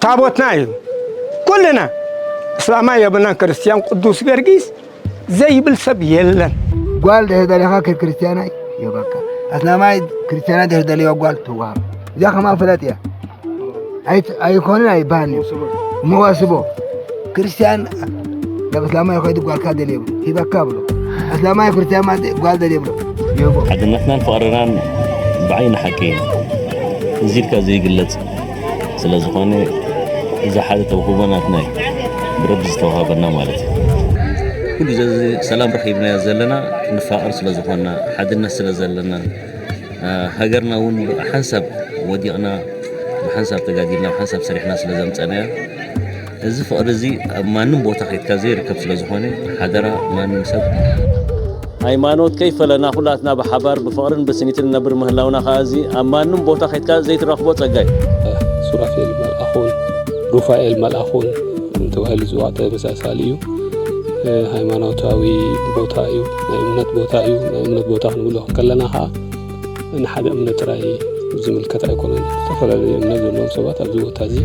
ታቦትና እዩ። ኩልና እስላማይ የብልናን፣ ክርስቲያን ቅዱስ ጊዮርጊስ ዘይብል ሰብ የለን። ጓል ድሕር ደሊኻ ከ ክርስቲያናይ የበካ፣ ኣስላማይ ክርስቲያናይ ድሕር ደሊዋ ጓል ትወሃብ። እዚኣ ከማ ፍለጥ እያ። ኣይት-፣ ኣይኮንን ኣይበሃልን እዩ። መዋስቦ ክርስቲያን ናብ እስላማይ ከይዱ ጓልካ ደልየ ብሎ ሂበካ ብሎ። ኣስላማይ ክርስቲያን ማለት ጓል ደልየ ብሎ ይህቦ። ሓድነትናን ፍቕርናን ብዓይኒ ሓቂ እዚ ኢልካ ዘይግለጽ ስለ ዝኾነ፣ እዚ ሓደ ተውህቦ ናትና እዩ፣ ብረቢ ዝተዋህበና ማለት እዩ። ኩሉ ግዜ እዚ ሰላም ረኺብናዮ ዘለና ክንፋቐር ስለ ዝኾንና፣ ሓድነት ስለ ዘለና፣ እ፣ ሃገርና እውን ብሓንሳብ ወዲቕና፣ ብሓንሳብ ተጋዲልና፣ ብሓንሳብ ሰሪሕና ስለ ዘምጸናያ፣ እዚ ፍቕሪ እዚ ኣብ ማንም ቦታ ከይድካ ዘይርከብ ስለ ዝኾነ፣ ሓደራ ማንም ሰብ፣ ሃይማኖት ከይፈለና ኩላትና ብሓባር ብፍቕርን ብስኒትን ንነብር ምህላውና ከኣ እዚ ኣብ ማንም ቦታ ከይድካ ዘይትረኽቦ ጸጋ እዩ። ሱራፌል መልኣኹን ሩፋኤል መልኣኹን ተባሂሉ ዝጽዋዕ ተመሳሳሊ እዩ። ሃይማኖታዊ ቦታ እዩ፣ ናይ እምነት ቦታ እዩ። ናይ እምነት ቦታ ክንብሎ ከለና ከኣ ንሓደ እምነት ጥራይ ዝምልከት ኣይኮነን። ዝተፈላለዩ እምነት ዘለዎም ሰባት ኣብዚ ቦታ እዚ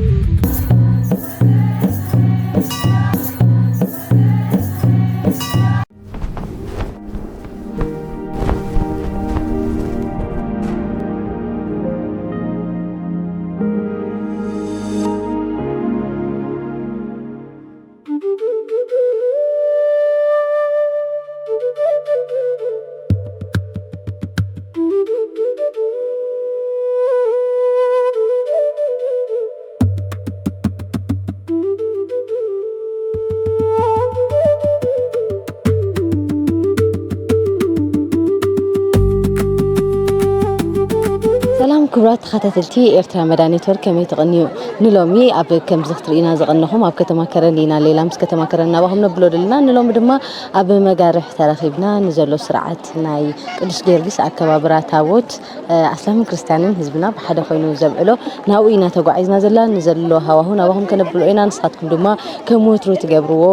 ሰላም ክቡራት ተኸታተልቲ ኤርትራ መዳ ኔትወርክ፣ ከመይ ትቕንዩ? ንሎሚ ኣብ ከምዚ ክትርእዩና ዝቐነኹም ኣብ ከተማ ከረን ኢና። ሌላ ምስ ከተማ ከረን ናባኹም ነብሎ ዘለና። ንሎሚ ድማ ኣብ መጋርሕ ተረኺብና ንዘሎ ስርዓት ናይ ቅዱስ ጊዮርጊስ ኣከባብራ ታቦት፣ እ፣ ኣስላምን ክርስትያንን ህዝብና ብሓደ ኮይኑ ዘብዕሎ ናብኡ ኢና ተጓዒዝና ዘለና። ንዘሎ ሃዋሁ ናባኹም ከነብሎ ኢና። ንስኻትኩም ድማ ከም ወትሩ ትገብርዎ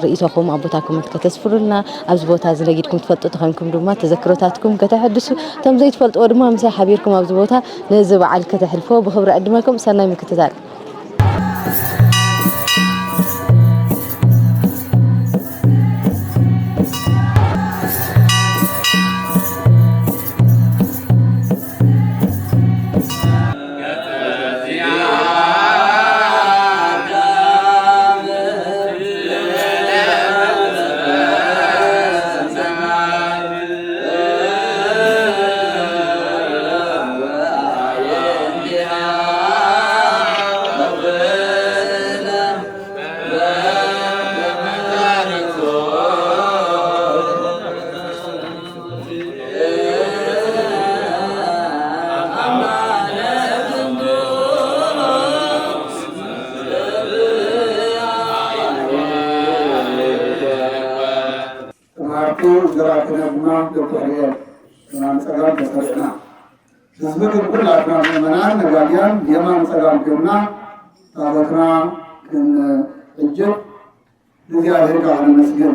ርእይቶኹም ኣብ ቦታኩም ከተስፍሩልና፣ ኣብዚ ቦታ እዚ ነጊድኩም ትፈልጡ ተኾይንኩም ድማ ተዘክሮታትኩም ከተሐድሱ፣ እቶም ዘይትፈልጥዎ ድማ ምሳይ ሓቢርኩም ኣብዚ ቦታ ነዚ በዓል ከተሕልፍዎ ብኽብሪ ዕድመኩም። ሰናይ ምክትታል። ተማሃርቲ ዝራክነ ድማ ዶክተር ሪኤል የማን ጸጋም ተሰሪዕና። ህዝቢ ግን ኩላትና ምእመናን ነጋድያን የማን ጸጋም ጌርና ታቦትና ክንዕጅብ ንእግዚኣብሔር ካብ ነመስግን።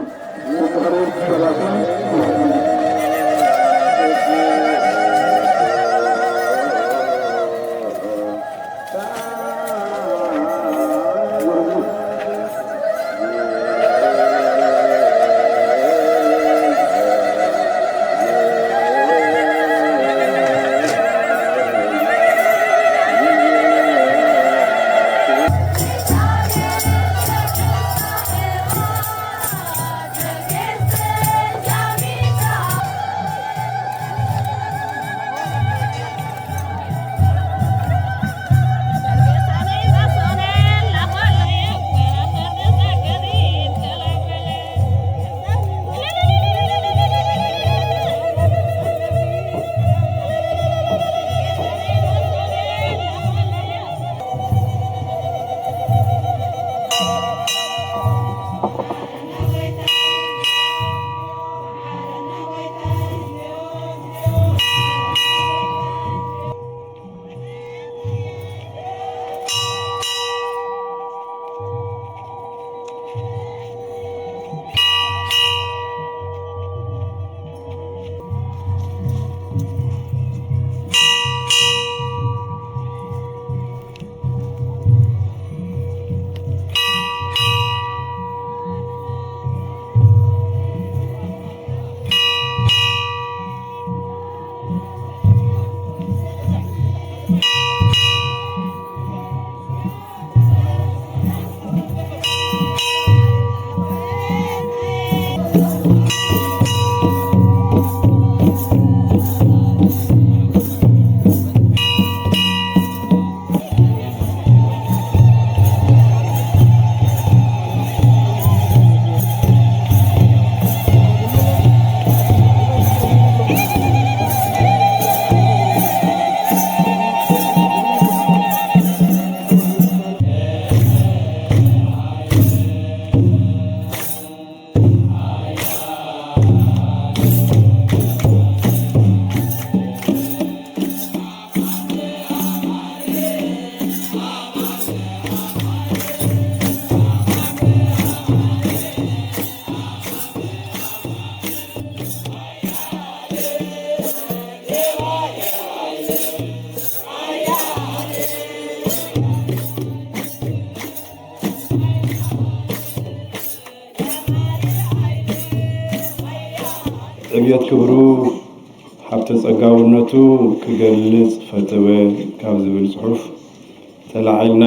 ዕብየት ክብሩ ሃብተ ጸጋውነቱ ክገልጽ ፈተወ ካብ ዝብል ጽሑፍ ተላዒልና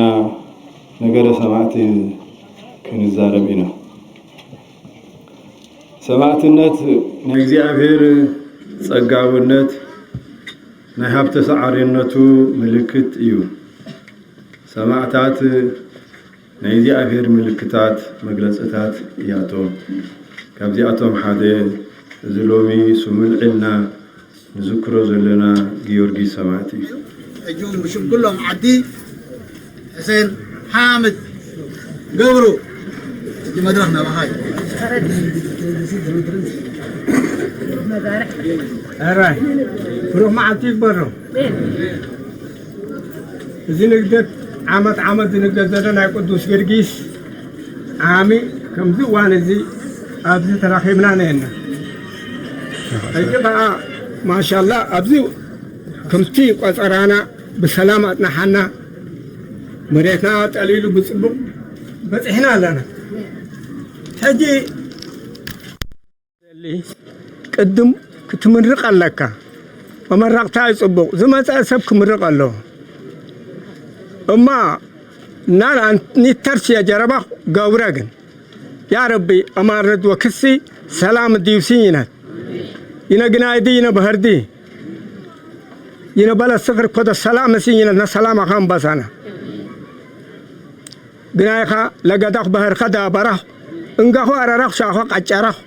ነገረ ሰማዕቲ ክንዛረብ ኢና። ሰማዕትነት ናይ እግዚኣብሔር ጸጋውነት ናይ ሃብተ ሰዓርነቱ ምልክት እዩ። ሰማዕታት ናይ እግዚኣብሔር ምልክታት መግለጽታት እያቶም። ካብዚኣቶም ሓደ እዚ ሎሚ ስሙ ኣልዒልና ንዝክሮ ዘለና ጊዮርጊስ ሰማዕት እዩ። ሕጂ እውን ብሽም ኩሎም ዓዲ ሕሴን ሓምድ ገብሩ፣ ሕጂ መድረኽ ናባኻ እዩ። ሕራይ ብሩኽ መዓልቲ ይግበሮ። እዚ ንግደት ዓመት ዓመት ዝንገድ ዘሎ ናይ ቅዱስ ጊዮርጊስ ዓሚ ከምዚ እዋን እዚ ኣብዚ ተራኺብና ነየና። ሕጂ ከዓ ማሻላ ኣብዚ ከምቲ ቆጸራና ብሰላም ኣጽናሓና። መሬትና ጠሊሉ ብጽቡቕ በጺሕና ኣለና። ሕጂ ዘሊ ቅድም ክትምርቕ ኣለካ። መመረቕታ እዩ ጽቡቕ። ዝመጸ ሰብ ክምርቕ ኣለዎ። እማ ናን ኒተርስ የጀረባ ገብረ ግን ያ ረቢ ኣማርነት ወክሲ ሰላም ዲውሲኝነት ይነ ግናይዲ ይነ በህርዲ ይነ በለ ስኽር ኮደ ሰላም ሲኝነት ነሰላም ኣኻም በሳና ግናይኻ ለገዳኽ በህርኸ ዳበራኽ እንጋኹ ኣረራኽ ሻኹ ቃጨራኽ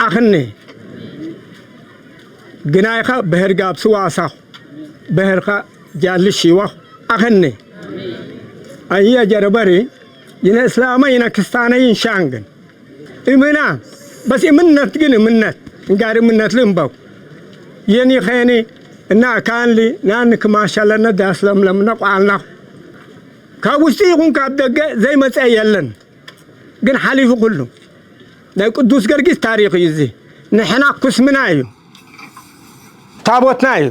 ኣኽኒ ግናይኻ በህርጋ ኣብ ስዋሳኽ በህርኻ ጃልሽ ይዋኽ ኣኽኒ ኣየ ጀረበሪ ይነ እስላመ ይነ ክስታነ ይንሻንግን እምና በስ እምነት ግን እምነት እንጋር እምነት ልእምበው የኒ ኸኒ እና ካንሊ ናን ክማሻለነ ዳስለምለምነ ቋልናኹ ካብ ውሽጢ ይኹን ካብ ደገ ዘይመጸ የለን። ግን ሓሊፉ ኩሉ ናይ ቅዱስ ገርጊስ ታሪኽ እዩ። እዚ ንሕና ኩስምና እዩ፣ ታቦትና እዩ።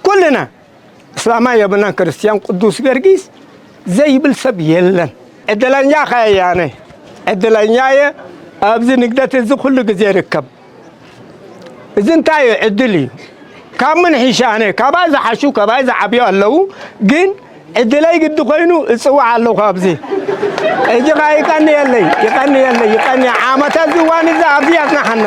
ኩልና እስላማ የብልናን ክርስቲያን ቅዱስ ገርጊስ ዘይብል ሰብ የለን። ዕድለኛ ኸያነ ዕድለኛ እየ። ኣብዚ ንግደት እዚ ኩሉ ግዜ ይርከብ። እዚ እንታይ እዩ? ዕድል እዩ። ካብ ምን ሒሻነ ካባይ ዝሓሹ ካባይ ዝዓብዩ ኣለዉ። ግን ዕድለይ ግዲ ኮይኑ እጽዋዕ ኣለኹ ኣብዚ። እጅኻ ይቀንየለይ፣ ይቀንየለይ፣ ይቀንየ። ዓመተ ዝዋን እዚ ኣብዚ ያጽናሓና።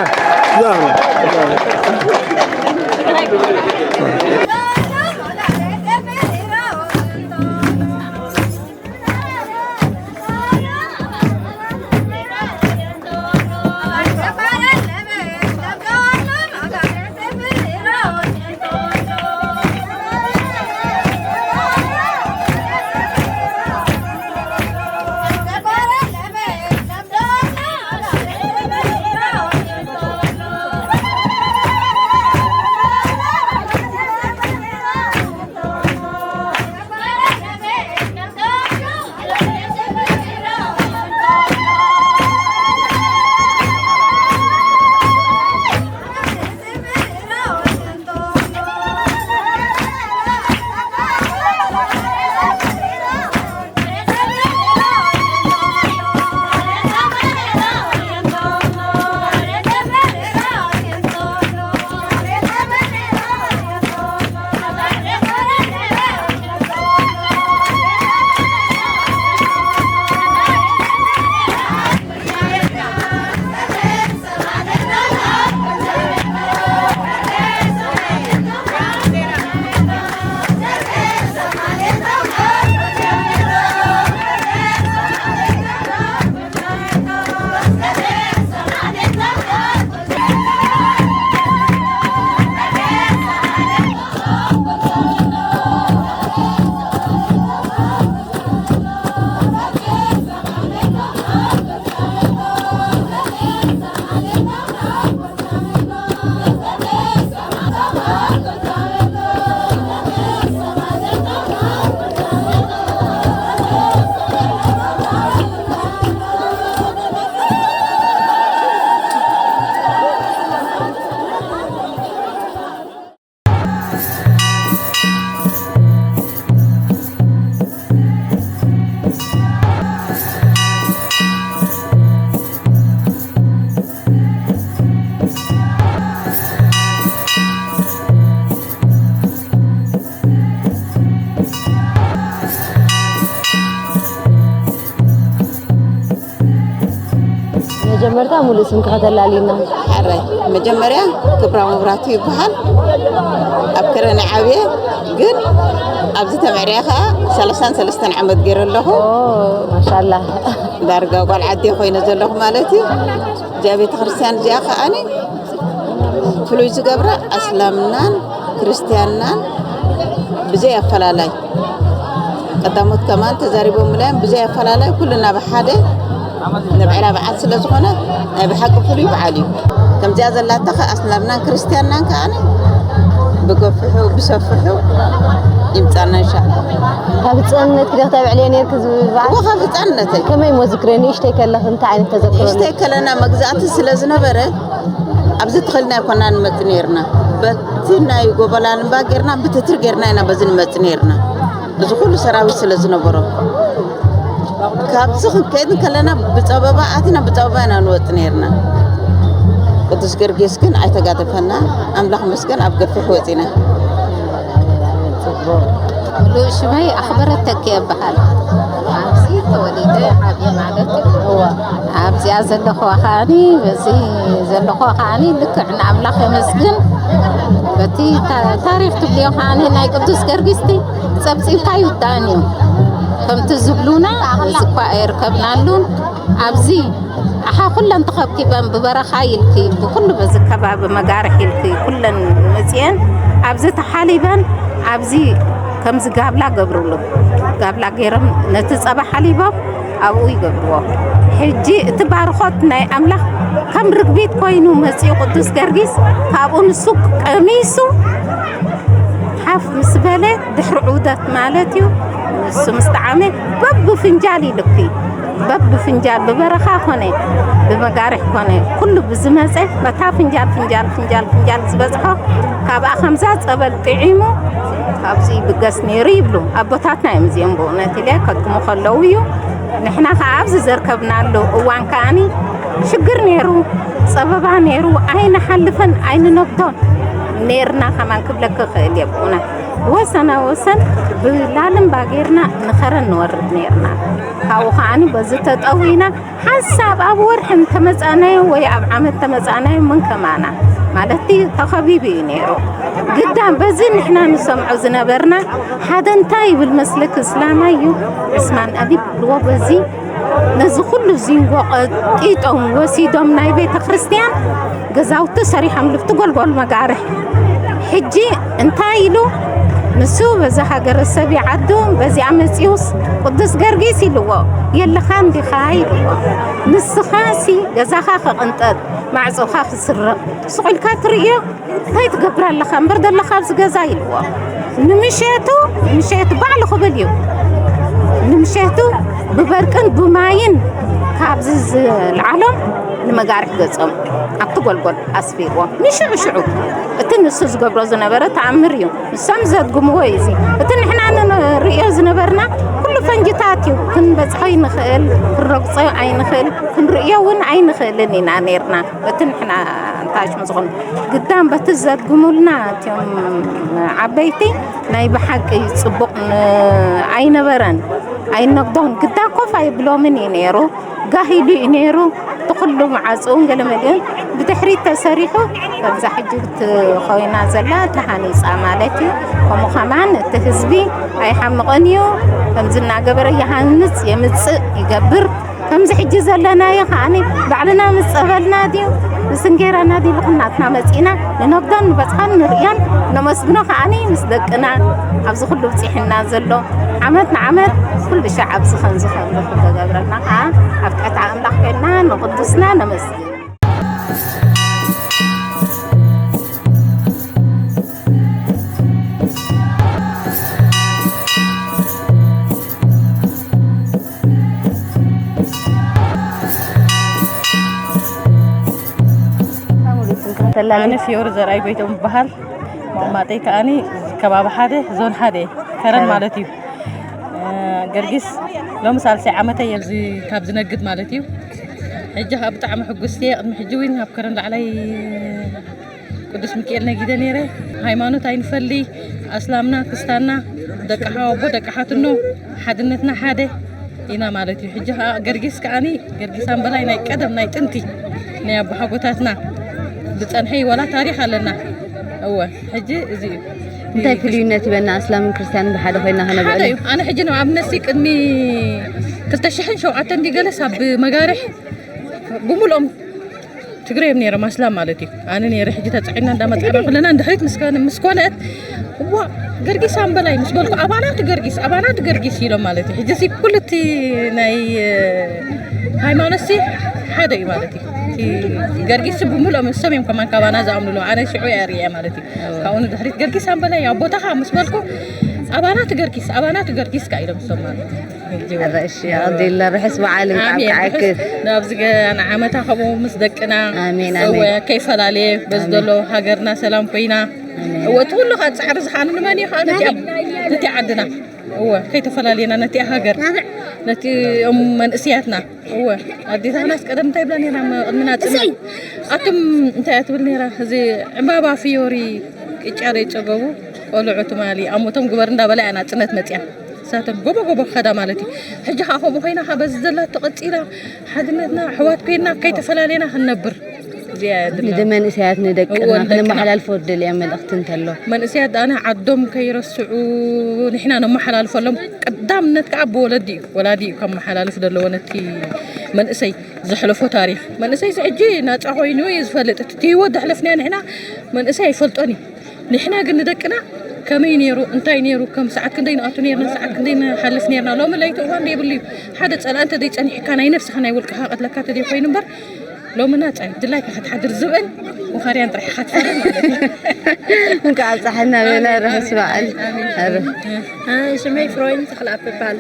መጀመርታ ሙሉእ ስምኪ ከተላልይና። ሕራይ፣ መጀመርያ ክብራ መብራቱ ይበሃል። ኣብ ከረን ዓብየ፣ ግን ኣብዚ ተመዕርየ ከዓ ሰለስታን ሰለስተን ዓመት ገይረ ኣለኹ። ኦ፣ ማሻላ። ዳርጋ ጓል ዓዲ ኮይነ ዘለኹ ማለት እዩ። እዚኣ ቤተክርስትያን እዚኣ ከዓኒ ፍሉይ ዝገብራ ኣስላምናን ክርስትያንናን ብዘይ ኣፈላላይ፣ ቀዳሞት ከማን ተዛሪቦምላ እዮም፣ ብዘይ ኣፈላላይ ኩልና ብሓደ ነብዕላ በዓል ስለ ዝኾነ ናይ ብሓቂ ፍሉይ በዓል እዩ። ከምዚኣ ዘላታ ከ ኣስላምናን ክርስትያንናን ከዓኒ ብገፍሑ ብሰፍሑ ይምጻና እንሻላ። ካብ ህጻንነት ክደ ክተብዕልዮ ነርክ ዝበዓል? እዎ፣ ካብ ህጻንነተይ። ከመይ እሞ ዝክረ ንእሽተይ ከለኽ እንታይ ዓይነት ተዘክሮ ኣሎ? ንእሽተይ ከለና መግዛእቲ ስለ ዝነበረ ኣብዚ ተኸልና ኣይኮና ንመጽእ ነርና። በቲ ናይ ጎበላን እምባ ጌርና ብትትሪ ጌርና ኢና በዚ ንመጽእ ነርና። እዚ ኩሉ ሰራዊት ስለ ዝነበሮ ካብዚ ክንከይድ ከለና ብጸበባ ኣቲና ብጸበባ ኢና ንወጽእ ነርና። ቅዱስ ጊዮርጊስ ግን ኣይተጋደፈና። ኣምላኽ መስገን ኣብ ገፊሕ ወጺና። ጽቡቕ። ሙሉእ ሽመይ ኣኽበረት ተኪኤ እበሃል። ኣብዚ ተወሊደ ዓብየ ማለት እዩ። እዋ። ኣብዚኣ ዘለኹዋ ከዓኒ፣ በዚ ዘለኹዋ ከዓኒ ልክዕ ንኣምላኽ የመስግን። በቲ ታ-፣ ታሪኽ ትብልዮ ከዓኒ ናይ ቅዱስ ጊዮርጊስቲ ጸብጺብካ ይውዳእን እዩ። ከምቲ ዝብሉና እዚ እኳ ኣይርከብናሉን። ኣብዚ ኣሓ ኩለን ተኸብኪበን ብበረኻ ኢልኪ፣ ብኩሉ በዚ ከባቢ መጋርሕ ኢልኪ ኩለን መጽየን ኣብዚ ተሓሊበን፣ ኣብዚ ከምዚ ጋብላ ገብርሉ። ጋብላ ገይሮም ነቲ ጸባ ሓሊቦም ኣብኡ ይገብርዎ። ሕጂ እቲ ባርኾት ናይ ኣምላኽ ከም ርግቢት ኮይኑ መጺኡ ቅዱስ ገርጊስ ካብኡ ንሱ ቀሚሱ ሓፍ ምስ በለ ድሕሪ ዑደት ማለት እዩ። ንሱ ምስ ጠዓመ በብፍንጃል ይልኪ። በብፍንጃል ብበረኻ ኮነ ብመጋርሕ ኮነ ኩሉ ብዝመጸ በታ ፍንጃል ፍንጃል ፍንጃል ፍንጃል ዝበጽሖ ካብኣ ከምዛ ጸበል ጥዒሙ ካብዚ ይብገስ ነይሩ ይብሉ ኣቦታትና እዮም። እዚኦም ብእውነት ኢለ ከጥቅሙ ከለዉ እዩ። ንሕና ከዓ ኣብዚ ዘርከብናሉ እዋን ከዓኒ ሽግር ነይሩ፣ ጸበባ ነይሩ፣ ኣይንሓልፍን ኣይንነግዶን ነይርና ከማን ክብለኪ እኽእል እየ ብእውነት። ወሰና ወሰን ብላልምባ ጌርና ንኸረን ንወርድ ነይርና። ካብኡ ከዓኒ በዚ ተጠዊና ሓንሳብ ኣብ ወርሒ እንተመጻእናዮ ወይ ኣብ ዓመት ተመጻእናዮ ምን ከማና ማለትቲ ተኸቢቡ እዩ ነይሩ። ግዳም በዚ ንሕና ንሰምዖ ዝነበርና ሓደ እንታይ ይብል መስለኪ እስላማይ እዩ፣ ዑስማን ኣሊ ይብልዎ። በዚ ነዚ ኩሉ ዚንጎ ቀጢጦም ወሲዶም ናይ ቤተ ክርስቲያን ገዛውቲ ሰሪሖም ልፍቲ ጎልጎል መጋርሕ። ሕጂ እንታይ ኢሉ ንሱ በዚ ሃገረ ሰብ ይዓዱ በዚኣ መጺኡስ ቅዱስ ገርጊስ ኢልዎ። የለኻን ዲኻ ኢልዎ። ንስኻሲ ገዛኻ ክቕንጠጥ ማዕጾኻ ክስረቕ ሱቕ ኢልካ ትርእዮ እንታይ ትገብር ኣለኻ እምበር ዘለኻ ኣብዚ ገዛ ኢልዎ። ንምሸቱ ንምሸቱ ባዕሉ ክብል እዩ። ንምሸቱ ብበርቅን ብማይን ካብዚ ዝለዓሎም ንመጋርሕ ገጾም ኣብቲ ጎልጎል ኣስፊርዎም። ንሽዑ ሽዑ እቲ ንሱ ዝገብሮ ዝነበረ ተኣምር እዩ። ንሶም ዘድግምዎ እዩ እዚ። እቲ ንሕና ንርእዮ ዝነበርና ኩሉ ፈንጅታት እዩ። ክንበጽሖ ይንኽእል፣ ክንረግጾ ኣይንኽእል፣ ክንርእዮ እውን ኣይንኽእልን ኢና ነይርና። በቲ ንሕና እንታሽሙ ዝኾኑ ግዳም በቲ ዘድግሙልና እቲኦም ዓበይቲ ናይ ብሓቂ ጽቡቕ ን-፣ ኣይነበረን። ኣይነግዶን ግዳ ኮፍ ኣይብሎምን እዩ ነይሩ። ጋህ ኢሉ እዩ ነይሩ። እቲ ኩሉ መዓጽኡን ገለ መሊኡን ብድሕሪት ተሰሪሑ ከምዛ ሕጂ እትኾይና ዘላ ተሃኒጻ ማለት እዩ። ከምኡ ከማን እቲ ህዝቢ ኣይሓምቕን እዩ። ከምዚ እናገበረ ይሃንጽ፣ የምጽእ፣ ይገብር። ከምዚ ሕጂ ዘለናዮ ከዓኒ ባዕልና ምስ ጸበልና ድዩ ምስ እንጌራና ድዩ ልኽናትና መጺእና ንነግዶን ንበጽሖን ንርእዮን ነመስግኖ ከዓኒ ምስ ደቅና ኣብዚ ኩሉ ብጺሕና ዘሎ ዓመት ንዓመት ኩሉ ሻዕ ኣብዚ ከምዚ ከምዚ ክገብረልና ከዓ ኣብ ትሕቲ ኣምላኽ ኮይንና ንቅዱስና ነመስግን። ኣነ ፍዮሪ ዘርኣይ ጎይቶም ይበሃል። መቐማጠይ ከኣኒ ከባቢ ሓደ ዞን ሓደ ከረን ከረን። ማለት እዩ። እ፣ ገርጊስ ሎሚ ሳልሳይ ዓመተይ እየ ኣብዚ ካብ ዝነግድ ማለት እዩ። ሕጂ ከዓ ብጣዕሚ ሕጉስቲ እየ። ቅድሚ ሕጂ እውን ኣብ ከረን ላዕላይ ቅዱስ ሚካኤል ነጊደ ነይረ። ሃይማኖት ኣይንፈሊ፣ ኣስላምና ክስታና፣ ደቂ ሓወቦ ደቂ ሓትኖ፣ ሓድነትና ሓደ። ኢና ማለት እዩ። ሕጂ ከዓ ገርጊስ ከዓኒ ገርጊስ ኣምበላይ ናይ ቀደም ናይ ጥንቲ ናይ ኣቦሓጎታትና ዝፀንሐ እዩ። ዋላ ታሪኽ ኣለና። እወ፣ ሕጂ እዚ እዩ። እንታይ ፍልዩነት ይበና? ኣስላምን ክርስትያንን ብሓደ ኮይና ሓደ ከነብዕል እዩ። ኣነ ሕጂ ንኣብነት ሲ ቅድሚ ክልተ ሽሕን ሸውዓተን ድዩ ገለስ ኣብ መጋርሕ ብምልኦም ትግረ እዮም ነይሮም ኣስላም ማለት እዩ። ኣነ ነይረ ሕጂ ተፃዒና እንዳመፃና ኩለና እንድሕሪት ምስ ኮነ- ምስ ኮነት እዋ ገርጊስ ኣምበላይ ምስ በልኩ ኣባናት ገርጊስ ኣባናት ገርጊስ ኢሎም ማለት እዩ። ሕጂ ሲ ኩሉ እቲ ናይ ሃይማኖት ሲ ሓደ እዩ ማለት እዩ። እቲ ገርጊስ ብምልኦም እሶም እዮም ከማን ካባና ዝኣምኑሉ ኣነ ሽዑ እያ ርእየ ማለት እዩ። ካብኡ ንድሕሪት ገርጊስ ኣምበላይ ኣብ ቦታኻ ምስ በልኩ ኣባናት ገርጊስ ኣባናት ገርጊስ ካ ኢሎም እሶም ማለት እዩ። ሕጂ እውን። ኧረ እሺ፣ የቐንየልና። ርሑስ በዓል እንኳዕ ኣሜን። ኣብቅዓኪ። ርሑስ ናብዚ ገና ዓመታ ከምኡ ምስ ደቅና ኣሜን፣ እወ፣ ኣሜን። ከይፈላለየ በዚ ኣሜን። ዘሎ ሃገርና ሰላም ኮይና። ኣሜን። እወ፣ እቲ ኩሉ ከዓ ፃዕሪ ዝሓኑ ንመን እዩ ከዓ ነቲ ዓድና። እወ፣ ከይተፈላለየና ነቲ ሃገር፣ ነቲ እም መንእስያትና። እወ፣ ኣዴታትናስ ቀደም እንታይ ይብላ ነይራ? ም- ቅድሚ ናፅነት። ኣቱም እንታይ እያ ትብል ነይራ? እዚ ዕምባባ ፍዮሪ ቅጫ ዘይፀገቡ ቆልዑ ትማሊ ኣሞቶም ግበር እንዳበላ እያ ናፅነት መፅያ። ንሳተን ጎቦ ጎቦ ክኸዳ ማለት እዩ። ሕጂ ከዓ ከምኡ ኮይና ከዓ በዚ ዘላ ተቐፂላ ሓድነትና ኣሕዋት ኮይና ከይተፈላለየና ክንነብር። እዚኣ እያ ድላ። ንመንእሰያት ንደቅና እወ፣ ንደቅና። ክነመሓላልፎ ደልያ መልእኽቲ እንተሎ? መንእሰያት ኣነ ዓዶም ከይረስዑ ንሕና ነመሓላልፈሎም። ቀዳምነት ከዓ ብወለዲ እዩ። ወላዲ እዩ ከመሓላልፍ ዘለዎ ነቲ መንእሰይ ዘሕለፎ ታሪኽ። መንእሰይ እዚ ሕጂ ናፃ ኮይኑ እዩ ዝፈልጥ። እቲ ህይወት ዘሕለፍናዮ ንሕና መንእሰይ ኣይፈልጦን እዩ። ንሕና ግን ንደቅና ከመይ ነይሩ፣ እንታይ ነይሩ፣ ከም ሰዓት ክንደይ ንኣቱ ነርና፣ ሰዓት ክንደይ ንሓልፍ ነርና። ሎሚ ለይቲ እዋን ዘይብሉ እዩ። ሓደ ጸላእ እንተ ዘይጸኒሕካ ናይ ነብስኻ ናይ ውልቅኻ ቀትለካ ተደይ ኮይኑ እምበር ሎሚ ናጻ እዩ። ድላይካ ክትሓድር ዝብእን ወኻርያን ጥራሕ ኢኻ ትፈርም ማለት እዩ። እንኳዕ ኣብፀሐና በለ ርሑስ በዓል። ኣረ። ሽመይ ፍሮይን ተኽለኣብ እበሃል።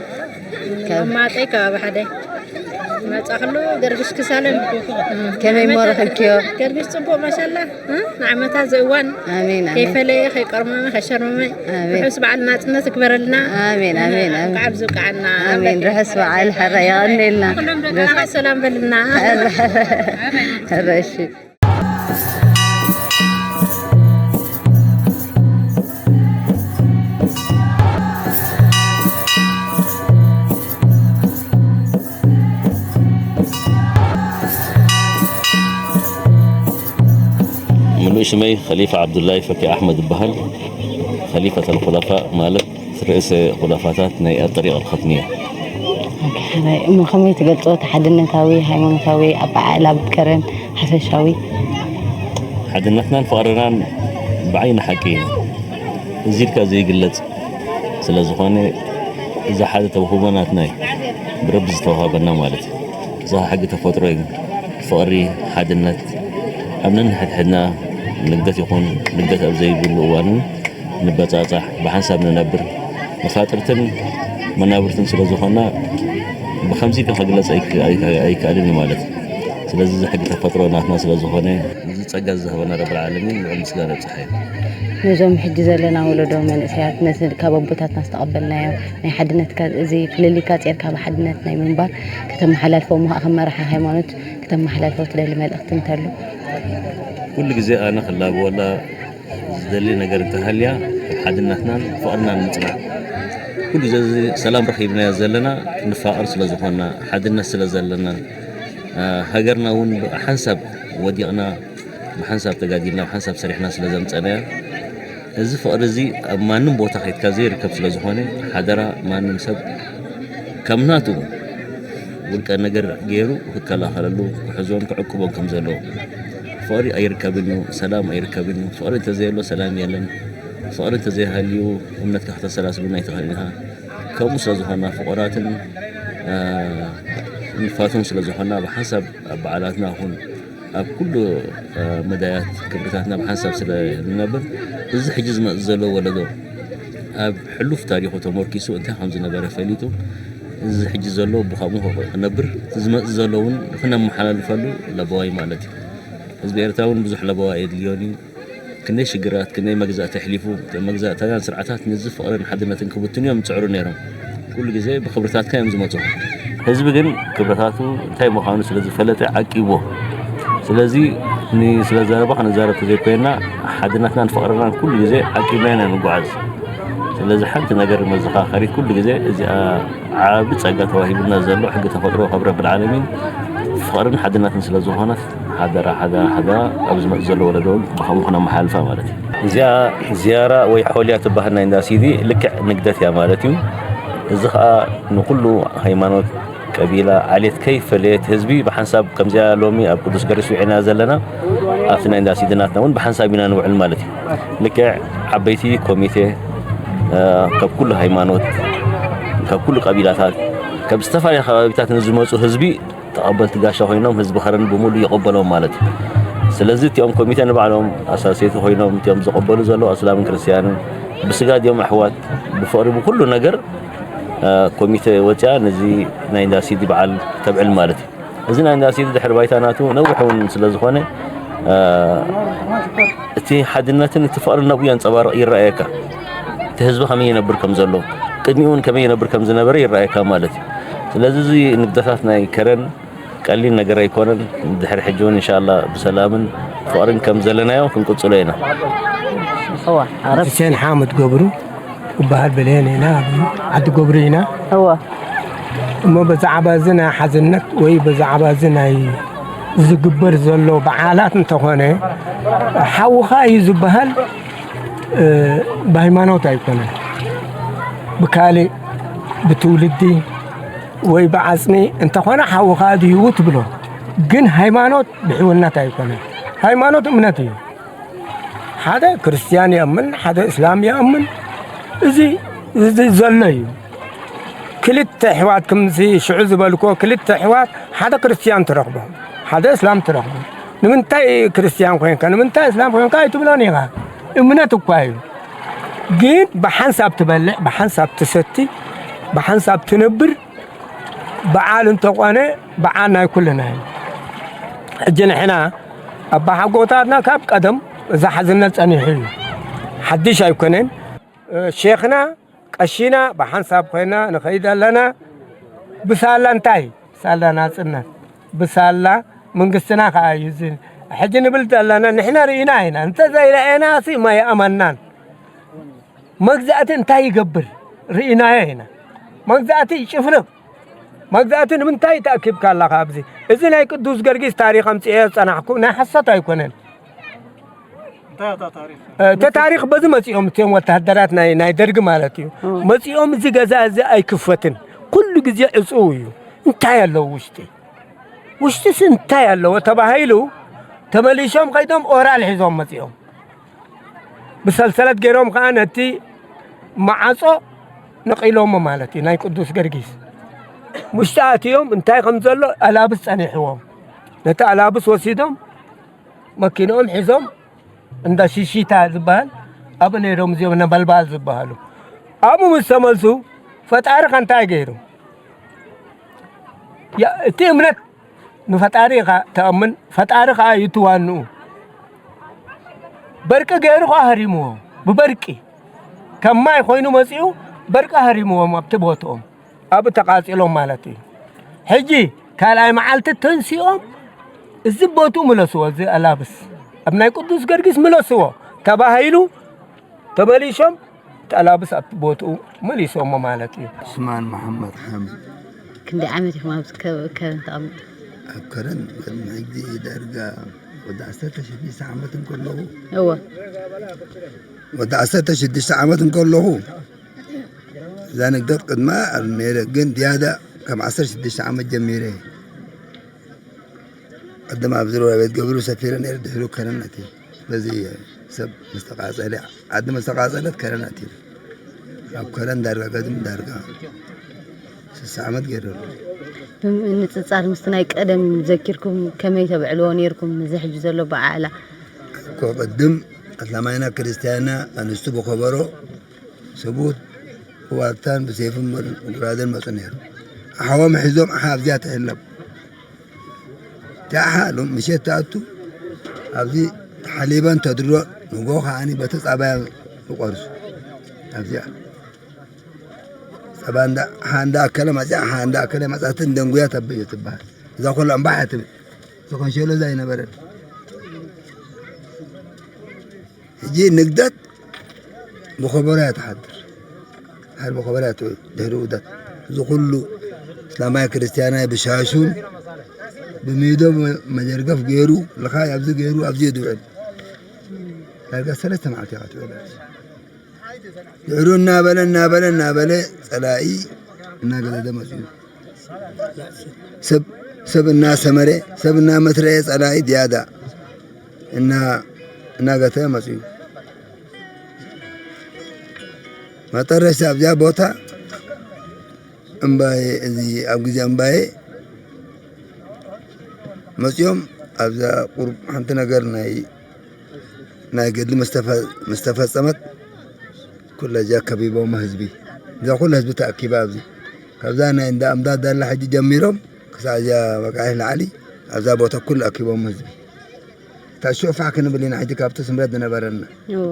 ካብ ኣማጠይ ከባቢ ሓደ መጻ ከሎ ገርግሽ ክሳለን ከመይ እሞ ረኺብክዮ? ገርግሽ ጽቡቕ ማሻላ። እ? ንዓመታ ዝእዋን ኣሜን፣ ኣሜን። ከይፈለየ፣ ከይቀርመመ፣ ከሸርመመ ኣሜን። ርሑስ በዓል ናጽነት ይግበረልና። ኣሜን፣ ኣሜን፣ ኣሜን። እንኳዕ ኣብዚ በቃዕና። ኣሜን። ርሑስ በዓል፣ ሕራይ የቐንየልና። ኩሎም ደቅና ሰላም በልና። ሕራይ፣ ሕራይ፣ ሕራይ፣ እሺ። ምሉእ ሽመይ ኸሊፋ ዓብዱላይ ፈኪ ኣሕመድ እበሃል። ኸሊፈተል ኹለፋእ ማለት ርእሰ ኹለፋታት ናይ ኣጠሪቕ ኣልኸትንያ። ኦኬ፣ ሕራይ። እሞ ከመይ ትገልጾ እቲ ሓድነታዊ፣ ሃይማኖታዊ፣ ኣበዓዕላ፣ ኣብ ቀረን ሓፈሻዊ? ሓድነትናን ፍቕርናን ብዓይኒ ሓቂ እዩ። እዚ ኢልካ ዘይግለጽ ስለ ዝኾነ፣ እዚ ሓደ ተውህቦ ናትና እዩ። ብረቢ ዝተዋሃበና ማለት እዩ። እዚ ሕጊ ተፈጥሮ እዩ። ፍቕሪ፣ ሓድነት፣ ኣብ ነንሕድሕድና ንግደት ይኹን ንግደት ኣብ ዘይብሉ እዋን እውን ንበጻጻሕ፣ ብሓንሳብ ንነብር፣ መፋጥርትን መናብርትን ስለ ዝኾንና፣ ብኸምዚ ኢልካ ክግለጽ ኣይክ-፣ ኣይክ-፣ ኣይከኣልን እዩ ማለት እዩ። ስለዚ እዚ ሕጊ ተፈጥሮ ናትና ስለ ዝኾነ፣ እዚ ጸጋ ዝሃበና ረብል ዓለሚን ልዑል ምስጋና ይብጽሓዮ። ነዞም ሕጂ ዘለና ወለዶ መንእሰያት፣ ነቲ ካብ ኣቦታትና ዝተቐበልናዮ ናይ ሓድነትካ፣ እዚ ፍልልይካ ጼርካ ብሓድነት ናይ ምንባር ከተመሓላልፎ፣ እሞ ኸዓ ከም መራሒ ሃይማኖት ከተመሓላልፎ ትደሊ መልእኽቲ እንተሎ? ኩሉ ግዜ ኣነ ክላበወላ ዝደሊ ነገር እንተሃልያ፣ ኣብ ሓድነትናን ፍቕርናን ምጽናዕ። ኩሉ ግዜ እዚ ሰላም ረኺብናዮ ዘለና ንፋቐር ስለ ዝኾንና፣ ሓድነት ስለ ዘለና፣ አ፣ ሃገርና እውን ብሓንሳብ ወዲቕና፣ ብሓንሳብ ተጋዲልና፣ ብሓንሳብ ሰሪሕና ስለ ዘምጸናዮ፣ እዚ ፍቕሪ እዚ ኣብ ማንም ቦታ ከይድካ ዘይርከብ ስለ ዝኾነ፣ ሓደራ ማንም ሰብ ከም ናቱ ውልቀ ነገር ገይሩ ክከላኸለሉ፣ ክሕዞን ክዕቅቦን ከም ዘለዎ። ፍቕሪ ኣይርከብን እዩ፣ ሰላም ኣይርከብን እዩ። ፍቕሪ እንተዘየሎ ሰላም የለን። ፍቕሪ እንተዘይሃልዩ እምነትካ ክተሰላስሉን ኣይትኽእልን ኢኻ። ከምኡ ስለ ዝኾንና ፍቑራትን፣ አ፣ ንፋቱን ስለ ዝኾንና ብሓንሳብ ኣብ በዓላትና ይኹን ኣብ ኩሉ፣ እ፣ መዳያት ክብርታትና ብሓንሳብ ስለ ንነብር፣ እዚ ሕጂ ዝመጽእ ዘሎ ወለዶ ኣብ ሕሉፍ ታሪኹ ተመርኪሱ እንታይ ከም ዝነበረ ፈሊጡ፣ እዚ ሕጂ ዘሎ ብኸምኡ ክነብር፣ ዝመጽእ ዘሎ እውን ክነመሓላልፈሉ ለበዋይ ማለት እዩ። ህዝቢ ኤርትራ እውን ብዙሕ ለበዋ የድልዮን እዩ። ክንደይ ሽግራት፣ ክንደይ መግዛእቲ ኣሕሊፉ፣ መግዛእታውያን ስርዓታት ነዚ ፍቕርን ሓድነትን ክብትኑ እዮም ዝጽዕሩ ነይሮም። ኩሉ ግዜ ብክብርታትካ እዮም ዝመጹ። ህዝቢ ግን ክብርታቱ እንታይ ምዃኑ ስለ ዝፈለጠ ዓቂብዎ። ስለዚ ን-፣ ስለ ዘረባ ክንዛረብ ተዘይኮይንና ሓድነትናን ፍቕርናን ኩሉ ግዜ ዓቂብና ኢና ንጓዓዝ። ስለዚ ሓንቲ ነገር መዘኻኸሪት ኩሉ ግዜ እዚኣ ዓቢ ጸጋ ተዋሂቡና ዘሎ ሕጊ ተፈጥሮ ካብ ረብል ዓለሚን ፍቕርን ሓድነትን ስለ ዝኾነት፣ ሓደራ፣ ሓደራ፣ ሓደራ፣ ኣብ ዝመጽእ ዘሎ ወለዶ እውን ብኸምኡ ክነመሓላልፋ ማለት እዩ። እዚኣ ዝያራ ወይ ሖልያ ትበሃል ናይ እንዳ ሲዲ ልክዕ ንግደት እያ ማለት እዩ። እዚ ኸኣ ንኹሉ ሃይማኖት፣ ቀቢላ፣ ዓሌት ከይፈለየት ህዝቢ ብሓንሳብ ከምዚኣ ሎሚ ኣብ ቅዱስ ገርግስ ውዒልና ዘለና ኣብቲ ናይ እንዳ ሲዲ ናትና እውን ብሓንሳብ ኢና ንውዕል ማለት እዩ። ልክዕ ዓበይቲ ኮሚቴ፣ እ፣ ካብ ኩሉ ሃይማኖት፣ ካብ ኩሉ ቀቢላታት፣ ካብ ዝተፈላለየ ከባቢታት ንዝመጹ ህዝቢ ተቐበልቲ ጋሻ ኮይኖም ህዝቢ ከረን ብምሉእ ይቕበሎም ማለት እዩ። ስለዚ እቲኦም ኮሚቴ ንባዕሎም ኣሳሰይቲ ኮይኖም እቲኦም ዝቕበሉ ዘለዉ ኣስላምን ክርስትያንን ብስጋ ድዮም ኣሕዋት ብፍቕሪ ብኩሉ ነገር፣ እ፣ ኮሚቴ ወፂኣ ነዚ ናይ እንዳ ሲዲ በዓል ተብዕል ማለት እዩ። እዚ ናይ እንዳ ሲዲ ድሕሪ ባይታ ናቱ ነዊሕ እውን ስለ ዝኾነ፣ እ፣ እቲ ሓድነትን እቲ ፍቕርን ነብኡ የንጸባርቕ ይረኣየካ። እቲ ህዝቢ ከመይ ይነብር ከም ዘሎ፣ ቅድሚኡ እውን ከመይ ይነብር ከም ዝነበረ ይረኣየካ ማለት እዩ። ስለዚ እዚ ንግደታት ናይ ከረን ቀሊል ነገር ኣይኮነን። ድሕሪ ሕጂ እውን እንሻላ ብሰላምን ፍቕርን ከም ዘለናዮ ክንቅጽሎ ኢና። እዋ፣ ዓረብ። ሕሴን ሓመድ ገብሩ እበሃል። ብሌን ኢና፣ ኣብ ዓዲ ገብሩ ኢና። እዋ። እሞ ብዛዕባ እዚ ናይ ሓዝነት ወይ ብዛዕባ እዚ ናይ ዝግበር ዘሎ በዓላት እንተኾነ፣ ሓውኻ እዩ ዝበሃል፣ እ፣ ብሃይማኖት ኣይኮነን፣ ብካልእ፣ ብትውልዲ ወይ ብዓጽሚ እንተኾነ ሓውኻ ድዩ ትብሎ። ግን ሃይማኖት ብሕውነት ኣይኮነን። ሃይማኖት እምነት እዩ። ሓደ ክርስትያን ይኣምን፣ ሓደ እስላም ይኣምን። እዚ፣ እዚ ዘሎ እዩ። ክልተ ኣሕዋት፣ ከምዚ ሽዑ ዝበልክዎ፣ ክልተ ኣሕዋት፣ ሓደ ክርስትያን ትረኽቦ፣ ሓደ እስላም ትረኽቦ። ንምንታይ ክርስትያን ኮይንካ፣ ንምንታይ እስላም ኮይንካ ኣይትብሎን ኢኻ። እምነት እኳ እዩ። ግን ብሓንሳብ ትበልዕ፣ ብሓንሳብ ትሰቲ፣ ብሓንሳብ ትነብር፣ በዓል እንተኾነ፣ በዓል ናይ ኩልና እዩ። ሕጂ ንሕና ኣባሓጎታትና ካብ ቀደም እዚ ሓዝነት ጸኒሑ እዩ። ሓድሽ ኣይኮነን። እ፣ ሼኽና፣ ቀሺና ብሓንሳብ ኮይና ንኸይድ ኣለና። ብሳላ እንታይ? ሳላ ናጽነት። ብሳላ መንግስትና ከኣ እዩ። እዚ ሕጂ ንብል ዘለና ንሕና ርኢና ኢና። እንተ ዘይረኣየና ሲ ማይኣመናን። መግዛእቲ እንታይ ይገብር? ርኢናዮ ኢና። መግዛእቲ ይጭፍልቕ። መግዛእቲ ንምንታይ ተኣኪብካ ኣለኻ ኣብዚ? እዚ ናይ ቅዱስ ገርጊስ ታሪኽ ኣምጽኤ ጸናሕኩ፣ ናይ ሓሶት ኣይኮነን። እንታይ እታ ታሪኽ? እ፣ እቲ ታሪኽ በዚ መጺኦም፣ እቲኦም ወተሃደራት ናይ፣ ናይ ደርጊ ማለት እዩ። እ። መጺኦም፣ "እዚ ገዛ እዚ ኣይክፈትን፣ ኩሉ ግዜ ዕጹው እዩ፣ እንታይ ኣለዎ ውሽጢ? ውሽጢስ እንታይ ኣለዎ?" ተባሂሉ፣ ተመሊሶም ኸይዶም ኦራል ሒዞም መጺኦም። ብሰልሰለት ገይሮም ኸዓ ነቲ መዓጾ ነቒሎሞ ማለት እዩ፣ ናይ ቅዱስ ገርጊስ። ውሽጢ ኣትዮም እንታይ ከም ዘሎ ኣላብስ ጸኒሕዎም። ነቲ ኣላብስ ወሲዶም መኪንኦም ሒዞም እንዳ ሺሺታ ዝበሃል ኣብኡ ነይሮም፣ እዚኦም ነበልባል ዝበሃሉ። ኣብኡ ምስ ተመልሱ ፈጣሪ ከ እንታይ ገይሩ? ያ-፣ እቲ እምነት ንፈጣሪ ኢኻ ተኣምን፣ ፈጣሪ ኸዓ እዩ እቲ ዋንኡ። በርቂ ገይሩ ኸዓ ሃሪምዎ፣ ብበርቂ ከም ማይ ኮይኑ መጺኡ በርቂ ሃሪምዎም ኣብቲ ቦትኦም። ኣብኡ ተቓጺሎም ማለት እዩ። ሕጂ ካልኣይ መዓልቲ ተንሲኦም እዚ ቦትኡ ምለስዎ፣ እዚ ኣላብስ ኣብ ናይ ቅዱስ ገርጊስ ምለስዎ ተባሂሉ ተመሊሶም እቲ ኣላብስ ኣብቲ ቦትኡ መሊሶሞ ማለት እዩ። ዑስማን መሓመድ ሓምድ። ክንደይ ዓመት ኢኹም ኣብዚ ከ-፣ ከረን ተቐሚጥኩም? ኣብ ከረን ቅድሚ ሕጂ ዳርጋ ወዲ ዓሰርተ ሽዱሽተ ዓመት እንከለኹ። እወ። ወዲ ዓሰርተ ሽዱሽተ ዓመት እንከለኹ እዛ ንግደት ቅድማ ኣብ ነይረ፣ ግን ዝያዳ ካብ ዓሰርተ ሽዱሽተ ዓመት ጀሚረ ቅድም ኣብ ዝርባ ቤት ገብሩ ሰፊረ ነይረ፣ ድሕሩ ከረን ኣትየ። ስለዚ ሰብ ምስ ተቃጸለ፣ ዓዲ ምስ ተቃጸለት ከረን ኣትየ። ኣብ ከረን ዳርጋ ገድም ዳርጋ ስሳ ዓመት ገይረ ኣሎ። ብምንጽጻር ምስቲ ናይ ቀደም ዘኪርኩም ከመይ ተብዕልዎ ነይርኩም ነዚ ሕጂ ዘሎ በዓዕላ? እኮ ቅድም ኣስላማይና ክርስትያንና ኣንስቱ ብኸበሮ፣ ሰብኡት ብዋልታን ብሴፍን መ-፣ ጉራደን መጹ ነይሩ። ኣሓቦም ሒዞም ኣሓ ኣብዚኣ ትሕለብ። እቲ ኣሓ ሎም-፣ ምሸት ትኣቱ፣ ኣብዚ ተሓሊበን ተድሮ፣ ንጎ ከዓኒ በቲ ጸባያ ይቆርሱ። ኣብዚኣ ጸባ እንዳ-፣ ኣሓ እንዳ ኣከለ መጺኣ፣ ኣሓ እንዳ ኣከለ መጻትን ደንጉያ ተበዮ ትበሃል። እዛ ኩላ እምባሕ እያ ትብል። ዝኮንሸሎ እዛ ኣይነበረን። ሕጂ ንግደት ብኸበሮ እያ ትሓድር። ድሓር ብኸበሮ እያ ትውዕል፣ ድሕሪ ውግደት። እዚ ኩሉ እስላማይ ክርስቲያናይ ብሻሹን ብሚዶ መጀርገፍ ገይሩ፣ ልኻይ ኣብዚ ገይሩ ኣብዚ እዩ ዝውዕል። ዳርጋ ሰለስተ መዓልቲ ኢኻ ትውዕል። ድሕሩ እናበለ እናበለ እናበለ ጸላኢ እናገደደ መጽኡ። ሰብ ሰብ እናሰመረ፣ ሰብ እናመትረየ ጸላኢ ዝያዳ እና እናገተ መጽኡ። መጠረሻ ኣብዚኣ ቦታ እምባየ፣ እዚ ኣብ ግዜ እምባየ መጽኦም ኣብዛ ቁሩብ ሓንቲ ነገር ናይ ናይ ገድሊ ምስ ተፈ- ምስ ተፈጸመት ኩላ እዚኣ ከቢቦም ህዝቢ፣ እዛ ኩላ ህዝቢ ተኣኪባ ኣብዚ ካብዛ ናይ እንዳ እምዳ ዳላ ሕጂ ጀሚሮም ክሳዕ እዚኣ መቃይሕ ላዕሊ ኣብዛ ቦታ ኩሉ ኣኪቦም ህዝቢ። እታ ሽዑ ፋሕ ክንብል ኢና ሕጂ ካብቲ ስምረት ዝነበረና እዎ።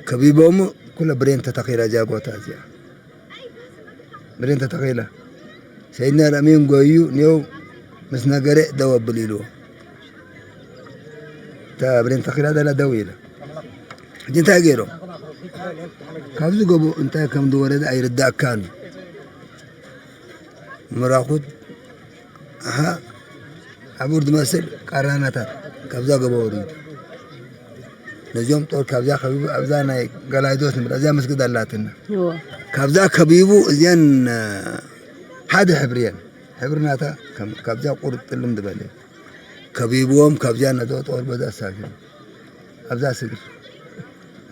ከቢቦም ኩለ ብሬን ተተኺላ እዚኣ ቦታ እዚኣ ብሬን ተተኺላ። ሰይድና ረሚን ጎዩ ኔው ምስ ነገረ ደው ኣብል ኢልዎ። እታ ብሬን ተኺላ ዘላ ደው ኢላ። ሕጂ እንታይ ገይሮም? ካብዚ ጎቦ እንታይ ከም ዝወረደ ኣይርዳእካን። ምራኹት ኣሓ ሓቡር ዝመስል ቃራናታት ካብዛ ጎቦ ወሪዱ። ነዚኦም ጦር ካብዛ ከቢቡ ኣብዛ ናይ ገላይዶስ ንብል ኣብዛ መስጊድ ኣላትና። እዎ። ካብዛ ከቢቡ እዚኣን ሓደ ሕብሪ እየን። ሕብሪ ናታ ከም- ካብዚኣ ቁርጥ ጥልም ዝበለ ከቢብዎም ካብዚኣ ነቶ ጦር በዛ ኣሳፊሩ ኣብዛ ስግር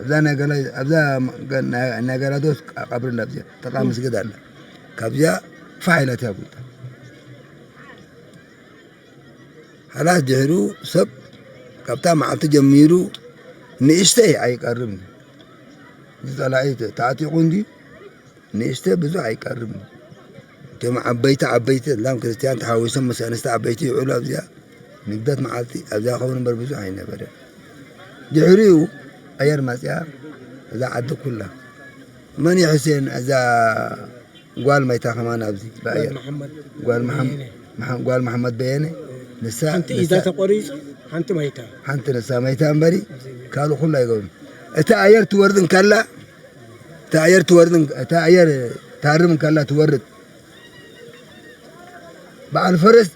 ኣብዛ ናይ ገላ ኣብዛ ገ- ናይ- ናይ ገላዶስ ቀብሪ ኣላ ኣብዚኣ ጥቓ መስጊድ ኣላ። ካብዚኣ ፋሕ ኢላ እያ ጉጣ። ሓላስ ድሕሩ ሰብ ካብታ መዓልቲ ጀሚሩ ንእሽተይ ኣይቀርብን። እዚ ጸላኢ ተዓጢቑ እንዲ ንእሽተ ብዙሕ ኣይቀርብን። እቶም ዓበይቲ ዓበይቲ እላም ክርስትያን ተሓዊሶም ምስ ኣንስቲ ዓበይቲ ይውዕሉ ኣብዚኣ ንግደት መዓልቲ ኣብዚኣ ኸውን እምበር ብዙሕ ኣይነበረን። ድሕሪኡ ኣየር መፅያ እዛ ዓዲ ኩላ መን እዩ ሕሴን እዛ ጓል ማይታ ከማን ኣብዚ ብኣየር ጓል መሓመድ ጓል መሓመድ በየነ ንሳ ኢዳ ተቆሪፁ ሓንቲ ማይታ ሓንቲ ንሳ ማይታ እምበሪ ካልእ ኩሉ ኣይገብሩን። እታ ኣየር ትወርድ እንከላ እታ ኣየር ትወርድ እታ ኣየር ታርም እንከላ ትወርድ በዓል ፈረስ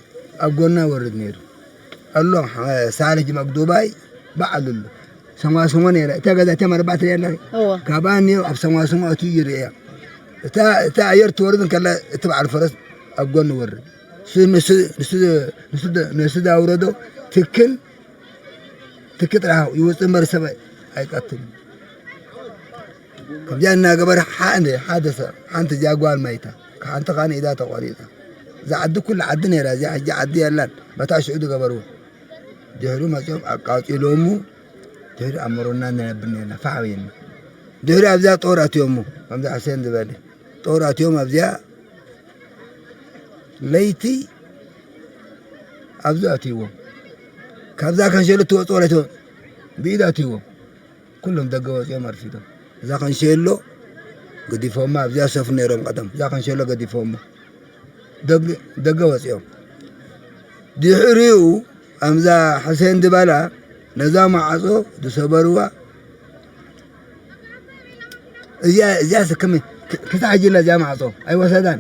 ኣብ ጎና ወርድ ነይሩ ኣሎ። ሳልጅ መግዱባይ በዓል ኣሎ ሰማስሞ ነይረ እታ ገዛ እታ መርባዕተ ነይርና እወ። ካብኣ እኒኦ ኣብ ሰማስሞ ኣትዩ ይርእያ እታ እታ ኣየር ትወርድ እንከላ እቲ በዓል ፈረስ ኣብ ጎን ወርድ ንሱ ዳውረዶ ትክን ትክ ጥራሕ ይወፅእ እምበር ሰብ ኣይቀትልን። ከምዚኣ እናገበረ ሓደ ሓደ ሰብ ሓንቲ እዚኣ ጓል ማይታ ሓንቲ ኻን ኢዳ ተቆሪፃ። እዛ ዓዲ ኩሉ ዓዲ ነይራ እዚኣ ሕጂ ዓዲ የላን። በታ ሽዑ ዝገበርዎ ድሕሪ መፅኦም ኣቃፂሎሙ ድሕሪ ኣብ መሮና ነነብር ነርና ፋሕ በይና ድሕሪ ኣብዚኣ ጦር ኣትዮሙ ከምዚ ሕሴን ዝበለ ጦር ኣትዮም ኣብዚኣ ለይቲ ኣብዚ ኣትይዎም ካብዛ ከንሸሎ ትወፅኦ ለይቲ ብኢድ ኣትይዎም ኩሎም ደገ ወፂኦም ኣርፊዶም እዛ ከንሸሎ ገዲፎማ ኣብዚኣ ሰፍሩ ነይሮም ቀደም እዛ ከንሸሎ ገዲፎማ ደገ ወፂኦም ድሕሪኡ ኣምዛ ሕሴን ዝበላ ነዛ ማዓፆ ዝሰበርዋ እዚኣ እዚኣ ስክም ክሳዕ ሕጂ እላ እዚኣ ማዕጾ ኣይወሰዳን።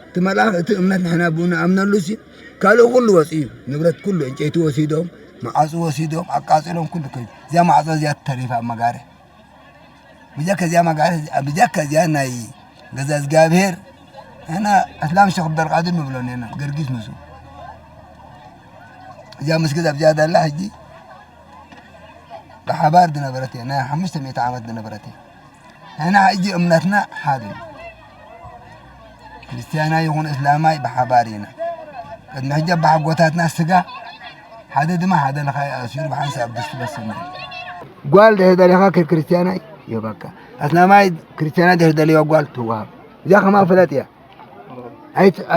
እቲ መልኣኽ እቲ እምነት ንሕና ብኡ ንኣምነሉ ሲ ካልእ ኩሉ ወፂኡ እዩ። ንብረት ኩሉ ዕንጨይቲ ወሲዶም፣ መዓፁ ወሲዶም፣ ኣቃፂሎም ኩሉ ከ እዚኣ ማዕፆ እዚኣ ተሪፋ ኣብ መጋርሕ ብጀካ እዚኣ መጋርሕ ብጀካ እዚኣ ናይ ገዛ እግዚኣብሔር ንሕና እስላም ሸኽ ብደርቃድር ንብሎ ኔና ገርጊስ ንሱ እዚኣ መስጊድ ኣብዚኣ ዳላ ሕጂ ብሓባር ዝነበረት እያ ናይ ሓሙሽተ ሚእቲ ዓመት ዝነበረት እያ ንሕና ሕጂ እምነትና ሓደ እዩ ክርስትያናይ ይኹን እስላማይ ብሓባር ኢና ቅድሚ ሕጂ ኣባሓጎታትና ስጋ ሓደ ድማ ሓደ ለኻይ ኣሲሩ ብሓንሳብ ድስቲ በስል ጓል ድሕር ደሊኻ ከ ክርስትያናይ ይህበካ ኣስላማይ ክርስትያናይ ድሕር ደሊዋ ጓል ትወሃብ እዚኣ ከማ ፍለጥ እያ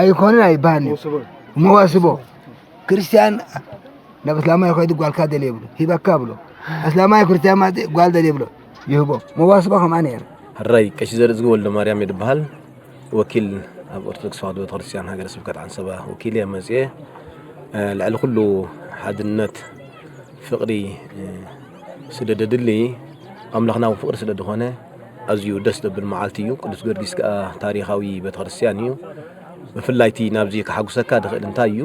ኣይኮንን ኣይበሃልን እዩ መዋስቦ ክርስትያን ናብ እስላማይ ከይዱ ጓልካ ደልየ ብሎ ሂበካ ብሎ እስላማይ ክርስትያን ማለት ጓል ደልየ ብሎ ይህቦ መዋስቦ ከምኣ ነይረ ሕራይ ቀሺ ዘርእዝጊ ወልደማርያም እየ ዝበሃል ወኪል ኣብ ኦርቶዶክስ ተዋህዶ ቤተክርስትያን ሃገረ ስብከት ዓንሰባ ወኪል እየ መፅየ ልዕሊ ኩሉ ሓድነት ፍቕሪ ስለ ደድሊ ኣምላኽና እውን ፍቕሪ ስለ ዝኾነ ኣዝዩ ደስ ዘብል መዓልቲ እዩ። ቅዱስ ጊዮርጊስ ከኣ ታሪኻዊ ቤተክርስትያን እዩ። ብፍላይ እቲ ናብዚ ከሓጉሰካ ዝኽእል እንታይ እዩ?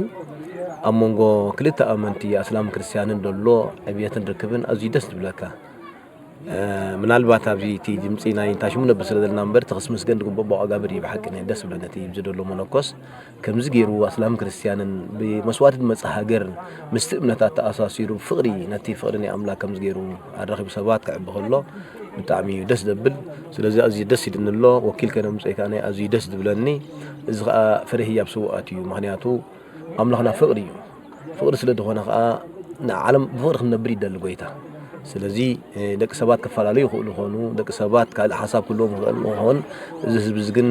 ኣብ መንጎ ክልተ ኣመንቲ ኣስላምን ክርስትያንን ዘሎ ዕብየትን ርክብን ኣዝዩ ደስ ዝብለካ። እ፣ ምናልባት ኣብዚ እቲ ድምፂ ናይ እንታይ ሽሙ ነብር ስለ ዘለና እምበር፣ እቲ ክስምስገን ዝግብኦ ኣጋብር እዩ ብሓቂ ናይ ደስ ዝብለኒ እቲ ኣብዚ ዘሎ መነኮስ። ከምዚ ገይሩ ኣስላምን ክርስትያንን ብመስዋእቲ ዝመጽእ ሃገር ምስቲ እምነታት ተኣሳሲሩ ብፍቕሪ፣ ነቲ ፍቕሪ ናይ ኣምላኽ ከምዚ ገይሩ ኣራኺቡ ሰባት ከዕቢ ከሎ ብጣዕሚ እዩ ደስ ዘብል። ስለዚ ኣዝዩ ደስ ኢሉኒ ኣሎ። ወኪል ከነምጽኦ ከኣ ኣዝዩ ደስ ዝብለኒ። እዚ ከኣ ፍረ ህያብ ስውኣት እዩ። ምኽንያቱ ኣምላኽና ፍቕሪ እዩ። ፍቕሪ ስለ ዝኾነ ከኣ ንዓለም ብፍቕሪ ክንነብር ይደሊ ጎይታ። ስለዚ፣ እ፣ ደቂ ሰባት ክፈላለዩ ይኽእሉ ይኾኑ፣ ደቂ ሰባት ካልእ ሓሳብ ክህልዎም ይኽእል ይኾን። እዚ ህዝቢ እዚ ግን፣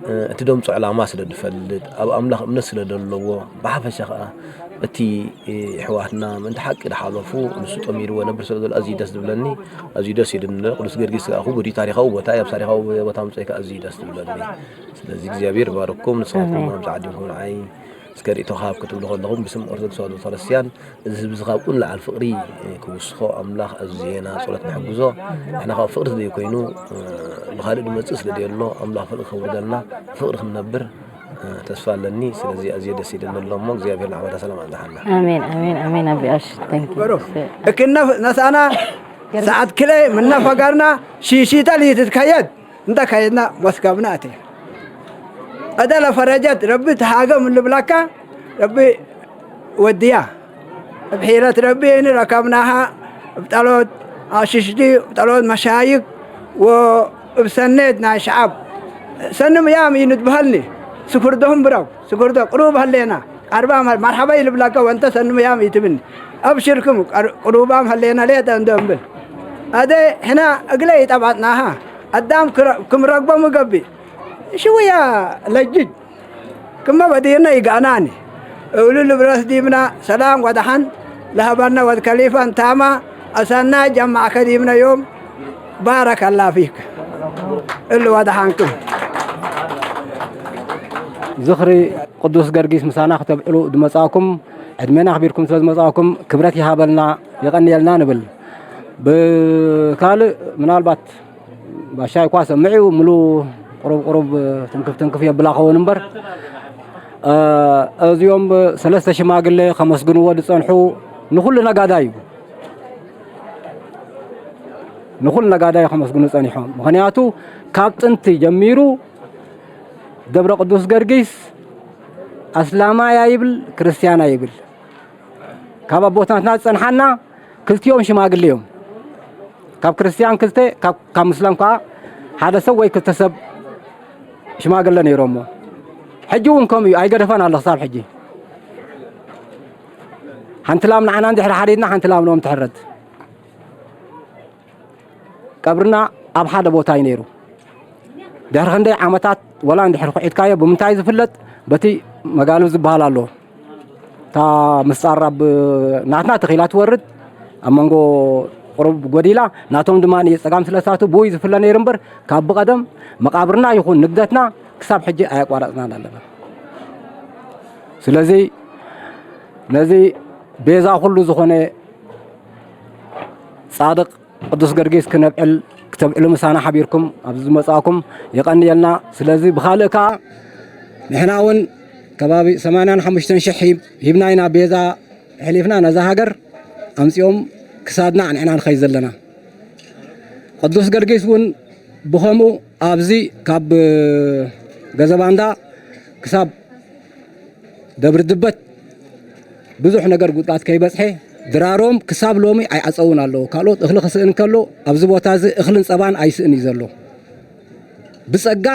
እ፣ እቲ ደምጾ ዕላማ ስለ ዝፈልጥ፣ ኣብ ኣምላኽ እምነት ስለ ዘለዎ፣ ብሓፈሻ ከኣ እቲ፣ እ፣ ኣሕዋትና ምእንቲ ሓቂ ዝሓለፉ ንሱ ጠሚርዎ ነብር ስለ ዘሎ ኣዝዩ ደስ ዝብለኒ፣ ኣዝዩ ደስ ኢሉኒ። ቅዱስ ጊዮርጊስ ከኣ ክቡር እዩ፣ ታሪኻዊ ቦታ እዩ፣ ኣብ ታሪኻዊ ቦታ ምጽኣይ ከኣ ኣዝዩ ደስ ዝብለኒ። ስለዚ እግዚኣብሔር ይባርኩም፣ ንስኻትኩም ኣሜን። ኣብዚ ዓዲምኩም ንዓይ እስከ ርእይቶኻ ክትብሉ ከለኹም ብስም ኦርቶዶክስ ተዋህዶ ቤተክርስትያን እዚ ህዝቢ እዚ ካብ ቁን ለዓል ፍቕሪ ክውስኾ ኣምላኽ ኣዝየና ጸሎት ንሕግዞ። ንሕና ካብ ፍቕሪ ስለ ዘይኮይኑ፣ እ፣ ብኻልእ ዝመጽእ ስለ ዘየሎ ኣምላኽ ፍቕሪ ከውርደልና፣ ፍቕሪ ክንነብር፣ እ፣ ተስፋ ኣለኒ። ስለዚ ኣዝየ ደስ ኢሉኒ ኣሎ እሞ እግዚኣብሔር ንዓመታ ሰላም ኣብዝሓልና። ኣሜን፣ ኣሜን፣ ኣሜን። ኣቢ ኣሽ፣ thank you። በሮ። እክነ ነሳና ሰዓት ክለ ምነፈጋርና ሺሺታ ልይትትከየድ እንተ ከየድና መስጋብና ኣትየ። እደ ለፈረጀት ረቢ ተሃገም ልብለካ ረቢ ወድያ። ብሒረት ረቢ ንረከብናሃ እብ ጠሎት ኣሽሽዲ፣ እብ ጠሎት መሻይክ ወእብ ሰኔት ናይ ሸዓብ። ሰኒ ምያም እዩ ንትበሃልኒ። ስኩርዶም ብረው፣ ስኩርዶ ቅሩብ ሀሌና። ቀርባ መ-፣ መርሐባ ይልብለካ ወንተ ሰኒ ምያም እዩ ትብኒ። ኣብሽርክም ቀር-፣ ቅሩባም ሀሌና ሌጠ እንደ እምብል። ኣደ ሕና እግለ ይጠባጥናሃ። ኣዳም ክረ-፣ ክም ረግቦም እገብእ። ሽውያ ለጅጅ። ክመ በዲርነ ይጋናኒ። እብሉ ልብረስ ዲብና ሰላም ወደሓን ለሀበነ ወድ ከሊፋን ታማ ኣሰናይ ጀማዕ ከዲብነ ዮም ባረከላ ፊክ። እሉ ወደሓንክም። ዝኽሪ ቅዱስ ገርጊስ ምሳና ክተብዕሉ ዝመጻእኩም፣ ዕድሜና ኣኽቢርኩም ስለ ዝመጻእኩም ክብረት ይሃበልና፣ የቐንየልና ንብል። ብካልእ ምናልባት ባሻይ እኳ ሰምዕዩ ምሉ ቁሩብ ቁሩብ ትንክፍ ትንክፍ የብላ ኸውን እምበር፣ እ፣ እዚኦም ሰለስተ ሽማግለ ከመስግንዎ ዝጸንሑ ንኹሉ ነጋዳይ እዩ። ንኹሉ ነጋዳይ ከመስግኑ ጸኒሖም። ምኽንያቱ ካብ ጥንቲ ጀሚሩ ደብረ ቅዱስ ገርጊስ ኣስላማይ ኣይብል፣ ክርስትያን ኣይብል። ካብ ኣቦታትና ዝጸንሓና ክልቲኦም ሽማግለ እዮም። ካብ ክርስትያን ክልተ፣ ካብ፣ ካብ ምስላም ከኣ ሓደ ሰብ ወይ ክልተ ሰብ ሽማግለ ነይሮሞ። ሕጂ እውን ከምኡ እዩ፣ ኣይገደፈን ኣሎ ክሳብ ሕጂ። ሓንቲ ላም ንዓና እንድሕር ሓሪድና፣ ሓንቲ ላም ንኦም ትሕረድ። ቀብርና ኣብ ሓደ ቦታ እዩ ነይሩ። ድሕሪ ክንደይ ዓመታት፣ ወላ እንድሕር ኩዒትካዮ፣ ብምንታይ ዝፍለጥ? በቲ መጋልብ ዝበሃል ኣሎ። እታ ምስጻር ኣብ ናትና ተኺላ ትወርድ፣ ኣብ መንጎ ቁሩብ ጎዲላ፣ ናቶም ድማ ንጸጋም ስለ ዝኣቱ ብኡ እዩ ዝፍለ ነይሩ እምበር፣ ካብ ብቐደም መቓብርና ይኹን ንግደትና ክሳብ ሕጂ ኣየቋረጽናን ኣለና። ስለዚ ነዚ ቤዛ ኩሉ ዝኾነ ጻድቕ ቅዱስ ገርጊስ ክነብዕል፣ ክተብዕሉ ምሳና ሓቢርኩም ኣብዚ ዝመጻእኩም የቐንየልና። ስለዚ ብኻልእ ከኣ ንሕና እውን ከባቢ ሰማንያን ሓሙሽተን ሽሕ ሂብ-፣ ሂብና ኢና ቤዛ ኣሕሊፍና ነዛ ሃገር ኣምጺኦም ክሳድና ኣንዕና ንኸይድ ዘለና። ቅዱስ ገርጊስ እውን ብኸምኡ ኣብዚ ካብ ገዘባንዳ ክሳብ ደብሪ ድበት ብዙሕ ነገር ጉድኣት ከይበጽሐ ድራሮም ክሳብ ሎሚ ኣይዓጸውን ኣለዉ። ካልኦት እኽሊ ክስእን ከሎ ኣብዚ ቦታ እዚ እኽልን ጸባን ኣይስእን እዩ ዘሎ። ብጸጋ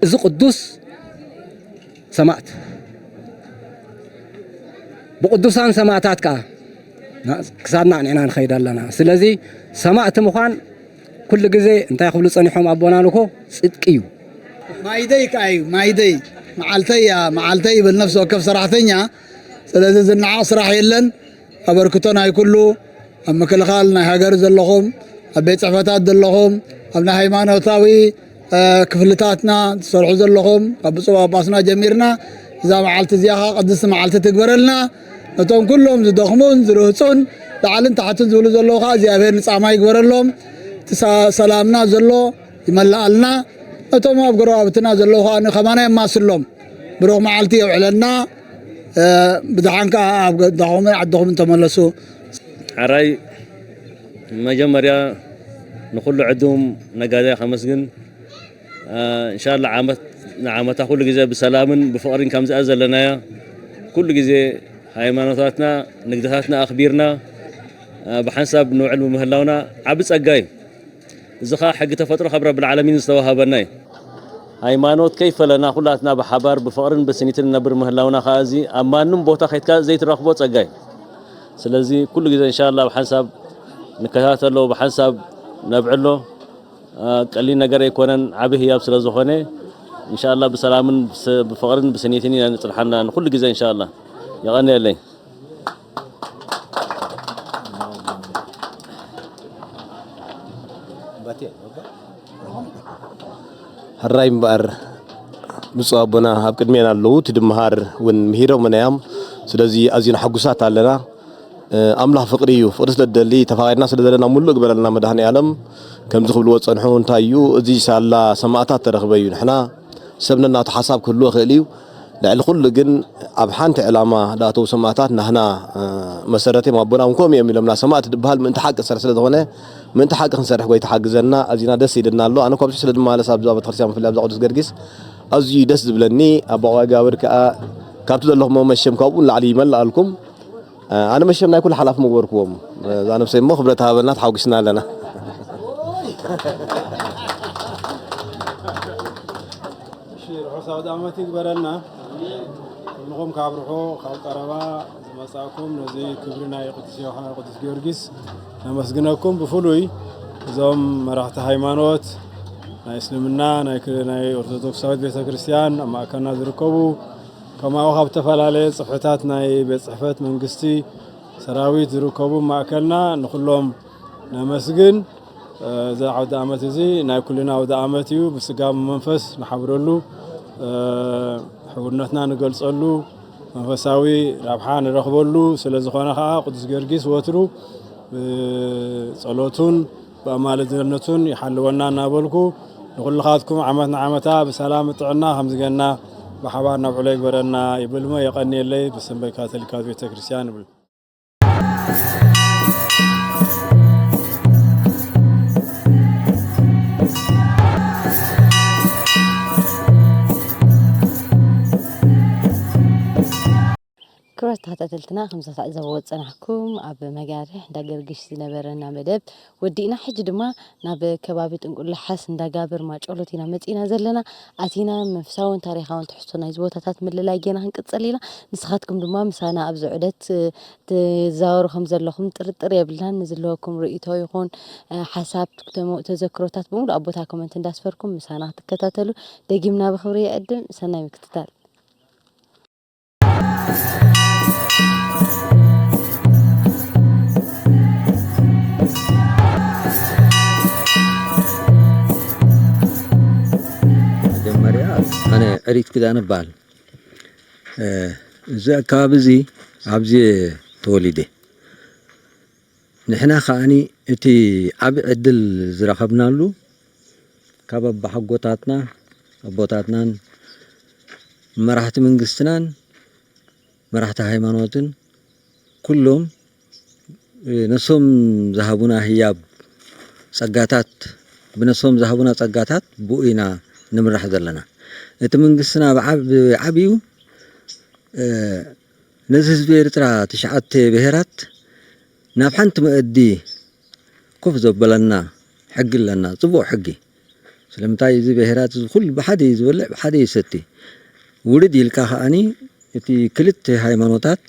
እዚ ቅዱስ ሰማእት፣ ብቅዱሳን ሰማእታት ከኣ ክሳድና ኣንዕና ንኸይድ ኣለና። ስለዚ ሰማእቲ ምዃን ኩሉ ግዜ እንታይ ክብሉ ጸኒሖም ኣቦና ንኮ? ጽድቂ እዩ። ማይደይ ከኣ እዩ፣ ማይደይ። መዓልተይ እያ፣ መዓልተይ ይብል ነፍሲ ወከፍ ሰራሕተኛ። ስለዚ ዝነዓቕ ስራሕ የለን። ኣበርክቶ ናይ ኩሉ፣ ኣብ ምክልኻል ናይ ሃገር ዘለኹም፣ ኣብ ቤት ጽሕፈታት ዘለኹም፣ ኣብ ናይ ሃይማኖታዊ፣ እ፣ ክፍልታትና ትሰርሑ ዘለኹም፣ ካብ ብፁዕ ጳጳስና ጀሚርና እዛ መዓልቲ እዚኣ ኸዓ ቅድስቲ መዓልቲ ትግበረልና። ነቶም ኩሎም ዝደኽሙን ዝርህጹን ላዕልን ታሕትን ዝብሉ ዘለዉ ኸዓ እግዚኣብሔር ንጻማ ይግበረሎም። እቲ ሰ-፣ ሰላምና ዘሎ ይመልኣልና። እቶም ኣብ ጎረባብትና ዘለዉ ከኣ ከማና የማስሎም። ብሩኽ መዓልቲ የውዕለና። እ፣ ብደሓን ከኣ ኣብ ገዛኹምን ዓድኹምን ተመለሱ። ሕራይ መጀመርያ ንኹሉ ዕዱም ነጋዳይ ከመስግን። እ፣ እንሻላ ዓመት ንዓመታ ኩሉ ግዜ ብሰላምን ብፍቕርን ከምዚኣ ዘለናያ ኩሉ ግዜ ሃይማኖታትና ንግድታትና ኣኽቢርና፣ እ፣ ብሓንሳብ ንውዕል ብምህላውና ዓቢ ጸጋ እዩ። እዚ ኸኣ ሕጊ ተፈጥሮ ካብ ረብል ዓለሚን ዝተዋሃበና እዩ። ሃይማኖት ከይፈለና ኩላትና ብሓባር ብፍቕርን ብስኒትን ንነብር ምህላውና ኸኣ እዚ ኣብ ማንም ቦታ ከይድካ ዘይትረኽቦ ጸጋ እዩ። ስለዚ ኩሉ ግዜ እንሻላ ብሓንሳብ ንከታተሎ፣ ብሓንሳብ ነብዕሎ። አ፣ ቀሊል ነገር ኣይኮነን፣ ዓቢ ህያብ ስለ ዝኾነ እንሻላ ብሰላምን ብስ-፣ ብፍቕርን ብስኒትን ኢና ንጽንሓና ንኩሉ ግዜ እንሻላ። የቐንየለይ። ሕራይ እምበኣር ብፁዕ ኣቦና ኣብ ቅድሜና ኣለዉ፣ እቲ ድምሃር እውን ምሂሮምና እዮም። ስለዚ ኣዝዩና ሕጉሳት ኣለና። እ፣ ኣምላኽ ፍቕሪ እዩ። ፍቕሪ ስለ ዝደሊ፣ ተፋቒርና ስለ ዘለና፣ ሙሉእ ግበረልና መድሃኔ ኣለም። ከምዚ ክብልዎ ዝጸንሑ እንታይ እዩ፣ እዚ ሳላ ሰማእታት ተረኽበ እዩ። ንሕና ሰብ ነናቱ ሓሳብ ክህልዎ ይኽእል እዩ። ልዕሊ ኩሉ ግን ኣብ ሓንቲ ዕላማ ዝኣተዉ ሰማእታት ናህና፣ እ፣ መሰረት እዮም። ኣቦና እውን ከምኡ እዮም ኢሎምና። ሰማእት ዝበሃል ምእንቲ ሓቂ ዝሰርሕ ስለ ዝኾነ፣ ምእንቲ ሓቂ ክንሰርሕ ጎይታ ሓግዘና። ኣዚና ደስ ኢልና ኣሎ። ኣነ ካብ ስለ ዝመላለስ ኣብዛ ቤተክርስትያን፣ ብፍላይ ኣብዛ ቅዱስ ጊዮርጊስ ኣዝዩ ደስ ዝብለኒ። ኣባ ቆባይ ጋብር ከኣ ካብቲ ዘለኹሞ መሸም ካብኡ ንላዕሊ ይመልኣልኩም። ኣነ መሸም ናይ ኩሉ ሓላፊ ምገበርክዎም። እዛ ነብሰይ እሞ ክብረት ሃበና፣ ተሓጒስና ኣለና። እሺ፣ ርሑስ ኣውደ ዓመት ይግበረልና። ኩልኹም ካብ ርሑቕ ካብ ቀረባ ዝመጻእኩም ነዚ ክብሪ ናይ ቅዱስ ዮሃ-፣ ቅዱስ ጊዮርጊስ ነመስግነኩም። ብፍሉይ እዞም መራሕቲ ሃይማኖት ናይ እስልምና፣ ናይ ክ-፣ ናይ ኦርቶዶክሳዊት ቤተ ክርስቲያን ኣብ ማእከልና ዝርከቡ፣ ከምኡ ካብ ዝተፈላለየ ጽፍሕታት ናይ ቤት ጽሕፈት መንግስቲ፣ ሰራዊት ዝርከቡ ማእከልና ንኹሎም ነመስግን። እ፣ እዚ ዓውደ ዓመት እዚ ናይ ኩልና ዓውደ ዓመት እዩ። ብስጋ ብመንፈስ ንሓብረሉ፣ እ፣ ሕውነትና ንገልጸሉ፣ መንፈሳዊ ረብሓ ንረኽበሉ ስለ ዝኾነ ኸኣ ቅዱስ ጊዮርጊስ ወትሩ ብጸሎቱን ብኣማልድነቱን ይሓልወና እናበልኩ፣ ንኹልኻትኩም ዓመት ንዓመታ ብሰላም ብጥዕና ከምዚ ገና ብሓባር ነብዕሎ ይግበረና ይብል እሞ የቐንየለይ ብስም ካቶሊካዊት ቤተ ክርስቲያን ይብል። ክቡራት ተኸታተልትና፣ ከም ዝተዓዘብዎ ዝጸናሕኩም፣ ኣብ መጋርሕ እንዳ ገርግሽ ዝነበረና መደብ ወዲእና። ሕጂ ድማ ናብ ከባቢ ጥንቁላ ሓስ እንዳ ጋብር ማጨሎት ኢና መጺእና ዘለና። ኣቲና መንፈሳውን ታሪኻውን ትሕዝቶ ናይዚ ቦታታት ምልላይ ጌና ክንቅጽል ኢና። ንስኻትኩም ድማ ምሳና ኣብዚ ዑደት፣ እ፣ ትዛወሩ ከም ዘለኹም ጥርጥር የብልናን። ንዝለወኩም ርእይቶ ይኹን፣ እ፣ ሓሳብ፣ ተሞ-፣ ተዘክሮታት ብምሉእ ኣብ ቦታ ኮመንት እንዳስፈርኩም ምሳና ክትከታተሉ ደጊምና ብኽብሪ ይዕድም። ሰናይ ምክትታል። መጀመርያ ኣነ ዕሪት ክዳን እበሃል። እ፣ እዚ ኣከባቢ እዚ ኣብዚ ተወሊደ። ንሕና ከኣኒ እቲ ዓቢ ዕድል ዝረኸብናሉ ካብ ኣባሓጎታትና፣ ኣቦታትናን መራሕቲ መንግስትናን መራሕቲ ሃይማኖትን ኩሎም፣ እ፣ ነሶም ዝሃቡና ህያብ ጸጋታት፣ ብነሶም ዝሃቡና ጸጋታት ብኡ ኢና ንምራሕ ዘለና። እቲ መንግስትና ብዓብ-፣ ብዓቢኡ፣ እ፣ ነዚ ህዝቢ ኤርትራ ትሽዓተ ብሄራት ናብ ሓንቲ መኣዲ ኮፍ ዘበለና ሕጊ ኣለና፣ ጽቡቕ ሕጊ። ስለምንታይ እዚ ብሄራት እዚ ኩሉ ብሓደ እዩ ዝበልዕ፣ ብሓደ እዩ ዝሰቲ። ውርድ ኢልካ ከኣኒ እቲ ክልተ ሃይማኖታት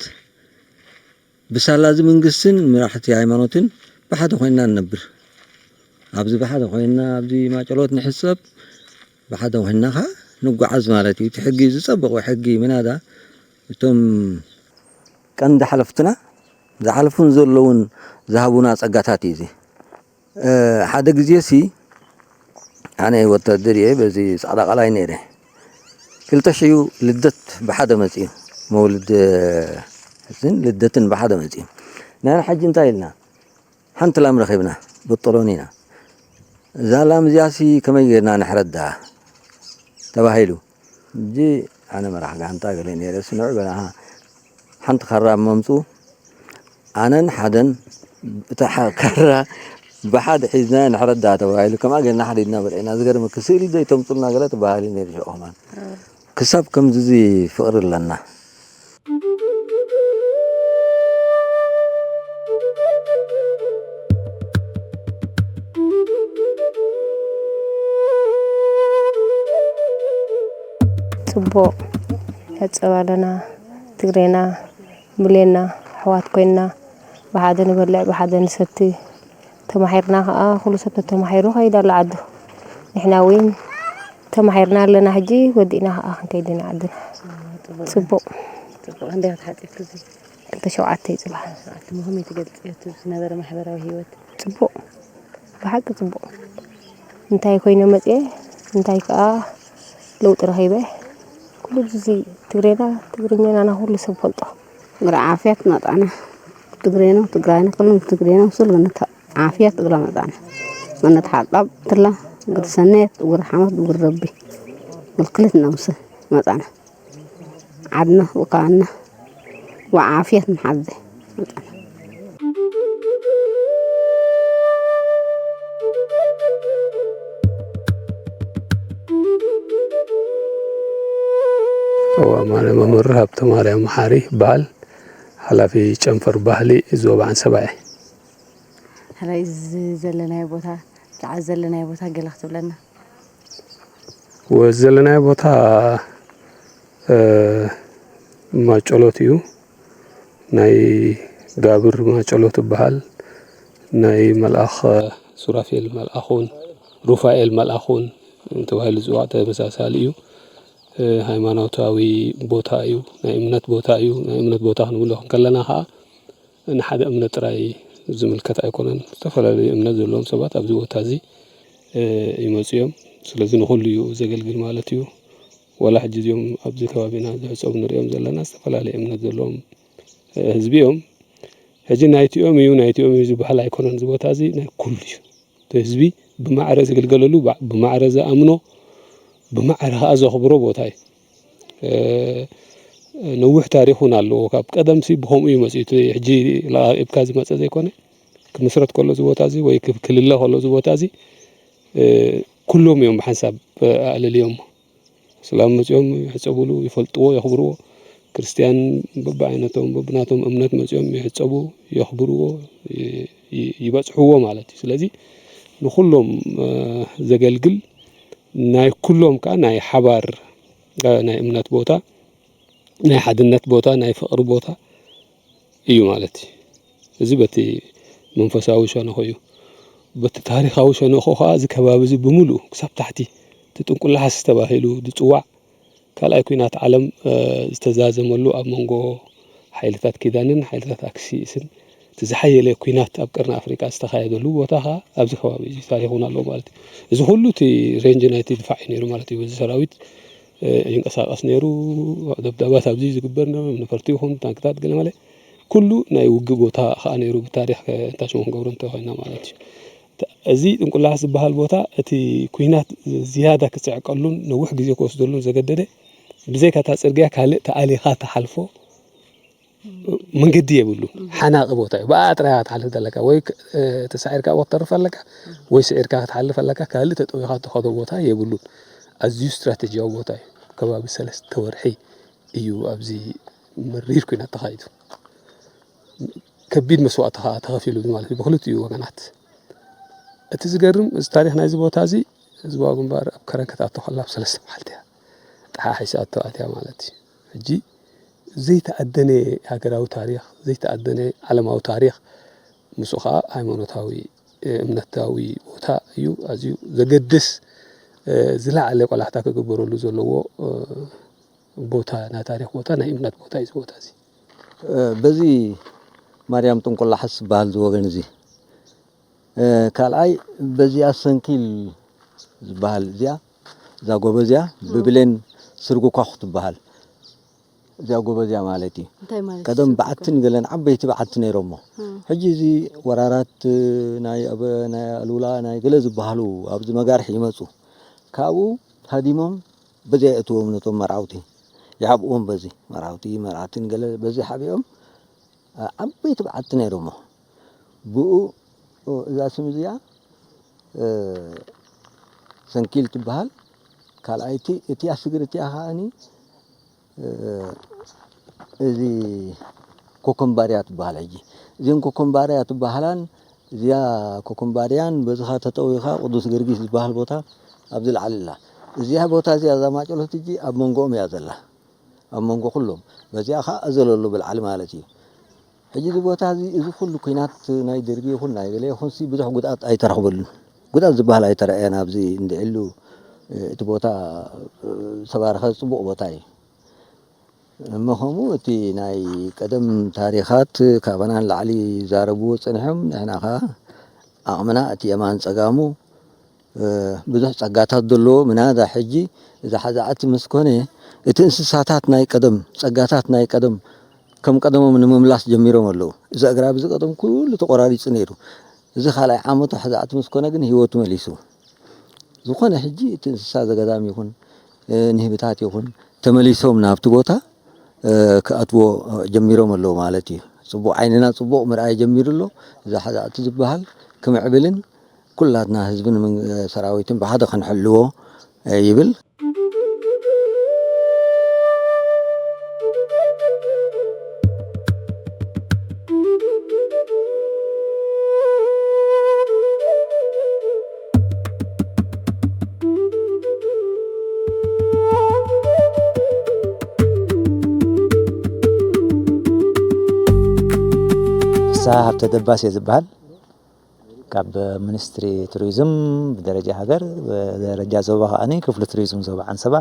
ብሳላ እዚ መንግስትን መራሕቲ ሃይማኖትን ብሓደ ኮይንና ንነብር። ኣብዚ ብሓደ ኮይንና ኣብዚ ማጨሎት ንሕሰብ፣ ብሓደ ኮይንና ኸኣ ንጓዓዝ ማለት እዩ። እቲ ሕጊ ዝጸበቑ ሕጊ ምናዳ እቶም ቀንዲ ሓለፍትና ዝሓለፉን ዘለውን ዝሃቡና ጸጋታት እዩ እዚ። እ፣ ሓደ ግዜ ሲ ኣነ ወታደር እየ፣ በዚ ጻዕዳ ቃላይ ነይረ። ክልተ ሽዩ ልደት ብሓደ መጽዩ፣ መውልድ ሕስን ልደትን ብሓደ መጽዩ። ንሕና ሕጂ እንታይ ኢልና? ሓንቲ ላም ረኺብና፣ ብጥሮን ኢና። እዛ ላም እዚኣሲ ከመይ ጌርና ነሕረዳ ተባሂሉ። ሕጂ ኣነ መራሕ ጋንታ ገለ ነይረ፣ ስንዑ በላኻ ሓንቲ ካራ ኣብ መምፅኡ ኣነን ሓደን እታ ሓ-፣ ካራ ብሓደ ሒዝና ነሕረዳ ተባሂሉ። ከምኣ ጌርና ሓዲድና በልዕና። ዝገርመኪ ስእሊ ዘይተምፁልና ገለ ተባሂሉ ነይሩ ሽዑ ከማን። ክሳብ ከምዚ እዚ ፍቕሪ ኣለና። ጽቡቕ። ሕጸብ ኣለና፣ ትግሬና፣ ብሌና፣ ኣሕዋት ኮይንና፣ ብሓደ ንበልዕ፣ ብሓደ ንሰቲ፣ ተማሒርና ከኣ ኩሉ ሰብ ተተማሒሩ ከይድ ኣሎ ዓዱ። ንሕና እውን ተማሒርና ኣለና፣ ሕጂ ወዲእና ከኣ ክንከይድ ኢና ዓድና። ጽቡቕ። ጽቡቕ። ክንደይ ተሓጺብኪ እዚ? ክልተ ሸውዓተ እዩ ጽባሕ። ሸውዓተ። ከመይ ትገልጽዮ እቲ ዝነበረ ማሕበራዊ ህይወት? ጽቡቕ። ብሓቂ ጽቡቕ። እንታይ ኮይነ መጽየ፣ እንታይ ከኣ ለውጢ ረኺበ። ኩሉ እዚ ትግሬና፣ ትግርኛና ኩሉ ሰብ ፈልጦ። ግረ ዓፍያት መጻና። ትግሬና፣ ትግራይና፣ ኩሉ ትግሬና፣ ምስሉ ነታ ዓፍያት እግረ መጻና። መነት ሓጣብ ትላ፣ እግር ሰኔት፣ እግር ሓመት፣ እግር ረቢ። ግልክልት ነምስ መጻና። ዓድና፣ ወካና፣ ወዓፍያት ንሓዘ መጻና። እዋ፣ ማነ መምህር ሃብተማርያም መሓሪ ይበሃል። ሓላፊ ጨንፈር ባህሊ ዞባ ዓንሰባ እየ። ሕራይ እዚ ዘለናዮ ቦታ፣ ብዛዕባ ዘለናዮ ቦታ ገለ ክትብለና? ወዚ ዘለናዮ ቦታ፣ እ፣ ማጨሎት እዩ። ናይ ጋብር ማጨሎት ይበሃል። ናይ መልኣኽ ሱራፌል መልኣኽ እውን፣ ሩፋኤል መልኣኽ እውን ተባሂሉ ዝጽዋዕ ተመሳሳሊ እዩ። እ፣ ሃይማኖታዊ ቦታ እዩ። ናይ እምነት ቦታ እዩ። ናይ እምነት ቦታ ክንብሎ ከለና ኸኣ ንሓደ እምነት ጥራይ ዝምልከት ኣይኮነን። ዝተፈላለዩ እምነት ዘለዎም ሰባት ኣብዚ ቦታ እዚ፣ እ፣ ይመጹ እዮም። ስለዚ ንኹሉ እዩ ዘገልግል ማለት እዩ። ዋላ ሕጂ እዚኦም ኣብዚ ከባቢና ዝሕጸቡ ንሪኦም ዘለና ዝተፈላለየ እምነት ዘለዎም፣ እ፣ ህዝቢ እዮም። ሕጂ ናይቲኦም እዩ፣ ናይቲኦም እዩ ዝበሃል ኣይኮነን። እዚ ቦታ እዚ ናይ ኩሉ እዩ። እቲ ህዝቢ ብማዕረ ዝግልገለሉ፣ ባ-፣ ብማዕረ ዝኣምኖ፣ ብማዕረ ኸኣ ዘኽብሮ ቦታ እዩ። እ፣ ነዊሕ ታሪኽ እውን ኣለዎ። ካብ ቀደምሲ ብኸምኡ እዩ መጺኡ። እቲ ሕጂ ለኣኢብካ ዝመጸ ዘይኮነ፣ ክምስረት ከሎ እዚ ቦታ እዚ ወይ ክ-፣ ክልለ ከሎ እዚ ቦታ እዚ፣ እ፣ ኩሎም እዮም ብሓንሳብ፣ እ፣ ኣዕለልዮሞ። ስላም መጺኦም ይሕጸብሉ፣ ይፈልጥዎ፣ የኽብርዎ። ክርስትያን በብዓይነቶም፣ በብናቶም እምነት መጺኦም ይሕጸቡ፣ የኽብርዎ፣ ይ-፣ ይ-፣ ይበጽሕዎ ማለት እዩ። ስለዚ ንኹሎም፣ እ፣ ዘገልግል፣ ናይ ኩሎም ከኣ ናይ ሓባር፣ እ፣ ናይ እምነት ቦታ፣ ናይ ሓድነት ቦታ፣ ናይ ፍቕሪ ቦታ እዩ ማለት እዩ። እዚ በቲ መንፈሳዊ ሸነኹ እዩ። በቲ ታሪኻዊ ሸነኹ ከኣ እዚ ከባቢ እዚ ብምሉኡ ክሳብ ታሕቲ እቲ ጥንቁላሓስ ተባሂሉ ዝጽዋዕ ካልኣይ ኲናት ዓለም፣ እ፣ ዝተዛዘመሉ፣ ኣብ መንጎ ሓይልታት ኪዳንን ሓይልታት ኣክሲስን እቲ ዝሓየለ ኲናት ኣብ ቀርኒ ኣፍሪቃ ዝተኻየደሉ ቦታ ከኣ ኣብዚ ከባቢ እዚ ታሪኽ እውን ኣለዎ ማለት እዩ። እዚ ኩሉ እቲ ሬንጅ ናይቲ ድፋዕ እዩ ነይሩ ማለት እዩ። በዚ ሰራዊት፣ እ፣ ይንቀሳቐስ ነይሩ። ደብዳባት ኣብዚ ዝግበር ነበረ፣ ነፈርቲ ይኹን ታንክታት ገለ መለ ኩሉ ናይ ውግእ ቦታ ከኣ ነይሩ። ብታሪኽ፣ እ፣ እንታይ ሽሙ ክንገብሮ እንተኾይና ማለት እዩ። እዚ ጥንቁላሓስ ዝበሃል ቦታ እቲ ኲናት ዝያዳ ክጽዕቀሉን ነዊሕ ግዜ ክወስደሉን ዘገደደ፣ ብዘይካ እታ ጽርግያ ካልእ ተኣሊኻ ትሓልፎ መንገዲ የብሉን። ሓናቒ ቦታ እዩ። ብኣ ጥራይ ክትሓልፍ ዘለካ፣ ወይ ክ-፣ እ፣ ተሳዒርካ ኣብኡ ክትተርፍ ኣለካ፣ ወይ ስዒርካ ክትሓልፍ ኣለካ። ካልእ ተጠዊኻ እትኸዶ ቦታ የብሉን። ኣዝዩ ስትራተጂያዊ ቦታ እዩ። ከባቢ ሰለስተ ወርሒ እዩ ኣብዚ መሪር ኲናት ተኻይዱ። ከቢድ መስዋእቲ ከኣ ተኸፊሉ ማለት እዩ ብኽልቲኡ ወገናት። እቲ ዝገርም፣ እዚ ታሪኽ ናይዚ ቦታ እዚ፣ ህዝባዊ ግንባር ኣብ ከረን ክትኣቱ ከላ ኣብ ሰለስተ መዓልቲ እያ ጠሓሒሳቶ ኣትያ ማለት እዩ። ሕጂ ዘይተኣደነ ሃገራዊ ታሪኽ፣ ዘይተኣደነ ዓለማዊ ታሪኽ፣ ምስኡ ከኣ ሃይማኖታዊ፣ እ፣ እምነታዊ ቦታ እዩ። ኣዝዩ ዘገድስ፣ እ፣ ዝለዓለ ቆላሕታ ክግበረሉ ዘለዎ፣ እ፣ ቦታ፣ ናይ ታሪኽ ቦታ፣ ናይ እምነት ቦታ እዩ እዚ ቦታ እዚ። እ፣ በዚ ማርያም ጥንቁላሓስ ዝበሃል እዚ ወገን እዚ፣ እ፣ ካልኣይ በዚኣ ሰንኪል ዝበሃል እዚኣ፣ እዛ ጎቦ እዚኣ ብብሌን ስርጉኳኹ ትበሃል። እዚኣ ጎበዝያ ማለት እዩ። እንታይ ማለት እዩ ቀደም ሰብ በዓትን ገለን ዓበይቲ በዓቲ ነይሮሞ። እ፣ ሕጂ እዚ ወራራት ናይ ኣበ ናይ ኣሉላ ናይ ገለ ዝበሃሉ ኣብዚ መጋርሒ ይመፁ። ካብኡ ሃዲሞም በዚያ የእትዎም ነቶም መርዓውቲ። ይሓብእዎም በዚ መርዓውቲ መርዓትን ገለ በዚ ሓቢኦም ኣ- ዓበይቲ በዓቲ ነይሮሞ። ብኡ እዛ ስም እዚኣ እ፣ ሰንኪል ትበሃል። ካልኣይቲ እቲያ ስግር እቲኣ ከዓኒ እ፣ እዚ ኮኮምባርያ ትበሃል። ሕጂ እዚን ኮኮምባርያ ትበሃላን እዚኣ ኮኮምባርያን በዝኻ ተጠዊኻ ቅዱስ ጊዮርጊስ ዝበሃል ቦታ ኣብዚ ላዕሊ ኣላ። እዚኣ ቦታ እዚኣ እዛ ማጨሎት ሕጂ ኣብ መንጎኦም እያ ዘላ። ኣብ መንጎ ኩሎም በዚኣ ኸዓ እዘለሉ ብላዕሊ ማለት እዩ። ሕጂ እዚ ቦታ እዚ እዚ ኩሉ ኲናት ናይ ደርጊ ይኹን ናይ ገለ ይኹንሲ ብዙሕ ጉድኣት ኣይተረኽበሉን። ጉድኣት ዝበሃል ኣይተረኣየን ኣብዚ እንድዒሉ። እ፣ እቲ ቦታ እ፣ ዝተባረኸ ጽቡቕ ቦታ እዩ። እሞ ከምኡ እቲ ናይ ቀደም ታሪኻት ካባና ንላዕሊ ይዛረብዎ ጸኒሖም፣ ንሕና ኸዓ ዓቕምና እቲ የማን ጸጋሙ እ፣ ብዙሕ ጸጋታት ዘለዎ ምናዳ ሕጂ እዛ ሓዛዕቲ ምስ ኮነ እቲ እንስሳታት ናይ ቀደም ጸጋታት ናይ ቀደም ከም ቀደሞም ንምምላስ ጀሚሮም ኣለዉ። እዚ ኣግራብ እዚ ቀደም ኩሉ ተቆራሪጹ ነይሩ። እዚ ካልኣይ ዓመቱ ሓዛዕቲ ምስ ኮነ ግን ህይወቱ መሊሱ። ዝኾነ ሕጂ እቲ እንስሳ ዘገዳም ይኹን እ፣ ንህብታት ይኹን ተመሊሶም ናብቲ ቦታ እ፣ ክኣትዎ ጀሚሮም ኣለዉ ማለት እዩ። ጽቡቕ ዓይንና ጽቡቕ ምርኣይ ጀሚሩ ኣሎ። እዚ ሓዛዕቲ ዝበሃል ክምዕብልን ኩላትና ህዝብን ምን- ሰራዊትን ብሓደ ክንሕልዎ ይብል። ፍስሃ ሃብተ ደባስ እየ ዝበሃል። ካብ ሚኒስትሪ ቱሪዝም ብደረጃ ሃገር፣ ብደረጃ ዞባ ከዓኒ ክፍሊ ቱሪዝም ዞባ ዓንሰባ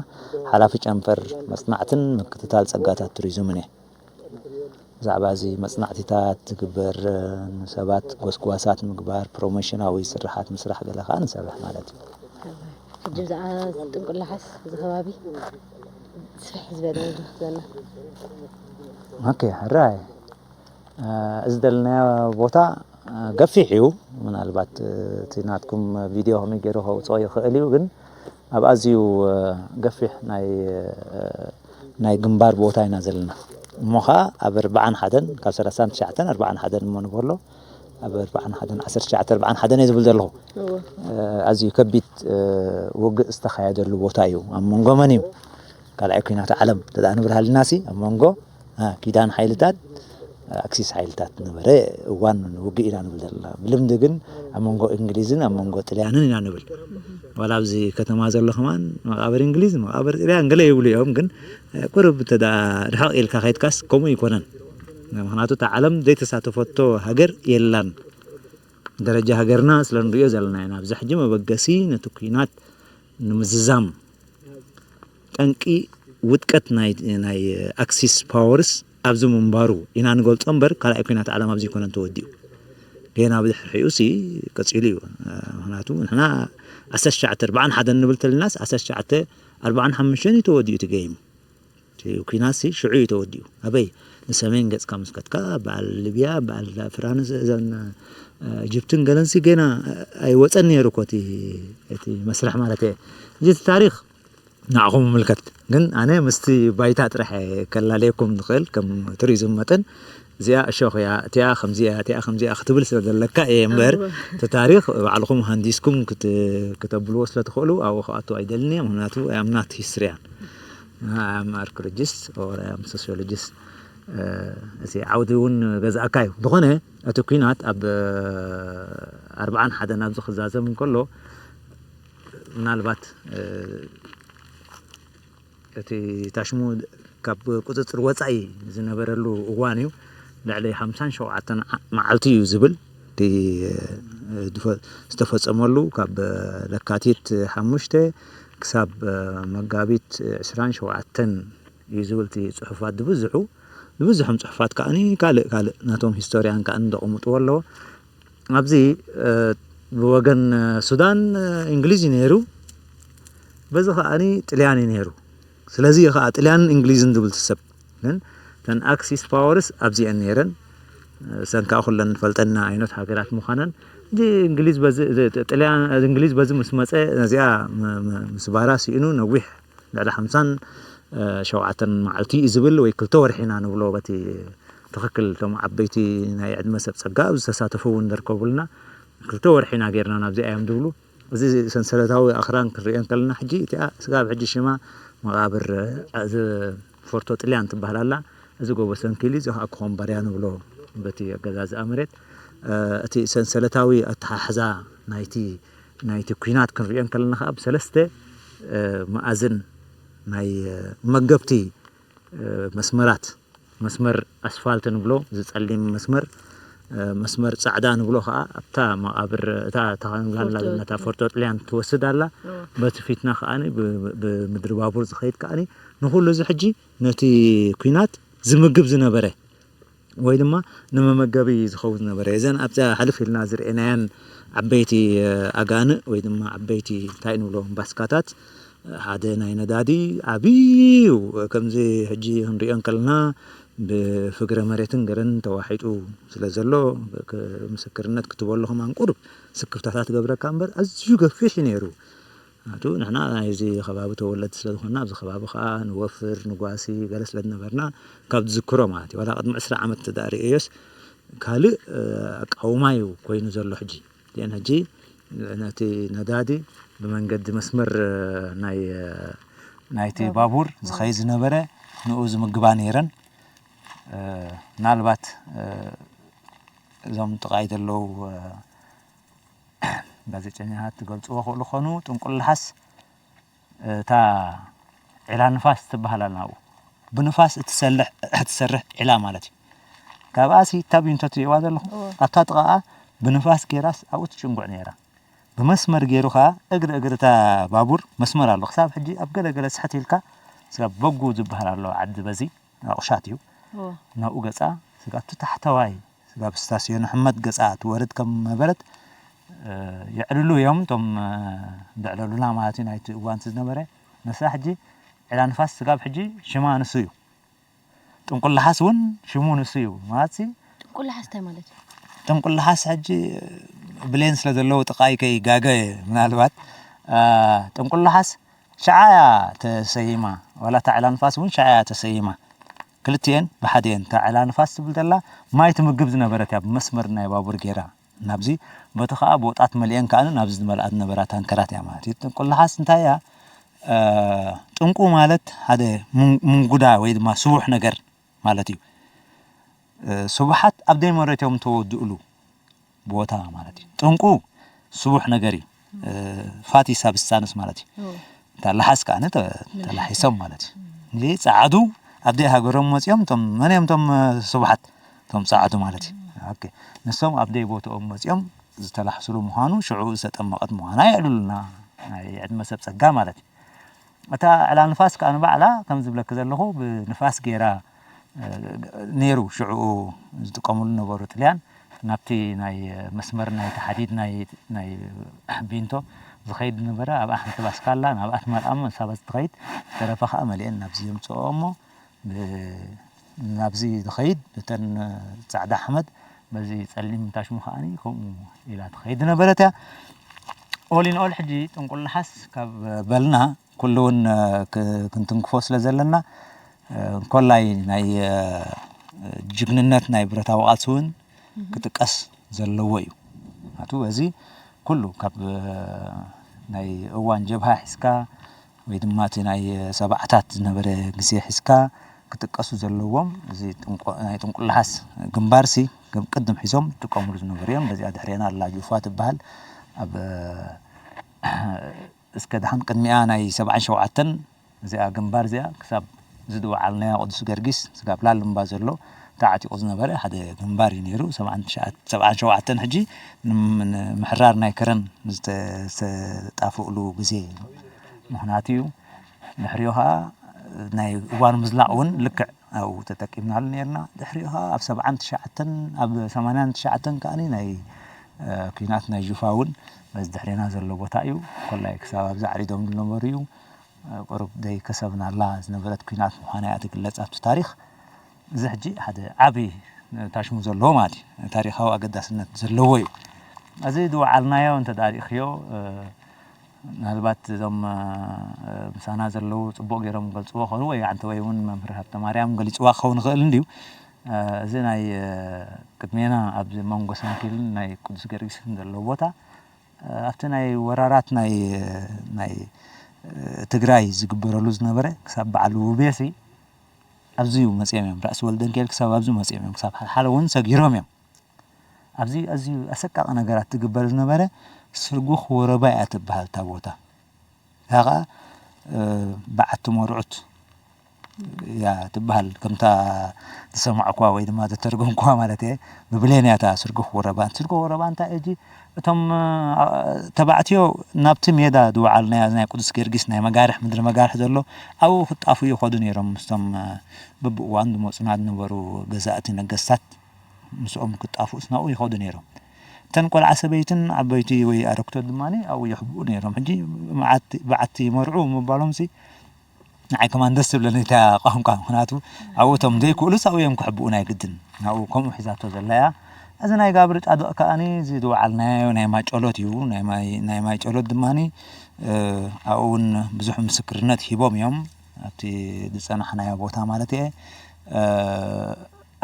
ሓላፊ ጨንፈር መፅናዕትን ምክትታል ፀጋታት ቱሪዝምን እየ። ብዛዕባ እዚ መፅናዕቲታት ዝግበር፣ ንሰባት ጎስጓሳት ምግባር፣ ፕሮሞሽናዊ ስርሓት ምስራሕ ገለ ከዓ ንሰርሕ ማለት እዩ። ሕጂ ብዛዕባ ጥንቁላሓስ እዚ ከባቢ ስፍሕ ዝበለ ንኽዘና ኦኬ፣ ሕራይ እዚ ዘለናዮ ቦታ ገፊሕ እዩ። ምናልባት እቲ ናትኩም ቪድዮ ከመይ ገይሩ ከውፅኦ ይኽእል እዩ፣ ግን ኣብ ኣዝዩ ገፊሕ ናይ ናይ ግንባር ቦታ ኢና ዘለና። እሞ ኸዓ ኣብ ኣርባዓን ሓደን ካብ ሰላሳን ትሽዓተን ኣርባዓን ሓደን እሞ ንበሎ ኣብ ኣርባዓን ሓደን ዓሰርተ ትሽዓተ ኣርባዓን ሓደን እየ ዝብል ዘለኹ። ኣዝዩ ከቢድ ውግእ ዝተኻየደሉ ቦታ እዩ። ኣብ መንጎ መን እዩ? ካልኣይ ኲናት ዓለም ተደኣ ንብል ሃሊናሲ ኣብ መንጎ ኪዳን ሓይልታት ኣክሲስ ሓይልታት ነበረ እዋን ውግእ ኢና ንብል ዘለና። ብልምዲ ግን ኣብ መንጎ እንግሊዝን ኣብ መንጎ ጥልያንን ኢና ንብል። ዋላ ኣብዚ ከተማ ዘሎ ከማን መቃብር እንግሊዝ መቃብር ጥልያን ገለ ይብሉ እዮም፣ ግን ቁርብ እንተ ደኣ ርሕቕ ኢልካ ከይድካስ ከምኡ ኣይኮነን። ምኽንያቱ እታ ዓለም ዘይተሳተፈቶ ሃገር የላን። ደረጃ ሃገርና ስለ ንሪኦ ዘለና ኢና። ኣብዚ ሕጂ መበገሲ ነቲ ኲናት ንምዝዛም ጠንቂ ውድቀት ናይ ናይ ኣክሲስ ፓወርስ ኣብዚ ምንባሩ ኢና ንገልጾ እምበር ካልኣይ ኲናት ዓለም ኣብዚ ኣይኮነን ተወዲኡ። ገና ብድሕሪኡ ሲ ቀጺሉ እዩ። ምኽንያቱ ንሕና ዓሰርተ ትሽዓተ ኣርባዓን ሓደን ንብል ተልናስ ዓሰርተ ትሽዓተ ኣርባዓን ሓሙሽተን እዩ ተወዲኡ እቲ ገይም። እቲ ኲናት ሲ ሽዑ እዩ ተወዲኡ። ኣበይ ንሰሜን ገጽካ ምስ ከድካ በዓል ሊብያ በዓል ፍራንስ እዘን ኢጅፕትን ገለን ሲ ገና ኣይወጸን ነይሩ እኮ እቲ እቲ መስርሕ ማለት እየ። እዚ እቲ ታሪኽ ንዓኹም ይምልከት። ግን ኣነ ምስቲ ባይታ ጥራሕ ከላለየኩም ዝኽእል ከም ቱሪዝም መጠን እዚኣ እሾኽ እያ እቲኣ ከምዚ እያ እቲኣ ከምዚ እያ ክትብል ስለ ዘለካ እየ እምበር እቲ ታሪኽ ባዕልኹም ሃንዲስኩም ክት- ክተብልዎ ስለ ትኽእሉ ኣብኡ ክኣቱ ኣይደልን እየ። ምክንያቱ ኣም ናት ሂስትሪያን ኣም ኣርኪኦሎጂስት ኦር ኣም ሶሲዮሎጂስት እቲ ዓውዲ እውን ገዛእካ እዩ። ዝኾነ እቲ ኲናት ኣብ ኣርባዓን ሓደን ኣብዚ ክዛዘም እንከሎ ምናልባት እቲ ታሽሙ ካብ ቁፅፅር ወፃኢ ዝነበረሉ እዋን እዩ። ልዕሊ ሓምሳን ሸውዓተን መዓልቲ እዩ ዝብል እቲ ዝተፈፀመሉ ካብ ለካቲት ሓሙሽተ ክሳብ መጋቢት ዕስራን ሸውዓተን እዩ ዝብል እቲ ፅሑፋት ዝብዝሑ ዝብዝሖም ፅሑፋት ከዓኒ ካልእ ካልእ ናቶም ሂስቶሪያን ከዓኒ ዘቐምጥዎ ኣለዎ። ኣብዚ ብወገን ሱዳን እንግሊዝ እዩ ነይሩ፣ በዚ ከዓኒ ጥልያን እዩ ነይሩ። ስለዚ እዩ ከዓ ጥልያንን እንግሊዝን ዝብል ሰብ ግን እተን ኣክሲስ ፓወርስ ኣብዚአን ነይረን። እሰን ከዓ ኩለን ንፈልጠና ዓይነት ሃገራት ምዃነን። እዚ እንግሊዝ በዚ፣ እዚ ጥልያን፣ እንግሊዝ በዚ ምስ መጸ ነዚኣ ም-፣ ም-፣ ምስባራ ስኢኑ ነዊሕ ልዕሊ ሓምሳን ሸውዓተን መዓልቲ እዩ ዝብል ወይ ክልተ ወርሒ ኢና ንብሎ በቲ ትኽክል። እቶም ዓበይቲ ናይ ዕድመ ሰብ ጸጋ ኣብዚ ዝተሳተፉ እውን ዝርከቡልና ክልተ ወርሒ ኢና ጌርና ናብዚኣ እዮም ዝብሉ። እዚ ሰንሰለታዊ ኣኽራን ክንሪኦ እንከለና ሕጂ እቲኣ ስጋብ ሕጂ ሽማ መቓብር፣ እ፣ እዚ ፎርቶ ጥልያን ትበሃል ኣላ። እዚ ጎቦ ሰንኪሊ እዚ ከዓ ኮኾምበርያ ንብሎ በቲ ኣገዛዝኣ መሬት። እ፣ እቲ ሰንሰለታዊ ኣተሓሕዛ ናይቲ፣ ናይቲ ኲናት ክንሪኦ እንከለና ከዓ ብሰለስተ፣ እ፣ መኣዝን ናይ፣ እ፣ መገብቲ፣ እ፣ መስመራት፣ መስመር ኣስፋልት ንብሎ፣ እዚ ጸሊም መስመር፣ እ፣ መስመር ጻዕዳ ንብሎ ከዓ ኣብታ መቓብር እታ፣ እታ ክንብላ ፎርቶ ዘለና እታ ፎርቶ ጥልያን ትወስድ ኣላ። እዎ። በቲ ፊትና ከዓኒ ብ-፣ ብ-፣ ብምድሪ ባቡር ዝኸይድ ከዓኒ ንኹሉ እዚ ሕጂ ነቲ ኲናት ዝምግብ ዝነበረ ወይ ድማ ንመመገቢ ዝኸውን ዝነበረ። እዘን ኣብዛ ሕልፍ ኢልና ዝርኤናየን ዓበይቲ፣ እ፣ ኣጋንእ ወይ ድማ ዓበይቲ እንታይ ንብሎም ባስካታት፣ ሓደ ናይ ነዳዲ ዓብዩ ከምዚ ሕጂ ክንሪኦ እንከለና ብፍግረ መሬትን ገረን ተዋሒጡ ስለ ዘሎ፣ ክ-፣ ምስክርነት ክትበሉ ከማን ቁሩብ ስክፍታታት ገብረካ እምበር ኣዝዩ ገፊሕ እዩ ነይሩ። ኣቱ ንሕና ናይዚ ከባቢ ተወለድቲ ስለ ዝኾንና ኣብዚ ከባቢ ከዓ ንወፍር፣ ንጓሲ ገለ ስለ ዝነበርና ካብ ዝዝክሮ ማለት እዩ። ዋላ ቅድሚ ዕስራ ዓመት እንተ ደኣ ርእዮስ ካልእ፣ እ፣ ኣቃውማ እዩ ኮይኑ ዘሎ ሕጂ። እዚአን ሕጂ ነቲ ነዳዲ ብመንገዲ መስመር፣ እ፣ ናይ፣ እ፣ ናይቲ ባቡር። ባቡር ዝኸይድ ዝነበረ ንኡ ዝምግባ ነይረን። እ፣ ምናልባት፣ እ፣ እዞም ጥቓይ ዘለዉ፣ እ፣ ጋዜጠኛታት ክገልጽዎ ክእሉ ኾኑ፣ ጥንቁልሓስ እታ ዒላ ንፋስ ትበሃል ኣላ ናብኡ። ብንፋስ እትሰልሕ፣ እትሰርሕ ዒላ ማለት እዩ። ካብኣሲ እታ ቢንቶ ትሪእዋ ዘለኹም፣ እዎ። ኣብታ ጥቓኣ ብንፋስ ጌራስ ኣብኡ ትጭንጉዕ ነይራ። ብመስመር ገይሩ ኸኣ እግሪ እግሪ እታ ባቡር መስመር ኣሎ። ክሳብ ሕጂ ኣብ ገለ ገለ ስሕት ኢልካ፣ ስጋብ በጉ ዝበሃል ኣሎ ዓዲ በዚ፣ ኣቑሻት እዩ። እዎ። ናብኡ ገጻ፣ ስጋብ እቲ ታሕተዋይ፣ ስጋብ ስታስዮን ሕመድ ገጻ ትወርድ ከም ነበረት፣ እ፣ የዕልሉ እዮም። እቶም፣ እ፣ ዘዕለሉና ማለት እዩ ናይቲ እዋን እቲ ዝነበረ። ንሳ ሕጂ ዒላ ንፋስ ስጋብ ሕጂ ሽማ ንሱ እዩ። ጥንቁላሓስ እውን ሽሙ ንሱ እዩ። ማለት ሲ ጥንቁላሓስ እንታይ ማለት እዩ? ጥንቁላሓስ ሕጂ ብሌን ስለ ዘለዎ ጥቓይ ከይጋገ ምናልባት፣ እ፣ ጥንቁላሓስ ሽዓ እያ ተሰይማ። ዋላ እታ ዒላ ንፋስ እውን ሽዓ እያ ተሰይማ። ክልቲኤን ብሓደ እየን። እታ ዒላ ንፋስ ትብል ዘላ ማይ ትምግብ ዝነበረት እያ ብመስመር ናይ ባቡር ገይራ። ናብዚ በቲ ኸኣ ብወጣት መሊአን ከኣ ናብዚ ዝመልኣ ዝነበራ ታንከራት እያ ማለት እዩ። ጥንቁላሓስ እንታይ እያ? እ፣ ጥንቁ ማለት ሓደ ምን-፣ ምንጉዳ ወይ ድማ ስቡሕ ነገር ማለት እዩ። እ፣ ስቡሓት ኣብ ደይ መሬት እዮም ተወድእሉ ቦታ ማለት እዩ። ጥንቁ ስቡሕ ነገር እዩ። እ፣ ፋቲ ሳብስታንስ ማለት እዩ። እዎ። እታ ለሓስ ከኣ ተ-፣ ተላሒሶም ማለት እዩ። እዚ ጸዓዱ ኣብ ደይ ሃገሮም መጺኦም፣ እቶም መን እዮም እቶም፣ እ፣ ስቡሓት? እቶም ጸዓዱ ማለት እዩ። ኦኬ። ንሶም ኣብ ደይ ቦታኦም መጺኦም ዝተላሕስሉ ምዃኑ ሽዑ ዝተጠመቐት ምዃና የዕልሉና። ናይ ዕድመ ሰብ ጸጋ ማለት እዩ። እታ ዕላ ንፋስ ከኣ ንባዕላ ከም ዝብለኪ ዘለኹ ብንፋስ ገይራ፣ እ፣ ነይሩ ሽዑ ዝጥቀሙሉ ነበሩ ጥልያን። ናብቲ ናይ መስመር ናይቲ ሓዲድ ናይ፣ ናይ ቢንቶ ዝኸይድ ነበረ። ኣብኣ ሓንቲ ባስካላ ናብኣ ትመልኣሞ ሳባት ትኸይድ፣ ዝተረፈ ከኣ መሊአን ናብዚ የምጽኦ እሞ ብ-፣ ናብዚ ዝኸይድ እተን ጻዕዳ ሓመድ በዚ ጸሊም ታሽሙ ከኣኒ ከምኡ ኢላ ትኸይድ ነበረት እያ። ኦል ኢን ኦል ሕጂ ጥንቁል ነሓስ ካብ በልና ኩሉ እውን፣ እ፣ ክ-፣ ክንትንክፎ ስለ ዘለና፣ እ፣ እንኮላይ ናይ፣ እ፣ ጅግንነት ናይ ብረታዊ ቃልሲ እውን እህ። ክጥቀስ ዘለዎ እዩ። ምኽንያቱ በዚ ኩሉ ካብ፣ እ፣ ናይ እዋን ጀብሃ ሒዝካ ወይ ድማ እቲ ናይ ሰብዓታት ዝነበረ ግዜ ሒዝካ ክጥቀሱ ዘለዎም፣ እዚ ጥንቆ-፣ ናይ ጥንቁላሓስ ግንባርሲ ከም ቅድም ሒዞም ዝጥቀሙሉ ዝነበሩ እዮም። በዚኣ ድሕሬና ኣላ ጁፋ ትበሃል። ኣብ፣ እ፣ እስከ ደሓን ቅድሚኣ ናይ ሰብዓን ሸውዓተን እዚኣ ግንባር እዚኣ ክሳብ ዝድወዓልናዮ ቅዱስ ጊዮርጊስ ስጋብ ላልምባ ዘሎ ተዓጢቑ ዝነበረ ሓደ ግንባር እዩ ነይሩ። ሰብዓን ትሽዓተ፣ ሰብዓን ሸውዓተን ሕጂ ንም-፣ ንምሕራር ናይ ከረን ዝተ-፣ ዝተጣፍእሉ ግዜ ምኽንያት እዩ። ድሕሪኡ ኸዓ ናይ እዋን ምዝላቕ እውን ልክዕ ኣብኡ ተጠቂምናሉ ነይርና። ድሕሪኡ ኸዓ ኣብ ሰብዓን ትሽዓተን፣ ኣብ ሰማንያን ትሽዓተን ከዓኒ ናይ፣ እ፣ ኲናት ናይ ጁፋ እውን በዚ ድሕሬና ዘሎ ቦታ እዩ። ኮላይ ክሳብ ኣብዚ ዓሪዶም ዝነበሩ እዩ። ቁሩብ ደይከሰብናላ ዝነበረት ኲናት ምዃና እያ ትግለጽ ኣብቲ ታሪኽ። እዚ ሕጂ ሓደ ዓቢ ታሽሙ ዘለዎ ማለት እዩ። ታሪኻዊ ኣገዳስነት ዘለዎ እዩ። እዚ ዝወዓልናዮ እንተ ደኣ ርኢኽዮ፣ እ፣ ምናልባት እዞም፣ እ፣ ምሳና ዘለዉ ጽቡቕ ገይሮም ገልጽዎ ኾኑ ወይ ኣንተ ወይ እውን መምህር ሃብተማርያም ገሊጽዋ ክኸውን ይኽእል እንድዩ። እ፣ እዚ ናይ፣ እ፣ ቅድሜና ኣብዚ መንጎ ሰንኪልን ናይ ቅዱስ ጊዮርጊስን ዘለዎ ቦታ፣ እ፣ ኣብቲ ናይ ወራራት ናይ፣ ናይ፣ እ፣ ትግራይ ዝግበረሉ ዝነበረ ክሳብ በዓል ውቤሲ ኣብዚ እዩ መጺኦም እዮም። ራእሲ ወልደንኬል ክሳብ ኣብዚ መጺኦም እዮም። ክሳብ ሓልሓለ እውን ሰጊሮም እዮም። ኣብዚ ኣዝዩ ኣሰቃቂ ነገራት ትግበር ዝነበረ ስርጉኽ ወረባ እያ ትበሃል እታ ቦታ። እታ ኸኣ፣ እ፣ በዓቲ መርዑት እያ ትበሃል። ከምታ ዝሰማዕኳ ወይ ድማ ዝተርጎምኳ ማለት እየ። ብብሌን እያ እታ ስርጉኽ ወረባ። ስርጉኽ ወረባ እንታይ ሕጂ እቶም፣ እ፣ ተባዕትዮ ናብቲ ሜዳ ዝወዓልናዮ ናይ ቅዱስ ጊዮርጊስ ናይ መጋርሕ፣ ምድሪ መጋርሕ ዘሎ ኣብኡ ክጣፉ ይኸዱ ነይሮም ምስቶም፣ እ፣ በብእዋኑ ዝመጹና ዝነበሩ ገዛእቲ ነገስታት ምስኦም ክጣፍኡስ ናብኡ ይኸዱ ነይሮም። እተን ቆልዓ ሰበይትን ዓበይቲ ወይ ኣረግቶት ድማ ኣብኡ ይሕብኡ ነይሮም። ሕጂ መዓት-፣ በዓቲ ይመርዑ ምባሎምሲ ንዓይ ከማን ደስ ትብለኒ እታ ቋንቋ። ምኽንያቱ ኣብኡ እቶም ዘይክእሉስ ኣብኡ እዮም ክሕብኡ ናይ ግድን። ናብኡ ከምኡ ሒዛቶ ዘላ እያ። እዚ ናይ ጋብር ጻድቕ ከኣኒ እዚ ዝወዓልናዮ ናይ ማይ ጸሎት እዩ። ናይ ማይ፣ ናይ ማይ ጸሎት ድማኒ፣ እ፣ ኣብኡ እውን ብዙሕ ምስክርነት ሂቦም እዮም። ኣብቲ ዝጸናሕናዮ ቦታ ማለት እየ። እ፣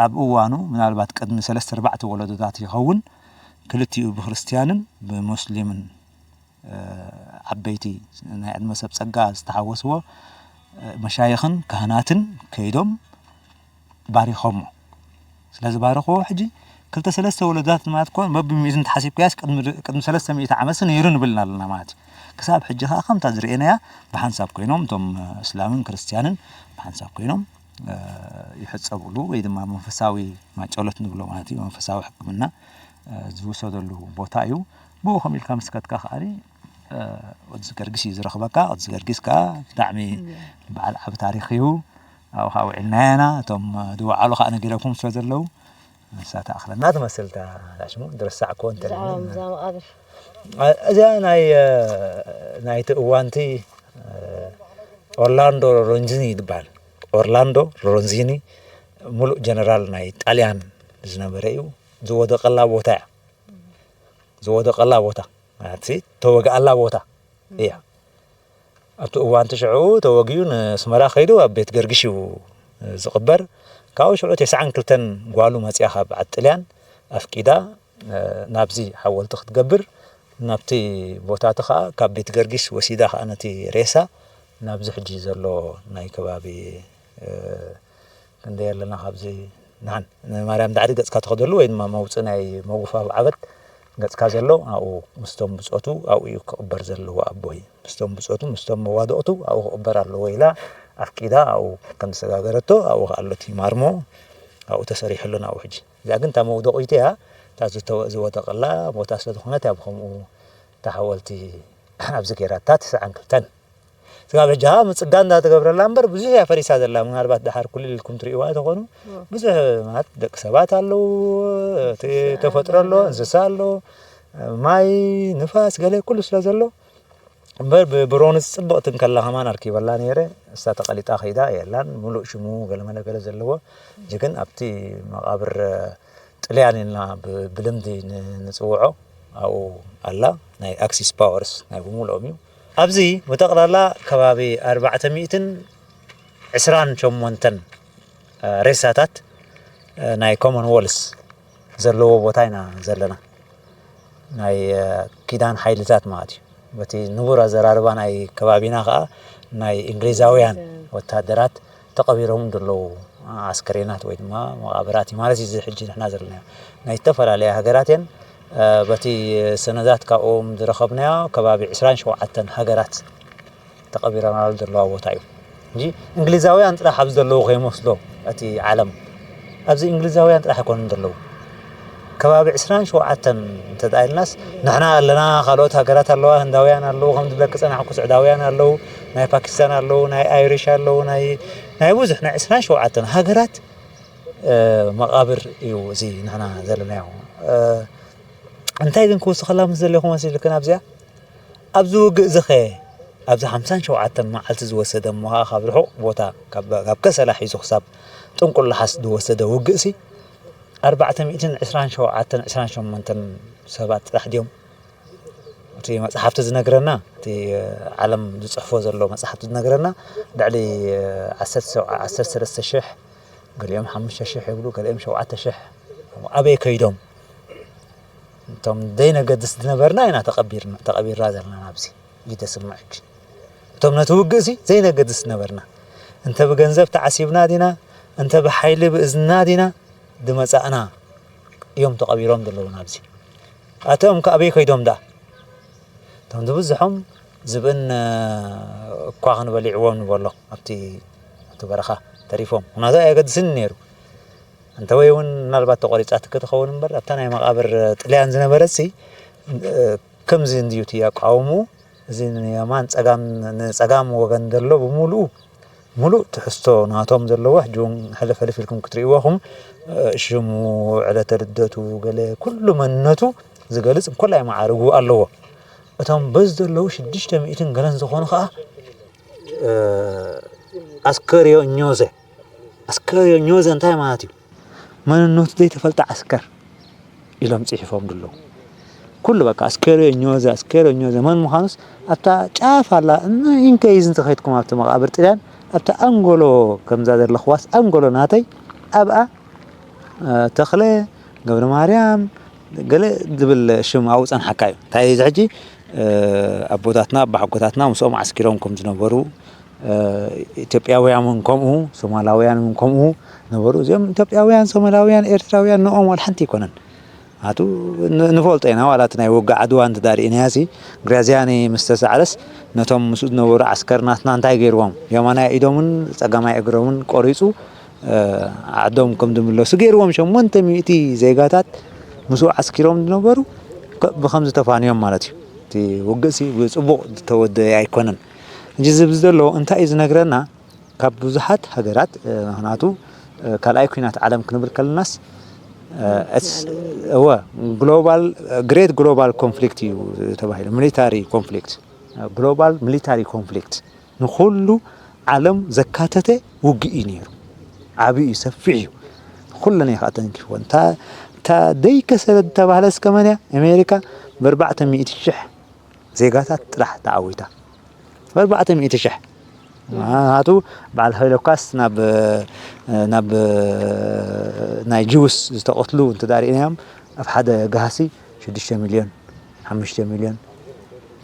ኣብ እዋኑ ምናልባት ቅድሚ ሰለስተ ኣርባዕተ ወለዶታት ይኸውን ክልቲኡ ብክርስትያንን ብሙስሊምን፣ እ፣ ዓበይቲ ናይ ዕድመ ሰብ ጸጋ ዝተሓወስዎ፣ እ፣ መሻይኽን ካህናትን ከይዶም ባሪኾሞ። ስለ ዝባረኽዎ ሕጂ ክልተ ሰለስተ ወለዶታት ማለት እኮ በብሚእቲ እንተሓሲብካያስ ቅድሚ፣ ቅድሚ ሰለስተ ሚእቲ ዓመትሲ ነይሩ ንብልና ኣለና ማለት እዩ። ክሳብ ሕጂ ከኣ ከምታ ዝርእየናያ ብሓንሳብ ኮይኖም እቶም እስላምን ክርስትያንን ብሓንሳብ ኮይኖም፣ እ፣ ይሕጸብሉ ወይ ድማ መንፈሳዊ ማጨሎት ንብሎ ማለት እዩ። መንፈሳዊ ሕክምና፣ እ፣ ዝውሰደሉ ቦታ እዩ። ብኡ ከም ኢልካ ምስ ከድካ ከኣ፣ እ፣ ቅዱስ ጊዮርጊስ እዩ ዝረኽበካ። ቅዱስ ጊዮርጊስ ከኣ ብጣዕሚ በዓል ዓቢ ታሪኽ እዩ። ኣብኡ ከኣ ውዒልና ኢና። እቶም ዝወዓሉ ከኣ ነጊረኩም ስለ ዘለዉ ንሳ ትኣኽለና ትመስል እታ ሽሙ፣ ዝረሳዕክዎ እንተልዩ። ብዛዕባ፣ ብዛዕባ መቓብር። እ፣ እዚኣ ናይ፣ እ፣ ናይቲ እዋንቲ፣ እ፣ ኦርላንዶ ሎሮንዚኒ ይበሃል። ኦርላንዶ ሎሮንዚኒ ሙሉእ ጀነራል ናይ ጣልያን ዝነበረ እዩ። ዝወደቐላ ቦታ እያ። ዝወደቐላ ቦታ፣ ማለት ተወግኣላ ቦታ እያ። ኣብቲ እዋን እቲ ሽዑ ተወጊኡ ንስመራ ከይዱ ኣብ ቤት ገርግሽ እዩ ዝቕበር። ካብኡ ሽዑ ተስዓን ክልተን ጓሉ መጽያ ካብ ዓዲ ጥልያን ኣፍቂዳ፣ እ፣ ናብዚ ሓወልቲ ክትገብር፣ ናብቲ ቦታ እቲ ኸኣ ካብ ቤት ገርጊስ ወሲዳ ኸኣ ነቲ ሬሳ ናብዚ ሕጂ ዘሎ ናይ ከባቢ፣ እ፣ ክንደይ ኣለና ካብዚ ንሓን ንማርያም ዳዕሪ ገጽካ ትኸደሉ ወይ ድማ መውጽእ ናይ መጉፋ ዓበት ገጽካ ዘሎ ኣብኡ ምስቶም ብጾቱ ኣብኡ እዩ ክቕበር ዘለዎ ኣቦይ። ምስቶም ብጾቱ፣ ምስቶም መዋድቕቱ ኣብኡ ክቕበር ኣለዎ ኢላ ኣፍቂዳ ኣብኡ ከም ዝሰጋገረቶ ኣብኡ ከኣ ኣሎ እቲ ማርሞ ኣብኡ ተሰሪሑ ኣሎ ናብኡ ሕጂ። እዚኣ ግን እታ መውደቒቱ እያ። እታ ዝተወ-፣ ዝወደቐላ ቦታ ስለ ዝኾነት እያ ብኸምኡ እታ ሓወልቲ ኣብዚ ገይራታ ተስዓን ክልተን። ስጋብ ሕጂ ኸኣ ምጽጋን እንዳተገብረላ እምበር ብዙሕ እያ ፈሪሳ ዘላ። ምናልባት ደሓር ኩልል ኢልኩም ትርእይዋ ተኾኑ፣ ብዙሕ ማለት ደቂ ሰባት ኣለዉ፣ እቲ ተፈጥሮ ኣሎ፣ እንስሳ ኣሎ፣ ማይ፣ ንፋስ፣ ገለ ኩሉ ስለ ዘሎ። እምበር ብብሮንዝ ጽብቕቲ እንከላ ኸማን ኣርኪበላ ነይረ። እሳ ተቐሊጣ ከይዳ የላን። ምሉእ ሽሙ ገለ መለ ገለ ዘለዎ። ሕጂ ግን ኣብቲ መቓብር ጥልያን ኢልና ብ-፣ ብልምዲ ን-፣ ንጽውዖ ኣብኡ ኣላ። ናይ ኣክሲስ ፓወርስ ናይ ብምልኦም እዩ። ኣብዚ ብጠቕላላ ከባቢ ኣርባዕተ ሚእትን ዕስራን ሸሞንተን፣ እ፣ ሬሳታት፣ እ፣ ናይ ኮመንወልስ ዘለዎ ቦታ ኢና ዘለና። ናይ፣ እ፣ ኪዳን ሓይልታት ማለት እዩ። በቲ ንቡር ኣዘራርባ ናይ ከባቢና ኸኣ ናይ እንግሊዛውያን ወታደራት ተቐቢሮም ዘለዉ ኣስከሬናት ወይ ድማ መቓብራት እዩ ማለት እዩ። እዚ ሕጂ ንሕና ዘለናዮ ናይ ዝተፈላለያ ሃገራት እየን። እ፣ በቲ ሰነዳት ካብኦም ዝረኸብናዮ ከባቢ ዕስራን ሸውዓተን ሃገራት ተቐቢረናሉ ዘለዋ ቦታ እዩ። እንጂ እንግሊዛውያን ጥራሕ ኣብዚ ዘለዉ ከይመስሎ እቲ ዓለም። ኣብዚ እንግሊዛውያን ጥራሕ ኣይኮኑን ዘለዉ። ከባቢ ዕስራን ሸውዓተን እንተ ደኣ ኢልናስ፣ ንሕና ኣለና፣ ካልኦት ሃገራት ኣለዋ፣ ህንዳውያን ኣለዉ፣ ከም ዝብለኪ ጸናሕኩ፣ ስዑዳውያን ኣለዉ፣ ናይ ፓኪስታን ኣለዉ፣ ናይ ኣይሪሽ ኣለዉ፣ ናይ፣ ናይ ብዙሕ፣ ናይ ዕስራን ሸውዓተን ሃገራት፣ እ፣ መቓብር እዩ እዚ ንሕና ዘለናዮ። እ፣ እንታይ ግን ክውስኸላ ምስ ዘለኹ መሲልክን ኣብዚኣ? ኣብዚ ውግእ እዚ ኸ ኣብዚ ሓምሳን ሸውዓተን መዓልቲ ዝወሰደ እሞ ኸዓ ካብ ርሑቕ ቦታ ካብ ከሰላ ሒዙ ክሳብ ጥንቁላሓስ ዝወሰደ ውግእሲ ኣርባዕተ ሚእትን ዕስራን ሸውዓተን ዕስራን ሸሞንተን ሰባት ጥራሕ ድዮም? እቲ መጽሓፍቲ ዝነግረና፣ እቲ ዓለም ዝጽሕፎ ዘሎ መጽሓፍቲ ዝነግረና፣ ልዕሊ ዓሰርተ ሰለስተ ሽሕ፣ ገሊኦም ሓሙሽተ ሽሕ ይብሉ፣ ገሊኦም ሸውዓተ ሽሕ። ኣበይ ከይዶም? እቶም ዘይነገድስ ዝነበርና ኢና ተቐቢርና ዘለና ኣብዚ። እዩ ዘስምዐኪ። እቶም ነቲ ውግእሲ ዘይነገድስ ዝነበርና፣ እንተ ብገንዘብ ተዓሲብና ዲና፣ እንተ ብሓይሊ ብእዝና ዲና ዝመጻእና እዮም ተቐቢሮም ዘለዉ ናብዚ። ኣቶም ከ ኣበይ ከይዶም ደኣ? እቶም ዝበዝሖም ዝብእን እኳኽን በሊዕዎም ንበሎ ኣብቲ ኣብቲ በረኻ ተሪፎም። ምኽንያቱ ኣየገድስን ነይሩ። እንተወይ እውን ምናልባት ተቖሪጻትኪ ትኸውን እምበር ኣብታ ናይ መቓብር ጥልያን ዝነበረሲ ከምዚ እንድዩ እቲ ኣቃውምኡ። እዚ ንየማን ጸጋም ንጸጋም ወገን ዘሎ ብምሉኡ ምሉእ ትሕዝቶ ናቶም ዘለዎ ሕጂ እውን ሕልፍ ሕልፍ ኢልኩም ክትርእይዎ ኢኹም። ሽሙ፣ ዕለተ ልደቱ፣ ገለ ኩሉ መንነቱ ዝገልጽ እንኮላይ መዓርጉ ኣለዎ። እቶም በዚ ዘለዉ ሽዱሽተ ሚእትን ገለን ዝኾኑ ኸኣ ኣስከርዮ ኞዘ ኣስከርዮ ኞዘ እንታይ ማለት እዩ? መንነቱ ዘይተፈልጠ ዓስከር ኢሎም ጽሒፎም ድለዉ። ኩሉ በቃ ኣስከርዮ ኞዘ ኣስከርዮ ኞዘ መን ምዃኑስ ኣብታ ጫፍ ኣላ። ኢንከይዝ እንተኸይድኩም ኣብቲ መቓብር ጥልያን ኣብታ ኣንጎሎ ከምዛ ዘለኽዋስ ኣንጎሎ ናተይ ኣብኣ ተኽለ ገብረ ማርያም ገለ ዝብል ሽም ኣብኡ ጸንሓካ እዩ። እንታይ እዚ ሕጂ ኣቦታትና ኣቦሓጎታትና ምስኦም ዓስኪሮም ከም ዝነበሩ ኢትዮጵያውያን እውን ከምኡ ሶማላውያን እውን ከምኡ ነበሩ። እዚኦም ኢትዮጵያውያን ሶማላውያን ኤርትራውያን ንኦም ዋላ ሓንቲ ኣይኮነን። ኣቱ ንፈልጦ ኢና ዋላ እቲ ናይ ውግእ ዓድዋ እንተዳርኢናያ ሲ ግራዚያኒ ምስ ተሳዕረስ ነቶም ምስኡ ዝነበሩ ዓስከር ናትና እንታይ ገይርዎም የማናይ ኢዶምን ጸጋማይ እግሮምን ቆሪጹ ዓዶም ከም ዝምለሱ ገይርዎም። ሸሞንተ ሚእቲ ዜጋታት ምስኡ ዓስኪሮም ዝነበሩ ብኸምዚ ተፋንዮም ማለት እዩ። እቲ ውግእሲ ብጽቡቕ ዝተወደየ ኣይኮነን። ሕጂ ዝብል ዘሎ እንታይ እዩ ዝነግረና? ካብ ብዙሓት ሃገራት ምኽንያቱ ካልኣይ ኩናት ዓለም ክንብል ከለናስ እወ ግሎባል ግሬት ግሎባል ኮንፍሊክት እዩ ተባሂሉ ሚሊታሪ ኮንፍሊክት ግሎባል ሚሊታሪ ኮንፍሊክት ንኹሉ ዓለም ዘካተተ ውግእ እዩ ነይሩ። ዓብዪ እዩ፣ ሰፊሕ እዩ። ኩለና እዩ ከዓ ተንኪፍዎ። እንታ ደይከሰረ ዝተባህለ እስከ መን እያ? ኣሜሪካ ብኣርባዕተ ሚእቲ ሽሕ ዜጋታት ጥራሕ ተዓዊታ። ብኣርባዕተ ሚእቲ ሽሕ ናቱ በዓል ሃይሎካስ ናብ ናብ ናይ ጅውስ ዝተቐትሉ እንተዳርኢናዮም ኣብ ሓደ ጋህሲ ሽዱሽተ ሚልዮን ሓሙሽተ ሚልዮን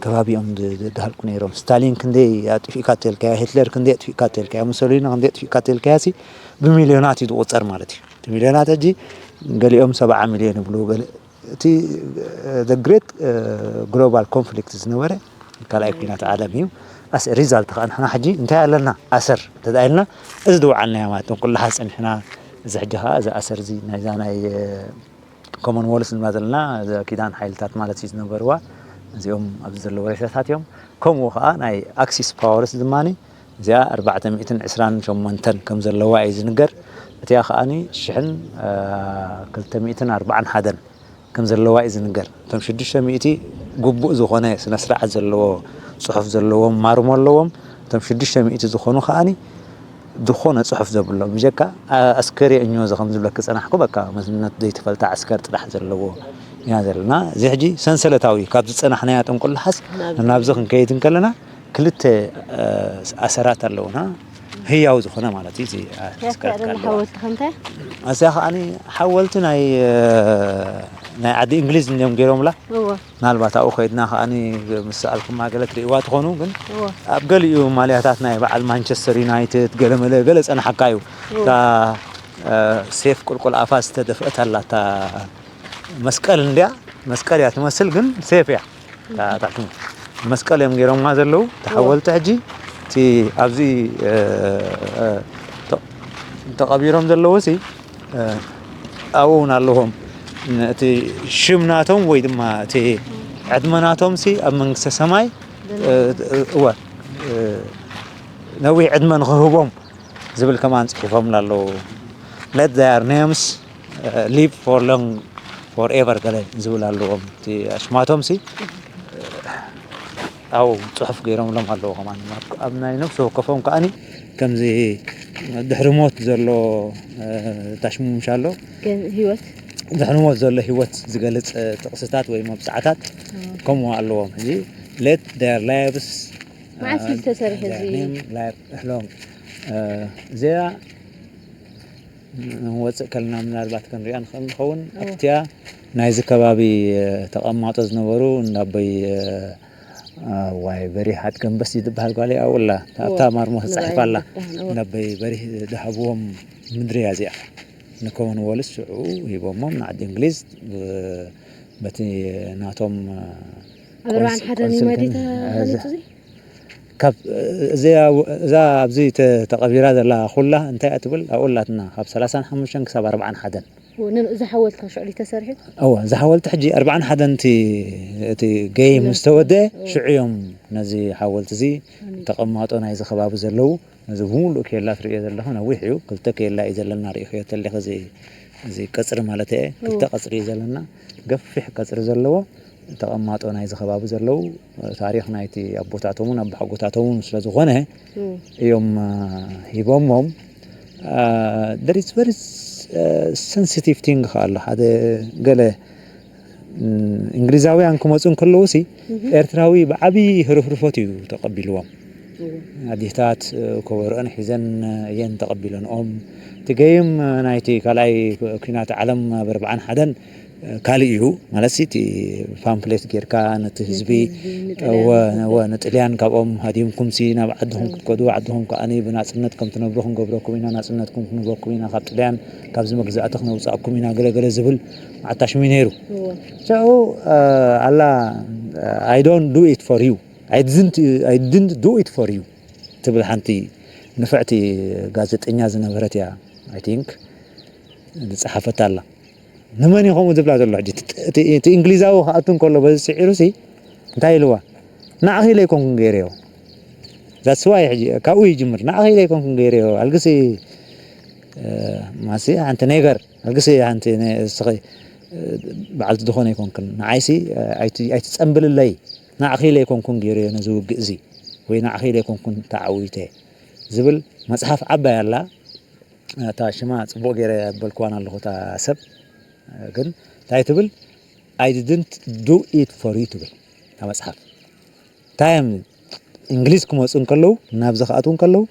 ከባቢኦም ዝሃልቁ ነይሮም። ስታሊን ክንደይ ኣጥፊእካ ተልካዮ፣ ሂትለር ክንደይ ኣጥፊእካ ተልካዮ፣ ሙሶሊኒ ክንደይ ኣጥፊእካ ተልካዮ ሲ ብሚልዮናት እዩ ዝቑፀር ማለት እዩ። እቲ ሚልዮናት ሕጂ ገሊኦም ሰብዓ ሚልዮን ይብሉ። እቲ ግሬት ግሎባል ኮንፍሊክት ዝነበረ ካልኣይ ኩናት ዓለም እዩ። ኣስ ሪዛልት ከዓ ንሕና ሕጂ እንታይ ኣለና ኣሰር ተዳኢልና እዚ ዝወዓልናዮ ማለት እንቁላሓ ፀኒሕና እዚ ሕጂ ከዓ እዚ ኣሰር እዚ ናይዛ ናይ ኮመንወልስ ንብላ ዘለና ኪዳን ሓይልታት ማለት እዩ ዝነበርዋ። እዚኦም ኣብዚ ዘለዉ ሬሳታት እዮም። ከምኡ ከዓ ናይ ኣክሲስ ፓወርስ ድማ እዚኣ ኣርባዕተ ሚእትን ዕስራን ሸሞንተን ከም ዘለዋ እዩ ዝንገር። እቲኣ ከዓኒ ሽሕን ክልተ ሚእትን ኣርባዓን ሓደን ከም ዘለዋ እዩ ዝንገር። እቶም ሽዱሽተ ሚእቲ ግቡእ ዝኾነ ስነ ስርዓት ዘለዎ ፅሑፍ ዘለዎም ማርሞ ኣለዎም። እቶም ሽዱሽተ ሚእቲ ዝኾኑ ከዓኒ ዝኾነ ጽሑፍ ዘብሎም ብጀካ ኣስከሪ እኞ እዚ ከም ዝብለኪ ጸናሕኩ በቃ መስነት ዘይተፈልጠ ዓስከር ጥራሕ ዘለዎ ኢና ዘለና። እዚ ሕጂ ሰንሰለታዊ ካብ ዝጸናሕናያ ጥንቁላሓስ ናብዚ ክንከይድ እንከለና ክልተ ኣሰራት ኣለውና ህያው ዝኾነ ማለት እዩ። እዚ ኣስከር ሓወልቲ ከምታይ እዚኣ ከዓኒ ሓወልቲ ናይ ናይ ዓዲ እንግሊዝ እንዲዮም ገይሮምላ። ምናልባት ኣብኡ ከይድና ከዓኒ ምስ ሰኣልኩማ ገለ ትርእይዋ ትኾኑ ግን ኣብ ገሊኡ ማልያታት ናይ በዓል ማንቸስተር ዩናይትድ ገለመለ ገለ ጸናሓካ እዩ። እታ ሴፍ ቁልቁል ኣፋ ዝተደፍአት ኣላ እታ መስቀል እንድያ መስቀል እያ ትመስል ግን ሴፍ እያ። ታሕቲ መስቀል እዮም ገይሮማ ዘለዉ ተሓወልቲ ሕጂ እቲ ኣብዚ ተቐቢሮም ዘለዉ ሲ ኣብኡ እውን ኣለዎም እቲ ሽም ናቶም ወይ ድማ እቲ ዕድመ ናቶም ሲ ኣብ መንግስተ ሰማይ እወ ነዊሕ ዕድመ ንክህቦም ዝብል ከማን ፅሒፎምላ ኣለዉ። Let their names live for long forever ገለ ዝብል ኣለዎም እቲ ኣሽማቶም ሲ ኣብኡ ጽሑፍ ገይሮምሎም ኣለዉ። ከማን ኣብ ናይ ነፍሲ ወከፎም ከኣኒ ከምዚ ድሕሪ ሞት ዘሎ ታሽሙምሻ ኣሎ። ህይወት ድሕሪ ሞት ዘሎ ህይወት ዝገልጽ ጥቕስታት ወይ መብጻዕታት ከምኡ ኣለዎም። ሕዚ let their lives መዓስ እዩ ዝተሰርሐ እዚ? long እዚኣ ንወፅእ ከለና ምናልባት ክንሪኣ ንኽእል ንኸውን ኣብቲያ ናይዚ ከባቢ ተቐማጦ ዝነበሩ እንዳበይ ዋይ በሪህ ኣድገንበስ ዝበሃል ጓል ኣብላ ኣብታ ማርሞ ተፃሒፋ ኣላ። እንዳበይ በሪህ ዝሃብዎም ምድሪ እያ እዚኣ። ንኮመንወልስ ሽዑ ሂቦሞም ንዓዲ እንግሊዝ በቲ ናቶም ኣብ ኣርባዓን ሓደን እዩ ማዲ ተሃኒፁ እዚ? ካብ እዛ ኣብዚ ተቐቢራ ዘላ ኩላ እንታይ እያ ትብል ኣብኡ ኣላትና ካብ ሰላሳን ሓሙሽተን ክሳብ ኣርባዓን ሓደን እዚ ሓወልቲ ካብ ሽዑ ተሰሪሑ? እወ እዚ ሓወልቲ ሕጂ ኣርባዓን ሓደን እቲ ገይም ምስ ተወደአ ሽዑ እዮም ነዚ ሓወልቲ እዚ ተቐማጦ ናይዚ ከባቢ ዘለዉ ነዚ ብምሉእ ኬላ ትርእዮ ዘለኻ ነዊሕ እዩ ክልተ ኬላ እዩ ዘለና ርኢኽዮ ተለኻ እዚ ቀፅሪ ማለት እየ ክልተ ቀፅሪ እዩ ዘለና ገፊሕ ቀፅሪ ዘለዎ ተቐማጦ ናይዚ ከባቢ ዘለዉ ታሪኽ ናይቲ ኣቦታቶምን ኣባሓጎታቶምን ስለ ዝኾነ እዮም ሂቦሞም there is very sensitive thing ከ ኣሎ ሓደ ገለ እንግሊዛውያን ክመፁ እንከለዉ ሲ ኤርትራዊ ብዓብዪ ህርፍርፎት እዩ ተቐቢልዎም ኣዴታት ከበሮአን ሒዘን እየን ተቐቢለንኦም እቲ ገይም ናይቲ ካልኣይ ኩናት ዓለም ኣብ ኣርባዓን ሓደን ካልእ እዩ ማለት እቲ ፓምፕሌት ጌርካ ነቲ ህዝቢ ንጥልያን ካብኦም ሃዲምኩም ሲ ናብ ዓድኹም ክትከዱ ዓድኹም ከኣ ብናፅነት ከም ትነብሩ ክንገብረኩም ኢና ናፅነትኩም ክንህበኩም ኢና ካብ ጥልያን ካብዚ መግዛእቲ ክነውፃእኩም ኢና ገለገለ ዝብል ኣታሽሚ ነይሩ ሽዑ ኣላ I don't do it for you I didn't do it for you ትብል ሓንቲ ንፍዕቲ ጋዜጠኛ ዝነበረት እያ I think ዝፀሓፈት ኣላ ንመን ኢኹም ዝብላ ዘሎ ሕጂ እቲ እንግሊዛዊ ክኣቱ እንከሎ በዚ ስዒሩ ሲ እንታይ ኢልዋ ንዓኺ ኢለ ኣይኮንኩን ገይረዮ that's why ሕጂ ካብኡ ይጅምር ንዓኺ ኢለ ኣይኮንኩን ገይረዮ ኣልግሲ ማሲ ሓንቲ ነገር ኣልግሲ ሓንቲ እስኺ በዓልቲ ዝኾነ ኣይኮንክን ንዓይሲ ኣይትፀንብልለይ ንዓኺ ኢለ ኣይኮንኩን ገይረዮ ነዚ ውግእ እዚ ወይ ንዓኺ ኢለ ኣይኮንኩን ተዓዊተ ዝብል መፅሓፍ ዓባይ ኣላ እታ ሽማ ፅቡቕ ገይረ በልክዋን ኣለኹ እታ ሰብ ግን እንታይ ትብል I didn't do it for you ትብል እታ መፅሓፍ እንታይ እዮም እንግሊዝ ክመፁ እንከለዉ ናብዚ ክኣትዉ እንከለዉ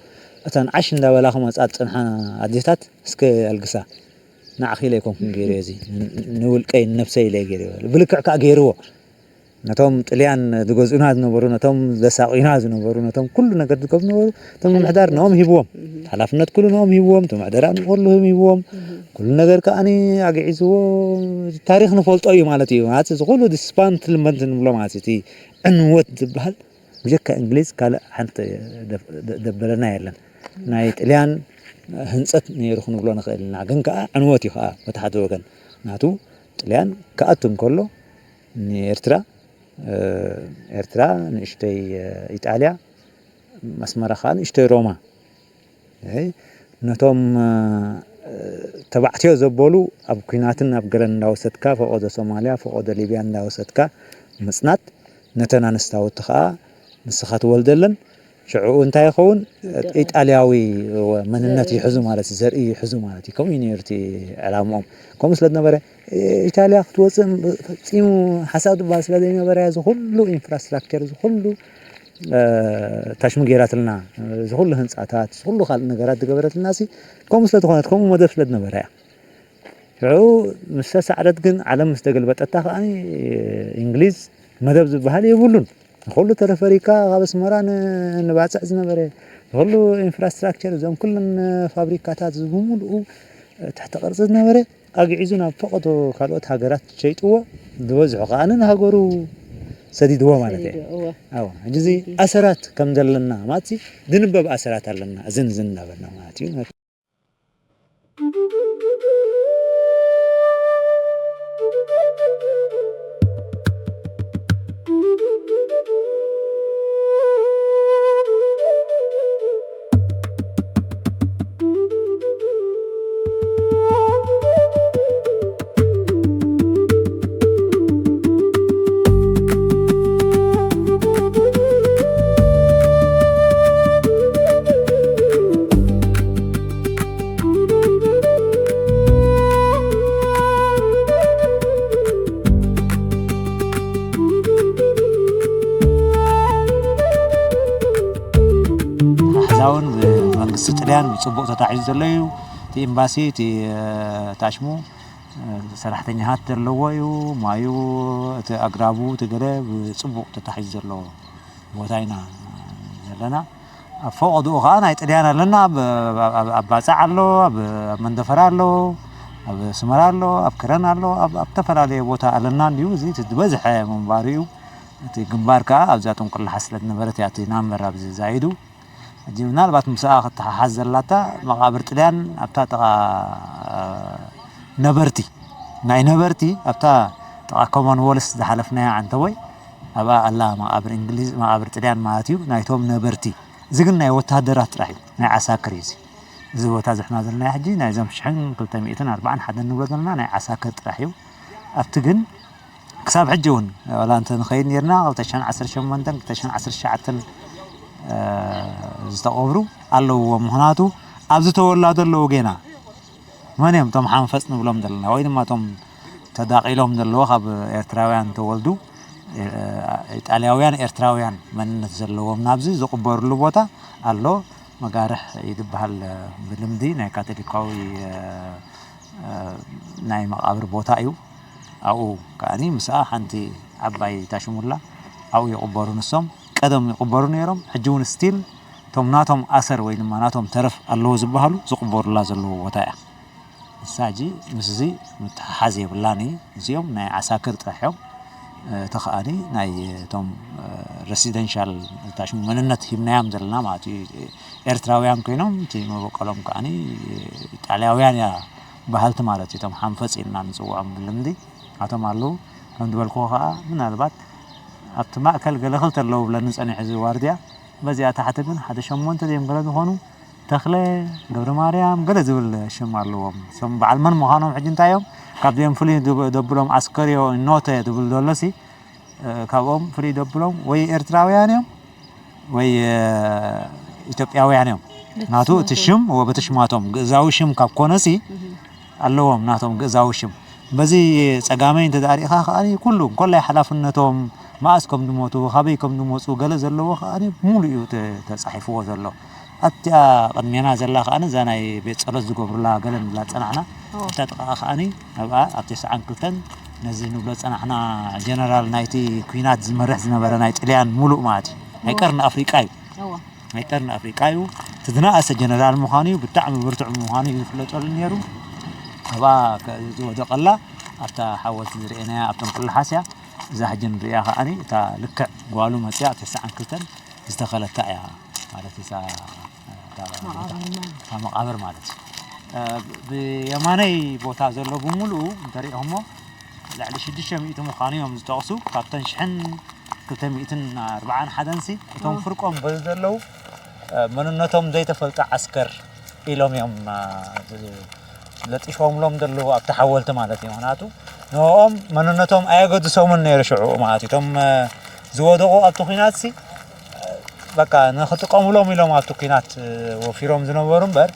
እተን ዓሽ እንዳበላ ክመፃ ዝፀንሓ ኣዴታት እስከ ኣልግሳ ንዓኺ ኢለ ኣይኮንኩን ገይረ እዚ ንውልቀይ ንነብሰይ ኢለ ገይረ ብልክዕ ከዓ ገይርዎ ነቶም ጥልያን ዝገዝኡና ዝነበሩ ነቶም ዘሳቑዩና ዝነበሩ ነቶም ኩሉ ነገር ዝገብሩ ነበሩ እቶም ምምሕዳር ንኦም ሂብዎም ሓላፍነት ኩሉ ንኦም ሂብዎም እቶም ዕደራ ንኩሉ ሂብዎም ኩሉ ነገር ከዓ ኣግዒዝዎ ታሪክ ንፈልጦ እዩ ማለት እዩ ማለት እዚ ኩሉ ዲስፓንትልመንት ንብሎ ማለት እቲ ዕንወት ዝበሃል ብጀካ እንግሊዝ ካልእ ሓንቲ ደበለና የለን ናይ ጥልያን ህንፀት ነይሩ ክንብሎ ንኽእል ኢና ግን ከዓ ዕንወት እዩ ከዓ በቲ ሓደ ወገን ናቱ ጥልያን ክኣቱ እንከሎ ንኤርትራ ኤርትራ ንእሽተይ ኢጣልያ ኣስመራ ከዓ ንእሽተይ ሮማ ነቶም ተባዕትዮ ዘበሉ ኣብ ኩናትን ኣብ ገለን እንዳወሰድካ ፈቆዶ ሶማልያ ፈቆዶ ሊብያ እንዳወሰድካ ምፅናት ነተን ኣንስታውቲ ከዓ ንስኻ ትወልደለን ሽዑኡ እንታይ ይኸውን ኢጣልያዊ መንነት ይሕዙ ማለት እዩ ዘርኢ ይሕዙ ማለት እዩ ከምኡ እዩ ነይሩ እቲ ዕላምኦም ከምኡ ስለ ዝነበረ ኢጣልያ ክትወፅእ ፈፂሙ ሓሳብ ዝበሃል ስለ ዘይነበረ እዚ ኩሉ ኢንፍራስትራክቸር እዚ ኩሉ ታሽሙ ገይራትልና እዚ ኩሉ ህንፃታት እዚ ኩሉ ካልእ ነገራት ዝገበረትልና ሲ ከምኡ ስለ ዝኾነት ከምኡ መደብ ስለ ዝነበረ እያ ሽዑ ምስ ተሳዕረት ግን ዓለም ምስ ተገልበጠታ ከዓ እንግሊዝ መደብ ዝበሃል የብሉን ንኩሉ ተለፈሪካ ካብ ኣስመራ ንባፅዕ ዝነበረ ንኩሉ ኢንፍራስትራክቸር እዞም ኩለን ፋብሪካታት ብምሉኡ ትሕቲ ቅርፂ ዝነበረ ኣግዒዙ ናብ ፈቐዶ ካልኦት ሃገራት ሸይጥዎ ዝበዝሑ ከዓ ንሃገሩ ሰዲድዎ ማለት እዩ ሕጂ እዚ ኣሰራት ከም ዘለና ማለት ዝንበብ ኣሰራት ኣለና እዝን ዝን እናበልና ማለት እዩ ያን ብጽቡቕ ተታሒዙ ዘሎ እዩ። እቲ ኤምባሲ፣ እቲ ታሽሙ ሰራሕተኛታት ዘለዎ እዩ። ማዩ፣ እቲ ኣግራቡ፣ እቲ ገለ ብጽቡቕ ተታሒዙ ዘለዎ ቦታ ኢና ዘለና። ኣብ ፈቐድኡ ከዓ ናይ ጥልያን ኣለና። ኣብ ባፃዕ ኣሎ፣ ኣብ መንደፈራ ኣሎ፣ ኣብ ስመራ ኣሎ፣ ኣብ ክረን ኣሎ፣ ኣብ ዝተፈላለየ ቦታ ኣለና። እንዲሁ እዚ ዝበዝሐ ምንባሩ እዩ። እቲ ግንባር ከዓ ኣብዛ ጥንቁላሓ ስለ ዝነበረት እያ እቲ ናምበር ኣብዚ ዛይዱ። ሕጂ ምናልባት ምስኣ ክትሓሓዝ ዘላታ መቓብር ጥልያን ኣብታ ጥቓ ነበርቲ፣ ናይ ነበርቲ ኣብታ ጥቓ ኮመንወልስ ዝሓለፍናያ ዓንተቦይ ኣብኣ ኣላ መቓብር እንግሊዝ፣ መቓብር ጥልያን ማለት እዩ። ናይቶም ነበርቲ፣ እዚ ግን ናይ ወታሃደራት ጥራሕ እዩ፣ ናይ ዓሳክር እዩ እዚ። እዚ ቦታ ዝሕና ዘለና ሕጂ ናይዞም ሽሕን ክልተ ሚእትን ኣርባዓን ሓደን ንብሎ ዘለና ናይ ዓሳክር ጥራሕ እዩ። ኣብቲ ግን ክሳብ ሕጂ እውን ዋላ እንተ ንኸይድ ነርና ክልተ ሽሕን ዓሰርተ ሸሞንተን ክልተ ሽሕን ዓሰርተ ትሽዓተን ዝተቐብሩ ኣለውዎ። ምኽንያቱ ኣብዚ ተወላዶ ኣለዉ ጌና። መን እዮም እቶም ሓንፈፅ ንብሎም ዘለና ወይ ድማ እቶም ተዳቒሎም ዘለዉ ካብ ኤርትራውያን ተወልዱ፣ ኢጣልያውያን ኤርትራውያን መንነት ዘለዎም ናብዚ ዝቕበርሉ ቦታ ኣሎ። መጋርሕ ይድበሃል ብልምዲ ናይ ካቶሊካዊ ናይ መቓብር ቦታ እዩ። ኣብኡ ከኣኒ ምስኣ ሓንቲ ዓባይ ታሽሙላ ኣብኡ ይቕበሩ ንሶም። ቀደም ይቕበሩ ነይሮም። ሕጂ እውን ስቲል እቶም ናቶም ኣሰር ወይ ድማ ናቶም ተረፍ ኣለዎ ዝበሃሉ ዝቕበሩላ ዘለዎ ቦታ እያ። ንሳ ሕጂ ምስዚ ምትሓሓዝ የብላን እዩ። እዚኦም ናይ ዓሳክር ጥራሕ እዮም። እቲ ከኣኒ ናይ እቶም ረሲደንሻል ታሽሙ መንነት ሂብናዮም ዘለና ማለት እዩ። ኤርትራውያን ኮይኖም እቲ መበቆሎም ከኣኒ ኢጣልያውያን እያ በሃልቲ ማለት እዩ። እቶም ሓንፈፅ ኢልና ንፅውዖም ብልምዲ ኣቶም ኣለዉ። ከም ዝበልኩ ከዓ ምናልባት ኣብቲ ማእከል ገለ ክልተ ኣለዉ ብለኒ ፀኒሑ እዚ ዋርድያ። በዚኣ ታሕቲ ግን ሓደ ሸሞንተ ድዮም ገለ ዝኾኑ ተኽለ ገብረ ማርያም ገለ ዝብል ሽም ኣለዎም። እሶም በዓል መን ምዃኖም ሕጂ እንታይ እዮም? ካብዚኦም ፍሉይ ዝብ- ዘብሎም ኣስከርዮ ኖተ ዝብል ዘሎሲ፣ እ፣ ካብኦም ፍሉይ ዘብሎም ወይ ኤርትራውያን እዮም ወይ፣ እ፣ ኢትዮጵያውያን እዮም። ናቱ እቲ ሽም ወ- በቲ ሽማቶም ግእዛዊ ሽም ካብ ኮነሲ ኣለዎም ናቶም ግእዛዊ ሽም። በዚ ጸጋመይ እንተ ዳኣ ሪኢኻ ከኣ ኩሉ እንኮላይ ሓላፍነቶም፣ መኣስ ከም ዝሞቱ፣ ካበይ ከም ዝመጹ ገለ ዘለዎ ከኣ ሙሉ እዩ ተ- ተጻሒፍዎ ዘሎ። ኣብቲኣ ቅድሜና ዘላ ከኣ እዛ ናይ ቤት ጸሎት ዝገብሩላ ገለ ንብላ ጸናሕና። ኣብታ ጥቓ ከኣ ኣብኣ ኣብ ተስዓን ክልተን ነዚ ንብሎ ጸናሕና ጀነራል ናይቲ ኲናት ዝመርሕ ዝነበረ ናይ ጥልያን ሙሉእ ማለት እዩ። ናይ ቀርኒ ኣፍሪቃ እዩ። ናይ ቀርኒ ኣፍሪቃ እዩ። እቲ ዝነኣሰ ጀነራል ምዃኑ እዩ፣ ብጣዕሚ ብርቱዕ ምዃኑ እዩ ዝፍለጠሉ ነይሩ። ኣብኣ ከ- ዝወደቐላ ኣብታ ሓወልቲ ዝርኤናያ ኣብቶም ኩሉ ሓስያ እዛ ሕጂ ንሪኣ ከኣ እታ ልክዕ ጓሉ መፅያ ኣብ ተስዓን ክልተን ዝተኸለታ እያ ማለት እዛ እታ እታ መቓብር ማለት እዩ። እ፣ ብየማነይ ቦታ ዘሎ ብምሉኡ እንተሪእኹሞ ልዕሊ ሽዱሽተ ሚእቲ ምዃኑ እዮም ዝጠቕሱ። ካብተን ሽሕን ክልተ ሚእትን ኣርባዓን ሓደን ሲ እቶም ፍርቆም በዚ ዘለዉ፣ እ፣ መንነቶም ዘይተፈልጠ ዓስከር ኢሎም እዮም፣ እ፣ ለጢፎምሎም ዘለዉ ኣብቲ ሓወልቲ ማለት እዩ። ምኽንያቱ ንኦም መንነቶም ኣየገድሶምን ነይሩ ሽዑ ማለት እዩ። እቶም፣ እ፣ ዝወደቑ ኣብቲ ኲናት ሲ በቃ ንኽጥቀሙሎም ኢሎም ኣብቲ ኲናት፣ እ፣ ወፊሮም ዝነበሩ እምበር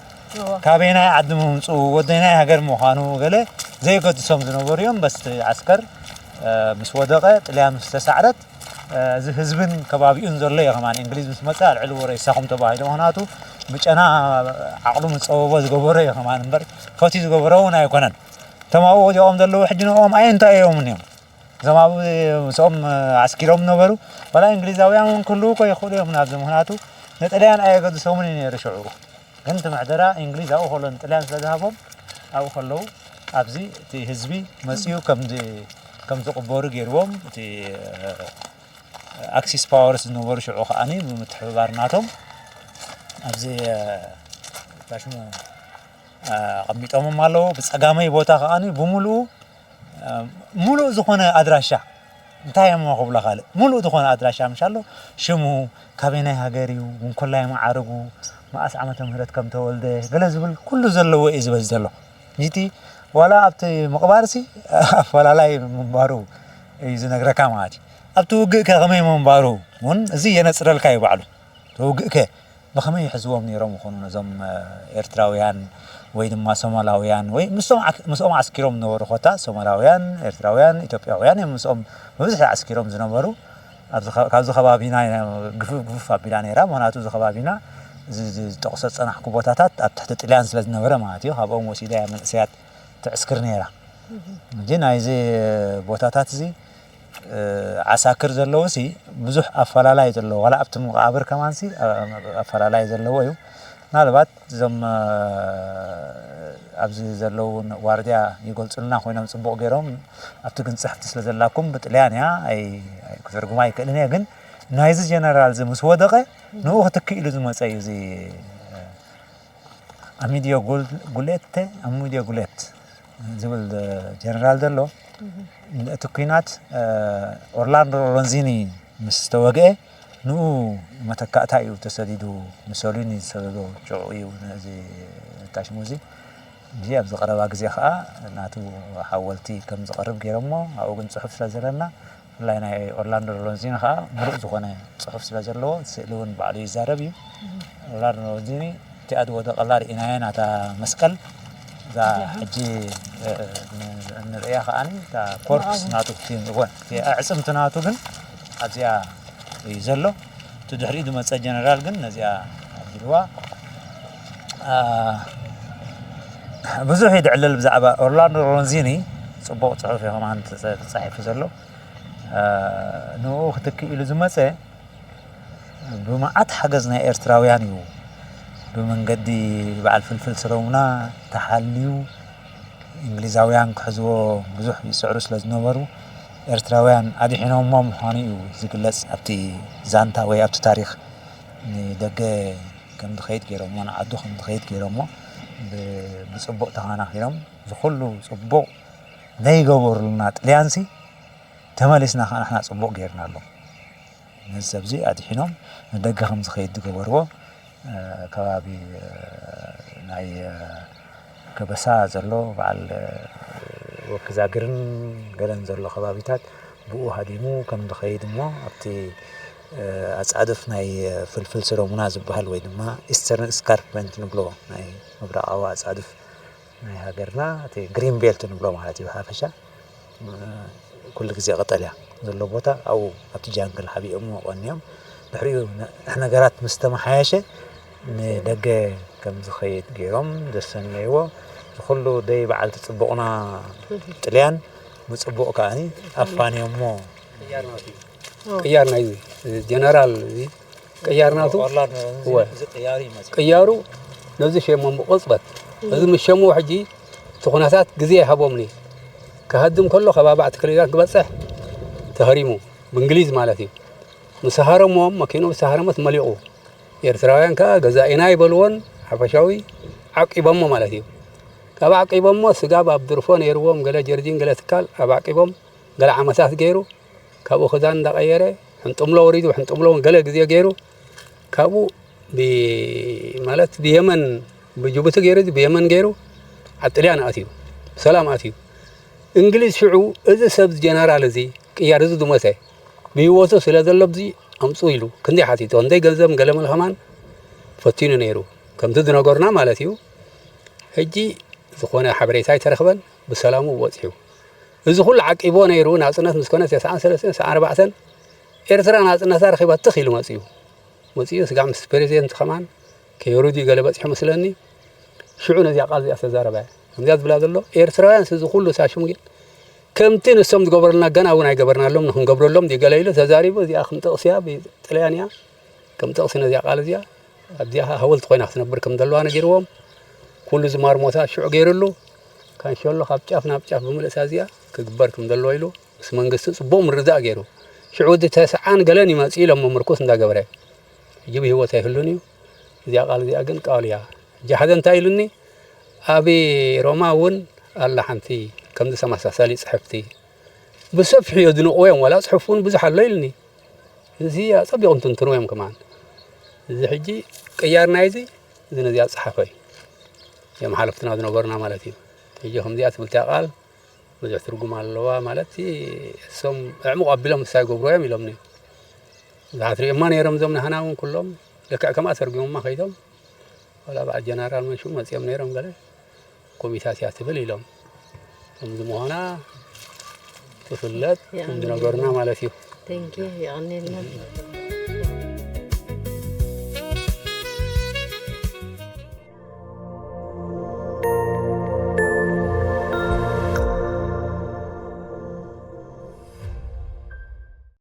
ካበየናይ ዓዲ ምምፅኡ ወደናይ ሃገር ምዃኑ ገለ ዘይገድሶም ዝነበሩ እዮም። በስቲ ዓስከር፣ እ፣ ምስ ወደቐ ጥልያን ምስ ተሳዕረት፣ እ፣ እዚ ህዝብን ከባቢኡን ዘሎ እዩ ከማን እንግሊዝ ምስ መፀ ኣልዕልዎ ሬሳኹም ተባሂሉ። ምኽንያቱ ብጨና ዓቕሉ ምስ ፀበቦ ዝገበሮ እዩ ከማን እምበር ፈትዩ ዝገበሮ እውን ኣይኮነን። እቶም ኣብኡ ወዲቖም ዘለዉ ሕጂ ንኦም ኣየንታ እዮም እዮም እዞም ኣብ ምስኦም ዓስኪሮም ነበሩ። ዋላ እንግሊዛውያን እውን ክህልዉ እኮ ይኽእሉ እዮም ናብዚ። ምኽንያቱ ንጥልያን ኣየገድሶምን እዩ ነይሩ ሽዑ። ግን እቲ ምሕደራ እንግሊዝ ኣብኡ ከሎ ንጥልያን ስለ ዝሃቦም ኣብኡ ከለዉ ኣብዚ እቲ ህዝቢ መፅኡ ከም ዝ- ከም ዝቕበሩ ገይርዎም። እቲ ኣክሲስ ፓወርስ ዝነበሩ ሽዑ ከኣኒ ብምትሕብባር ናቶም ኣብዚ ታሽሙ ኣቐሚጦምም ኣለዉ። ብፀጋመይ ቦታ ከኣኒ ብምሉኡ ሙሉእ ዝኾነ ኣድራሻ እንታይ እሞ ክብሎ ካልእ ሙሉእ ዝኾነ ኣድራሻ ምሻሎ ሽሙ ካበይ ናይ ሃገር እዩ እንኮላይ መዓርጉ መኣስ ዓመተ ምህረት ከም ተወልደ ገለ ዝብል ኩሉ ዘለዎ እዩ ዝበዝ ዘሎ። ይቲ ዋላ ኣብቲ ምቕባርሲ ኣፈላላይ ምንባሩ እዩ ዝነግረካ ማለት እዩ። ኣብቲ ውግእ ከ ከመይ ምንባሩ እውን እዚ የነፅረልካ እዩ ባዕሉ። እቲ ውግእ ከ ብኸመይ ይሕዝዎም ነይሮም ይኾኑ ነዞም ኤርትራውያን ወይ ድማ ሶማላውያን ወይ ምስኦም ዓክ- ምስኦም ዓስኪሮም ዝነበሩ ኮታ ሶማላውያን ኤርትራውያን ኢትዮጵያውያን እዮም ምስኦም ብብዝሒ ዓስኪሮም ዝነበሩ። ኣብዚ ከ- ካብዚ ከባቢና ግፍፍ ግፍፍ ኣቢላ ነይራ። ምክንያቱ እዚ ከባቢና እዚ ዝጠቕሶ ዝጸናሕኩ ቦታታት ኣብ ትሕቲ ጥልያን ስለ ዝነበረ ማለት እዩ። ካብኦም ወሲዳ እያ መንእሰያት ትዕስክር ነይራ። እንጂ ናይዚ ቦታታት እዚ ዓሳክር ዘለውሲ ብዙሕ ኣፈላላይ ዘለዎ ዋላ ኣብቲ መቃብር ከማንሲ ኣፈላላይ ዘለዎ እዩ። ምናልባት እዞም ኣብዚ ዘለዉ ዋርድያ ይገልፁልና ኮይኖም ፅቡቅ ገይሮም ኣብቲ ግን ፅሕፍቲ ስለ ዘላኩም ብጥልያን እያ ክትርጉማ ኣይክእልን እየ። ግን ናይዚ ጀነራል እዚ ምስ ወደቀ ንኡ ክትክእ ኢሉ ዝመፀ እዩ እዚ ኣሚዲዮ ጉሌቴ ኣሚዲዮ ጉሌት ዝብል ጀነራል ዘሎ እቲ ኩናት ኦርላንዶ ሎረንዚኒ ምስ ተወግአ ንኡ መተካእታ እዩ ተሰዲዱ። ሙሶሊኒ ዝሰደዶ ሽዑ እዩ ነዚ ታሽሙ እዚ እንጂ ኣብዚ ቀረባ ግዜ ከዓ ናቱ ሓወልቲ ከም ዝቐርብ ገይሮሞ ኣብኡ ግን ፅሑፍ ስለ ዘለና ብፍላይ ናይ ኦርላንዶ ሎረንዚኒ ከዓ ምሉእ ዝኾነ ፅሑፍ ስለ ዘለዎ ስእሊ እውን ባዕሉ ይዛረብ እዩ። ኦርላንዶ ሎረንዚኒ እቲኣ ዝወደቐላ ርኢናያ ናታ መስቀል እዛ ሕጂ ንርእያ ከዓኒ እታ ኮርፕስ ናቱ እወ ኣዕፅምቲ ናቱ ግን ኣብዚኣ እዩ ዘሎ። እቲ ድሕሪኡ ዝመፀ ጀነራል ግን ነዚኣ ኣቢልዋ ብዙሕ እዩ ዝዕለል ብዛዕባ ኦርላንዶ ሎረንዚኒ። ፅቡቕ ፅሑፍ እዩ ከማን ተፃሒፉ ዘሎ። ንኡ ክትክእ ኢሉ ዝመፀ ብመዓት ሓገዝ ናይ ኤርትራውያን እዩ። ብመንገዲ በዓል ፍልፍል ስረሙና ተሓልዩ እንግሊዛውያን ክሕዝዎ ብዙሕ ይፅዕሩ ስለ ዝነበሩ ኤርትራውያን ኣድሒኖሞ ምዃኑ እዩ ዝግለፅ ኣብቲ ዛንታ ወይ ኣብቲ ታሪኽ። ንደገ ከም ዝኸይድ ገይሮሞ ንዓዱ ከም ዝኸይድ ገይሮሞ ብፅቡቕ ተኸናኺኖም ዝኩሉ ፅቡቕ ዘይገበሩልና ጥልያንሲ ተመሊስና ከዓ ንሕና ፅቡቕ ገይርናሎም። ነዚ ሰብዚ ኣድሒኖም ንደገ ከም ዝኸይድ ዝገበርዎ ከባቢ ናይ ከበሳ ዘሎ በዓል ወክዛግርን ገለን ዘሎ ከባቢታት ብኡ ሃዲሙ ከም ዝኸይድ እሞ ኣብቲ ኣፃድፍ ናይ ፍልፍል ስረሙና ዝበሃል ወይ ድማ ኢስተርን ስካርፕመንት ንብሎ ናይ ምብራቃዊ ኣፃድፍ ናይ ሃገርና እቲ ግሪን ቤልት ንብሎ ማለት እዩ ብሓፈሻ ኩሉ ግዜ ቀጠልያ ዘሎ ቦታ ኣብኡ ኣብቲ ጃንግል ሓቢኦሞ ቀንዮም። ድሕሪኡ ነገራት ምስ ተመሓየሸ ንደገ ከም ዝኸይድ ገይሮም ዘሰነይዎ። እዚ ኩሉ ደይ በዓል ጽቡቕና ጥልያን ብጽቡቕ ከኣኒ ኣፋንዮሞ። ቅያር ናይ ጀነራል እዚ ቅያር ናቱ ቅያሩ ነዚ ሸሞም ብቕጽበት እዚ ምስ ሸሞ ሕጂ እቲ ኩነታት ግዜ ይሃቦምኒ። ክሃድም ከሎ ከባቢ ኣዕቲ ክሊራን ክበጽሕ ተሃሪሙ ብእንግሊዝ ማለት እዩ። ምስ ሃረሞም መኪኑ ምስ ሃረመት መሊቑ። ኤርትራውያን ከኣ ገዛኢና ይበልዎን ሓፈሻዊ ዓቂቦሞ ማለት እዩ። ካብ ዓቂቦሞ ስጋብ ኣብ ድርፎ ነይርዎም ገለ ጀርዲን ገለ ትካል ኣብ ዓቂቦም ገለ ዓመታት ገይሩ ካብኡ ክዳን እንዳቐየረ ሕንጥምሎ ወሪዱ ሕንጥምሎ እውን ገለ ግዜ ገይሩ ካብኡ ማለት ብየመን ብጅቡቲ ገይሩ ብየመን ገይሩ ኣብ ጥልያን ኣትዩ ብሰላም ኣትዩ። እንግሊዝ ሽዑ እዚ ሰብ ጀነራል እዚ ቅያር እዚ ዝሞተ ብህይወቱ ስለ ዘሎ ብዚ ኣምፁ ኢሉ ክንደይ ሓቲቱ ክንደይ ገንዘብ ገለ መለ ከማን ፈቲኑ ነይሩ ከምቲ ዝነገሩና ማለት እዩ። ሕጂ ዝኾነ ሓበሬታ ኣይተረኽበን ብሰላሙ በፂሑ። እዚ ኩሉ ዓቂቦ ነይሩ ናፅነት ምስ ኮነ ተስዓን ሰለስተን ተስዓን ኣርባዕተን ኤርትራ ናፅነታ ረኺባ ትኽ ኢሉ መፂኡ። መፂኡ ስጋዕ ምስ ፕሬዚደንት ከማን ከይወርድ እዩ ገለ በፂሑ መስለኒ። ሽዑ ነዚኣ ቃል እዚኣ ዝተዛረበ ከምዚኣ ዝብላ ዘሎ ኤርትራውያን እዚ ኩሉ ሳሽም ግን ከምቲ ንሶም ዝገበሩልና ገና እውን ኣይገበርናሎም ንክንገብረሎም ድዩ ገለ ኢሉ ተዛሪቡ። እዚኣ ከም ጥቕሲ እያ ብጥልያን እያ ከም ጥቕሲ ነዚኣ ቃል እዚኣ ኣብዚኣ ሃወልቲ ኮይና ክትነብር ከም ዘለዋ ነጊርዎም። ኩሉ ዝማርሞታ ሽዑ ገይርሉ ካንሸሎ ካብ ጫፍ ናብ ጫፍ ብምልእታ እዚኣ ክግበር ከም ዘለዎ ኢሉ ምስ መንግስቲ ፅቡቕ ምርዳእ ገይሩ። ሽዑ እቲ ተስዓን ገለን ይመፅእ ኢሎም ምምርኩስ እንዳገበረ ሕጂ ብህይወት ኣይህሉን እዩ። እዚኣ ቃል እዚኣ ግን ቃል እያ። ሕጂ ሓደ እንታይ ኢሉኒ ኣብ ሮማ እውን ኣላ ሓንቲ ከምዚ ተመሳሳሊ ፅሕፍቲ ብሰፊሑ የድንቕዎ እዮም ዋላ ፅሑፍ እውን ብዙሕ ኣሎ ኢሉኒ። እዚ ኣፀቢቑ እንትንትንዎ እዮም ከማን እዚ ሕጂ ቅያር ናይዚ እዚ ነዚኣ ፀሓፈ እዩ። እዮም ሓለፍትና ዝነበሩና ማለት እዩ። ሕጂ ከምዚኣ ትብል እቲኣ ቃል ብዙሕ ትርጉም ኣለዋ ማለት እሶም ኣዕሙቕ ኣቢሎም ንሳይ ገብርዎ እዮም ኢሎምኒ። ብዙሓት ሪኦማ ነይሮም እዞም ናህና እውን ኩሎም ልክዕ ከምኣ ተርጉሞማ ከይዶም ዋላ በዓል ጀነራል መንሽኡ መፂኦም ነይሮም ገለ ኮሚታት እያ ትብል ኢሎም ከምዚ ምዃና ትፍለጥ ዝነገሩና ማለት እዩ። Thank you የቐንየልና።